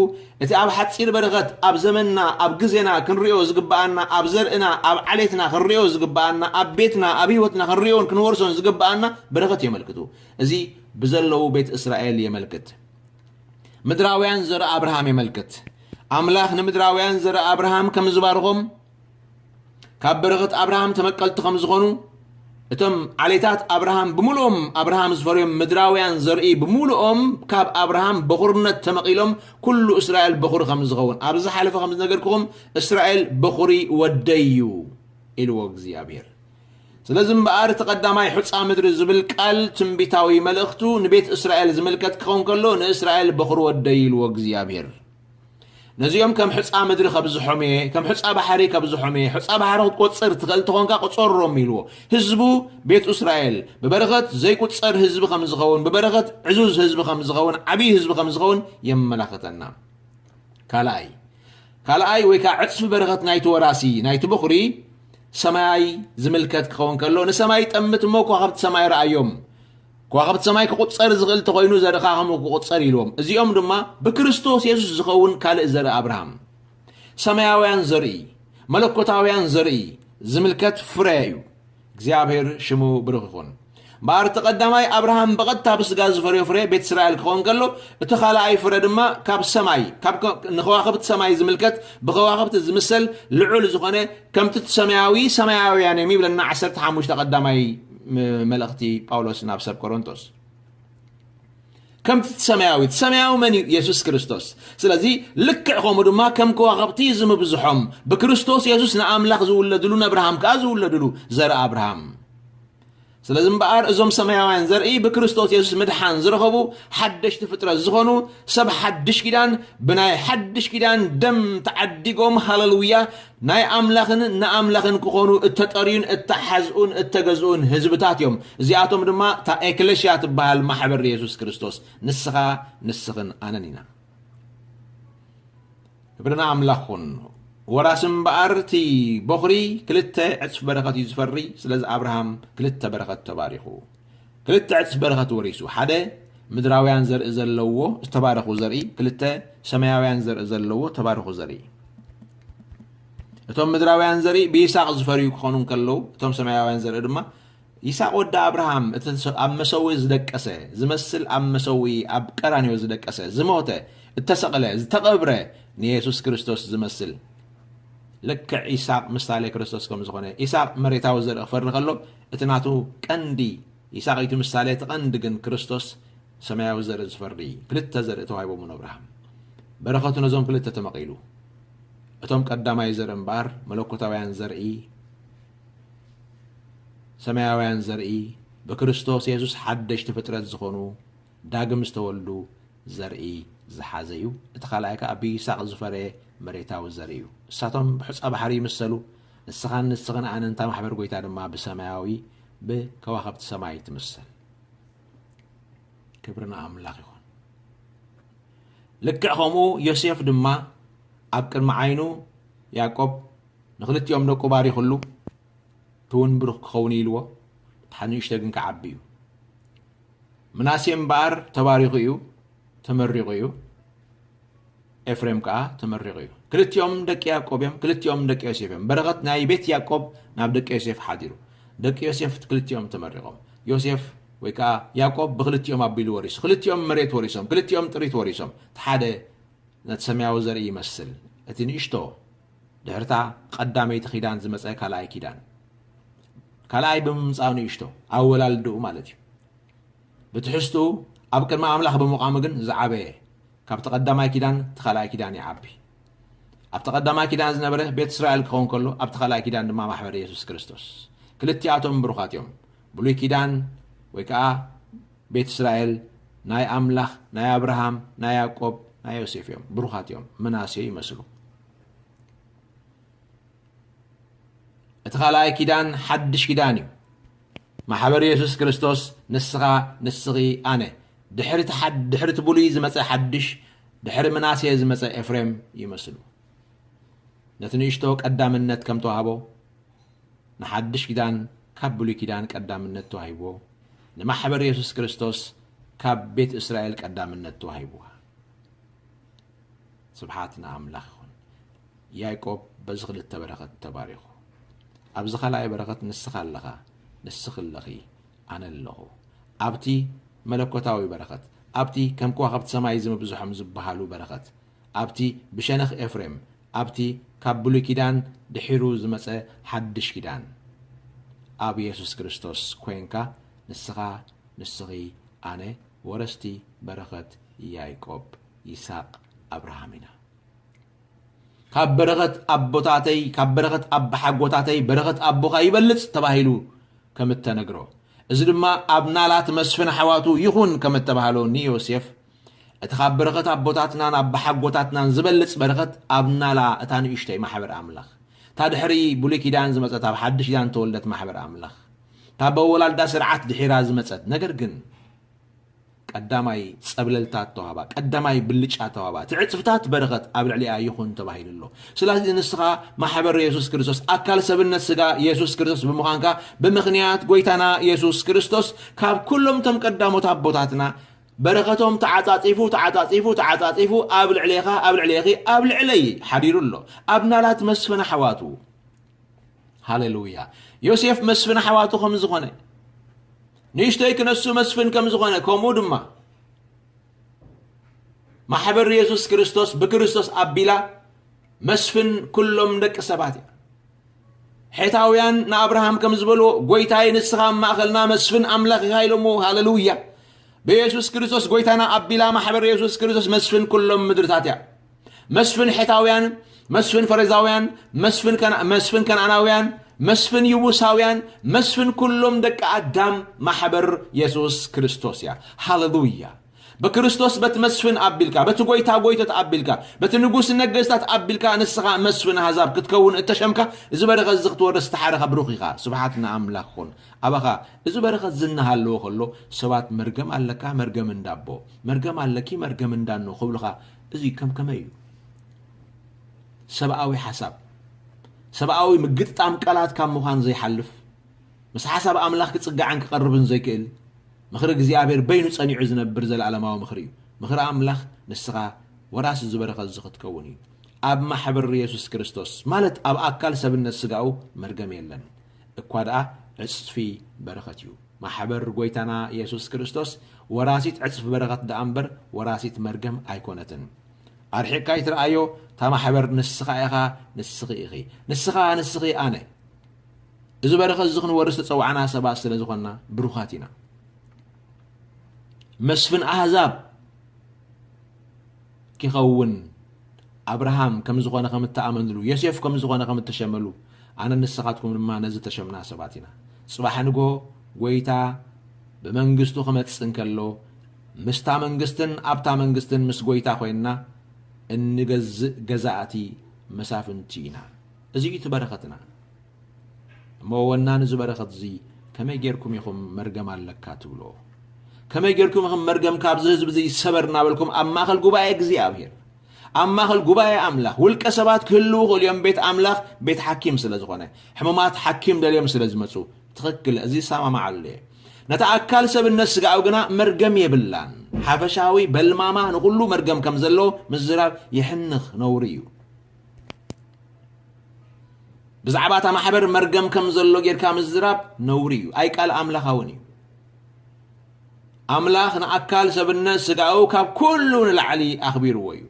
እቲ ኣብ ሓጺር በረኸት ኣብ ዘመንና፣ ኣብ ግዜና ክንርእዮ ዝግብኣና፣ ኣብ ዘርእና፣ ኣብ ዓሌትና ክንርእዮ ዝግብኣና፣ ኣብ ቤትና፣ ኣብ ህይወትና ክንርእዮን ክንወርሶን ዝግብኣና በረኸት የመልክቱ። እዚ ብዘለዉ ቤት እስራኤል የመልክት። ምድራውያን ዘርኢ ኣብርሃም የመልክት። ኣምላኽ ንምድራውያን ዘርኢ ኣብርሃም ከም ዝባርኾም፣ ካብ በረኸት ኣብርሃም ተመቀልቲ ከም ዝኾኑ፣ እቶም ዓሌታት ኣብርሃም ብምሉኦም ኣብርሃም ዝፈርዮም ምድራውያን ዘርኢ ብምሉኦም ካብ ኣብርሃም በኹርነት ተመቒሎም ኩሉ እስራኤል በኹሪ ከም ዝኸውን፣ ኣብ ዝሓለፈ ከም ዝነገርኩኹም እስራኤል በኹሪ ወደይ እዩ ኢልዎ እግዚኣብሔር። ስለዚ እምበኣር እቲ ቀዳማይ ሑፃ ምድሪ ዝብል ቃል ትንቢታዊ መልእኽቱ ንቤት እስራኤል ዝምልከት ክኸውን ከሎ ንእስራኤል በኹሪ ወደይ ኢልዎ እግዚኣብሔር። ነዚኦም ከም ሑፃ ምድሪ ከብዝሖም እየ፣ ከም ሑፃ ባሕሪ ከብዝሖም እየ። ሑፃ ባሕሪ ክትቆፅር ትኽእል ተኾንካ ቁፀሮም ኢልዎ። ህዝቡ ቤት እስራኤል ብበረኸት ዘይቁፀር ህዝቢ ከም ዝኸውን፣ ብበረኸት ዕዙዝ ህዝቢ ከም ዝኸውን፣ ዓብዪ ህዝቢ ከም ዝኸውን የመላኽተና። ካልኣይ ካልኣይ ወይ ከዓ ዕፅፊ በረኸት ናይቲ ወራሲ ናይቲ በኹሪ ሰማይ ዝምልከት ክኸውን ከሎ ንሰማይ ጠምት እሞ ከዋኽብቲ ሰማይ ረኣዮም። ከዋኽብቲ ሰማይ ክቁፀር ዝኽእል ተኾይኑ ዘርእኻ ከምኡ ክቁፀር ኢልዎም። እዚኦም ድማ ብክርስቶስ የሱስ ዝኸውን ካልእ ዘርኢ ኣብርሃም ሰማያውያን ዘርኢ መለኮታውያን ዘርኢ ዝምልከት ፍረ እዩ። እግዚኣብሔር ሽሙ ብሩኽ ይኹን። እምበኣር እቲ ቀዳማይ ኣብርሃም ብቐጥታ ብስጋ ዝፈርዮ ፍረ ቤት እስራኤል ክኸውን ከሎ እቲ ካልኣይ ፍረ ድማ ካብ ሰማይ ካብ ከ- ንከዋኽብቲ ሰማይ ዝምልከት ብከዋኽብቲ ዝምሰል ልዑል ዝኾነ ከምቲ እቲ ሰማያዊ ሰማያውያን እዮም ይብለና ዓሰርተ ሓሙሽተ ቀዳማይ ም- መልእኽቲ ጳውሎስ ናብ ሰብ ቆሮንቶስ። ከምቲ እቲ ሰማያዊ እቲ ሰማያዊ መን እዩ? የሱስ ክርስቶስ። ስለዚ ልክዕ ከምኡ ድማ ከም ከዋኽብቲ ዝምብዝሖም ብክርስቶስ የሱስ ንኣምላኽ ዝውለድሉ ንኣብርሃም ከኣ ዝውለድሉ ዘርኢ ኣብርሃም። ስለዚ እምበኣር እዞም ሰማያውያን ዘርኢ ብክርስቶስ የሱስ ምድሓን ዝረኸቡ ሓደሽቲ ፍጥረት ዝኾኑ ሰብ ሓድሽ ኪዳን ብናይ ሓድሽ ኪዳን ደም ተዓዲጎም ሃለሉያ ናይ ኣምላኽን ንኣምላኽን ክኾኑ እተጠርዩን እተሓዝኡን እተገዝኡን ህዝብታት እዮም። እዚኣቶም ድማ እታ ኤክለሽያ ትበሃል ማሕበር የሱስ ክርስቶስ ንስኻ ንስኽን ኣነን ኢና። ክብሪ ንኣምላኽ ኩን። ወራሲ እምበኣር እቲ በኹሪ ክልተ ዕፅፍ በረኸት እዩ ዝፈሪ። ስለዚ ኣብርሃም ክልተ በረኸት ተባሪኹ። ክልተ ዕፅፍ በረኸት ወሪሱ። ሓደ ምድራውያን ዘርኢ ዘለዎ ዝተባረኹ ዘርኢ፣ ክልተ ሰማያውያን ዘርኢ ዘለዎ ተባረኹ ዘርኢ። እቶም ምድራውያን ዘርኢ ብይስሐቅ ዝፈርዩ ክኾኑ እንከለዉ እቶም ሰማያውያን ዘርኢ ድማ ይስሐቅ ወዲ ኣብርሃም እቲ ኣብ መሰዊ ዝደቀሰ ዝመስል ኣብ መሰዊ ኣብ ቀራንዮ ዝደቀሰ ዝሞተ እተሰቕለ ዝተቐብረ ንየሱስ ክርስቶስ ዝመስል ልክዕ ይስሐቅ ምሳሌ ክርስቶስ ከም ዝኾነ ይስሐቅ መሬታዊ ዘርኢ ክፈሪ ከሎ እቲ ናቱ ቀንዲ ይስሐቅ እዩ እቲ ምሳሌ እቲ ቀንዲ ግን ክርስቶስ ሰማያዊ ዘርኢ ዝፈሪ ክልተ ዘርኢ ተዋሂቦም ንኣብርሃም በረኸቱ ነዞም ክልተ ተመቒሉ እቶም ቀዳማይ ዘርኢ እምበኣር መለኮታውያን ዘርኢ ሰማያውያን ዘርኢ ብክርስቶስ የሱስ ሓደሽቲ ፍጥረት ዝኾኑ ዳግም ዝተወልዱ ዘርኢ ዝሓዘ እዩ። እቲ ካልኣይ ከኣ ብይስሐቅ ዝፈረየ መሬታዊ ዘርኢ እዩ። እሳቶም ብሑጻ ባሕሪ ይምሰሉ። ንስኻን ንስኽን ኣነ እንታ ማሕበር ጎይታ ድማ ብሰማያዊ ብከዋኽብቲ ሰማይ ትምሰል። ክብሪ ንኣምላኽ ይኹን። ልክዕ ከምኡ ዮሴፍ ድማ ኣብ ቅድሚ ዓይኑ ያዕቆብ ንኽልቲኦም ደቁ ባሪኹሉ እቲ እውን ብሩኽ ክኸውን ኢልዎ እቲ ሓደ ንእሽቶ ግን ክዓቢ እዩ። ምናሴ እምበኣር ተባሪኹ እዩ ተመሪቑ እዩ። ኤፍሬም ከኣ ተመሪቑ እዩ። ክልቲኦም ደቂ ያዕቆብ እዮም፣ ክልቲኦም ደቂ ዮሴፍ እዮም። በረኸት ናይ ቤት ያዕቆብ ናብ ደቂ ዮሴፍ ሓዲሩ። ደቂ ዮሴፍ ክልቲኦም ተመሪቖም። ዮሴፍ ወይ ከኣ ያዕቆብ ብክልቲኦም ኣቢሉ ወሪሱ። ክልቲኦም መሬት ወሪሶም፣ ክልቲኦም ጥሪት ወሪሶም። እቲ ሓደ ነቲ ሰማያዊ ዘርኢ ይመስል። እቲ ንእሽቶ ድሕርታ ቀዳመይቲ ኪዳን ዝመጸ ካልኣይ ኪዳን። ካልኣይ ብምምጻኡ ንእሽቶ ኣወላልድኡ ማለት እዩ። ብትሕዝትኡ ኣብ ቅድሚ ኣምላኽ ብምዃኑ ግን ዝዓበየ ካብቲ ቀዳማይ ኪዳን እቲ ካልኣይ ኪዳን ይዓቢ። ኣብቲ ቀዳማይ ኪዳን ዝነበረ ቤት እስራኤል ክኸውን ከሎ ኣብቲ ካልኣይ ኪዳን ድማ ማሕበር የሱስ ክርስቶስ። ክልቲኣቶም ብሩኻት እዮም። ብሉይ ኪዳን ወይ ከዓ ቤት እስራኤል ናይ ኣምላኽ ናይ ኣብርሃም ናይ ያዕቆብ ናይ ዮሴፍ እዮም። ብሩኻት እዮም። ምናሴ ይመስሉ። እቲ ካልኣይ ኪዳን ሓድሽ ኪዳን እዩ። ማሕበር የሱስ ክርስቶስ ንስኻ ንስኺ ኣነ ድሕሪ እቲ ሓድ- ድሕሪ እቲ ብሉይ ዝመጸ ሓድሽ ድሕሪ ምናሴ ዝመጸ ኤፍሬም ይመስሉ። ነቲ ንእሽቶ ቀዳምነት ከም ተዋህቦ ንሓድሽ ኪዳን ካብ ብሉይ ኪዳን ቀዳምነት ተዋሂብዎ ንማሕበር የሱስ ክርስቶስ ካብ ቤት እስራኤል ቀዳምነት ተዋሂብዋ። ስብሓት ንኣምላኽ ይኹን። ያዕቆብ በዚ ክልተ በረኸት ተባሪኹ። ኣብዚ ካልኣይ በረኸት ንስኻ ኣለኻ፣ ንስኺ ኣለኺ፣ ኣነ ኣለኹ። ኣብቲ መለኮታዊ በረኸት፣ ኣብቲ ከም ከዋኽብቲ ሰማይ ዝምብዝሖም ዝበሃሉ በረኸት፣ ኣብቲ ብሸነኽ ኤፍሬም፣ ኣብቲ ካብ ብሉይ ኪዳን ድሒሩ ዝመጸ ሓድሽ ኪዳን፣ ኣብ የሱስ ክርስቶስ ኮይንካ፣ ንስኻ፣ ንስኺ፣ ኣነ ወረስቲ በረኸት ያዕቆብ፣ ይስሐቅ፣ ኣብርሃም ኢና። ካብ በረኸት ኣቦታተይ፣ ካብ በረኸት ኣባሓጎታተይ በረኸት ኣቦኻ ይበልጽ ተባሂሉ ከም እተነግሮ፣ እዚ ድማ ኣብ ናላት መስፍን ኣሕዋቱ ይኹን ከም እተባህሎ ንዮሴፍ፣ እቲ ካብ በረኸት ኣቦታትናን ኣባሓጎታትናን ዝበልጽ በረኸት ኣብ ናላ እታ ንእሽተይ ማሕበር ኣምላኽ፣ እታ ድሕሪ ብሉይ ኪዳን ዝመጸት ኣብ ሓድሽ ኪዳን ተወልደት ማሕበር ኣምላኽ፣ እታ በወላልዳ ስርዓት ድሒራ ዝመጸት፣ ነገር ግን ቀዳማይ ጸብለልታ ተዋህባ፣ ቀዳማይ ብልጫ ተዋህባ፣ እቲ ዕጽፍታት በረኸት ኣብ ልዕሊኣ ይኹን ተባሂሉ ኣሎ። ስለዚ ንስኻ ማሕበር የሱስ ክርስቶስ፣ ኣካል ሰብነት ስጋ የሱስ ክርስቶስ ብምዃንካ፣ ብምኽንያት ጎይታና የሱስ ክርስቶስ ካብ ኩሎም እቶም ቀዳሞት ኣቦታትና በረኸቶም ተዓጻጺፉ፣ ተዓጻጺፉ፣ ተዓጻጺፉ ኣብ ልዕሌኻ፣ ኣብ ልዕሌኺ፣ ኣብ ልዕለይ ሓዲሩ ኣሎ። ኣብ ናላት መስፍን ኣሕዋቱ። ሃሌሉያ። ዮሴፍ መስፍን ኣሕዋቱ ከም ዝኾነ፣ ንእሽቶይ ክነሱ መስፍን ከም ዝኾነ፣ ከምኡ ድማ ማሕበር የሱስ ክርስቶስ ብክርስቶስ ኣቢላ መስፍን ኩሎም ደቂ ሰባት እያ። ሔታውያን ንኣብርሃም ከም ዝበልዎ፣ "ጎይታይ ንስኻ ኣብ ማእከልና መስፍን ኣምላኽ ኢኻ" ኢሎምዎ። ሃሌሉያ። ብየሱስ ክርስቶስ ጎይታና ኣቢላ ማሕበር የሱስ ክርስቶስ መስፍን ኩሎም ምድርታት እያ። መስፍን ሔታውያን፣ መስፍን ፈሪዛውያን፣ መስፍን ከና-፣ መስፍን ከነኣናውያን፣ መስፍን ይቡሳውያን፣ መስፍን ኩሎም ደቂ ኣዳም ማሕበር የሱስ ክርስቶስ እያ። ሃሌሉያ። ብክርስቶስ በቲ መስፍን ኣቢልካ፣ በቲ ጎይታ ጎይቶት ኣቢልካ፣ በቲ ንጉስ ነገስታት ኣቢልካ፣ ንስኻ መስፍን ኣህዛብ ክትከውን እተሸምካ፣ እዚ በረኸት እዚ ክትወርስ ዝተሓረኻ ብሩኽ ኢኻ። ስብሓት ንኣምላኽ ይኹን። ኣባኻ እዚ በረኸት እዚ እናሃለወ ከሎ፣ ሰባት "መርገም ኣለካ፣ መርገም እንዳቦ፣ መርገም ኣለኪ፣ መርገም እንዳኖ" ክብሉኻ፣ እዚ ከም ከመይ እዩ? ሰብኣዊ ሓሳብ፣ ሰብኣዊ ምግጥጣም ቃላት ካብ ምዃን ዘይሓልፍ፣ ምስ ሓሳብ ኣምላኽ ክጽጋዕን ክቐርብን ዘይክእል፣ ምኽሪ እግዚኣብሔር በይኑ ጸኒዑ ዝነብር ዘለኣለማዊ ምኽሪ እዩ። ምኽሪ ኣምላኽ፣ ንስኻ ወራሲ እዚ በረኸት እዚ ክትከውን እዩ። ኣብ ማሕበር የሱስ ክርስቶስ፣ ማለት ኣብ ኣካል ሰብነት ስጋኡ መርገም የለን። እኳ ደኣ ዕጽፊ በረኸት እዩ። ማሕበር ጎይታና የሱስ ክርስቶስ ወራሲት ዕጽፊ በረኸት ደኣ እምበር ወራሲት መርገም ኣይኮነትን። ኣርሒቕካ ይትረኣዮ፣ እታ ማሕበር ንስኻ ኢኻ፣ ንስኺ ኢኺ። ንስኻ፣ ንስኺ፣ ኣነ። እዚ በረኸት እዚ ክንወርስ ዝተጸዋዕና ሰባት ስለ ዝኾንና ብሩኻት ኢና። መስፍን ኣህዛብ ኪኸውን ኣብርሃም ከም ዝኾነ ከም እተኣመንሉ፣ ዮሴፍ ከም ዝኾነ ከም እተሸመሉ፣ ኣነ ንስኻትኩም ድማ ነዚ ተሸምና ሰባት ኢና። ጽባሕ ንግሆ ጎይታ ብመንግስቱ ክመጽእ እንከሎ፣ ምስታ መንግስትን ኣብታ መንግስትን ምስ ጎይታ ኮይንና እንገዝእ ገዛእቲ መሳፍንቲ ኢና። እዚ እዩ እቲ በረኸትና። እሞ ወናኒ እዚ በረኸት እዚ ከመይ ጌርኩም ኢኹም መርገም ኣለካ ትብልዎ? ከመይ ጌርኩም ኢኹም መርገም ካብዚ ህዝቢ እዚ ይሰበር እናበልኩም ኣብ ማእከል ጉባኤ እግዚኣብሔር፣ ኣብ ማእከል ጉባኤ ኣምላኽ፣ ውልቀ ሰባት ክህልዉ ይኽእሉ እዮም፣ ቤት ኣምላኽ ቤት ሓኪም ስለ ዝኾነ፣ ሕሙማት ሓኪም ደልዮም ስለ ዝመጹ፣ ትኽክል፣ እዚ ይሰማማዓሉ እየ። ነታ ኣካል ሰብነት ስጋኡ ግና መርገም የብላን። ሓፈሻዊ በልማማ ንኹሉ መርገም ከም ዘለዎ ምዝራብ የሕንኽ፣ ነውሪ እዩ። ብዛዕባ እታ ማሕበር መርገም ከም ዘሎ ጌርካ ምዝራብ ነውሪ እዩ፣ ኣይ ቃል ኣምላኻውን እዩ። ኣምላኽ ንኣካል ሰብነት ስጋኡ ካብ ኩሉ ንላዕሊ ኣኽቢርዎ እዩ።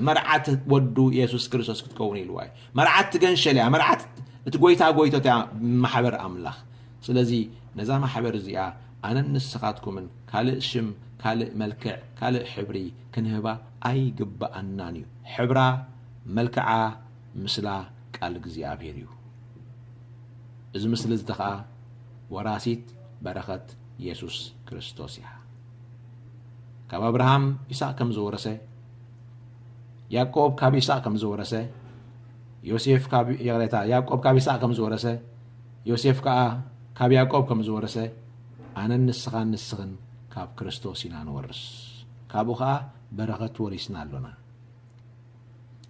መርዓት ወዱ የሱስ ክርስቶስ ክትከውን ኢልዋ እዩ። መርዓት ትገንሸል እያ፣ መርዓት እቲ ጎይታ ጎይቶት እያ ማሕበር ኣምላኽ። ስለዚ ነዛ ማሕበር እዚኣ ኣነን ንስኻትኩምን ካልእ ሽም፣ ካልእ መልክዕ፣ ካልእ ሕብሪ ክንህባ ኣይግብኣናን እዩ። ሕብራ፣ መልክዓ፣ ምስላ ቃል እግዚኣብሔር እዩ። እዚ ምስሊ እዚ ከኣ ወራሲት በረኸት የሱስ ክርስቶስ እያ። ካብ ኣብርሃም ይስሐቅ ከም ዝወረሰ፣ ያዕቆብ ካብ ይስሐቅ ከም ዝወረሰ፣ ዮሴፍ ካብ፣ ይቕሬታ፣ ያዕቆብ ካብ ይስሐቅ ከም ዝወረሰ፣ ዮሴፍ ከኣ ካብ ያዕቆብ ከም ዝወረሰ፣ ኣነን ንስኻን ንስኽን ካብ ክርስቶስ ኢና ንወርስ። ካብኡ ከኣ በረኸት ወሪስና ኣሎና።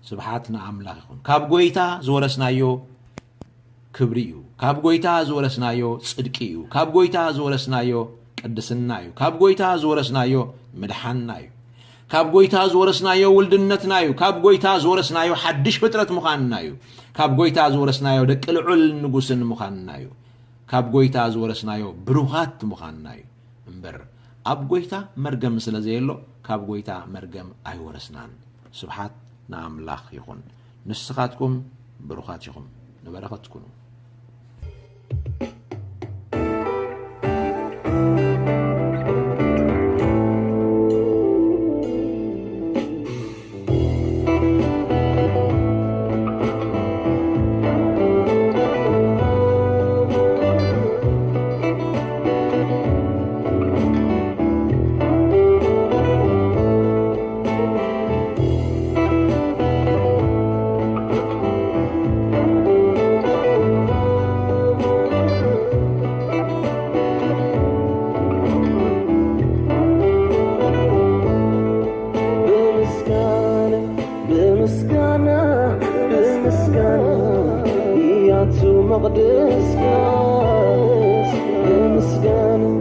ስብሓት ንኣምላኽ ይኹን። ካብ ጎይታ ዝወረስናዮ ክብሪ እዩ። ካብ ጎይታ ዝወረስናዮ ጽድቂ እዩ። ካብ ጎይታ ዝወረስናዮ ቅድስና እዩ። ካብ ጎይታ ዝወረስናዮ ምድሓንና እዩ። ካብ ጎይታ ዝወረስናዮ ውልድነትና እዩ። ካብ ጎይታ ዝወረስናዮ ሓድሽ ፍጥረት ምዃንና እዩ። ካብ ጎይታ ዝወረስናዮ ደቂ ልዑል ንጉስን ምዃንና እዩ። ካብ ጎይታ ዝወረስናዮ ብሩኻት ምዃንና እዩ። እምበር ኣብ ጎይታ መርገም ስለ ዘየሎ፣ ካብ ጎይታ መርገም ኣይወረስናን። ስብሓት ንኣምላኽ ይኹን። ንስኻትኩም ብሩኻት ኢኹም፣ ንበረኸት ኩኑ። ብምስጋና፣ ብምስጋና፣ ብምስጋና፣ እያቱ መቕደስካ ብምስጋና።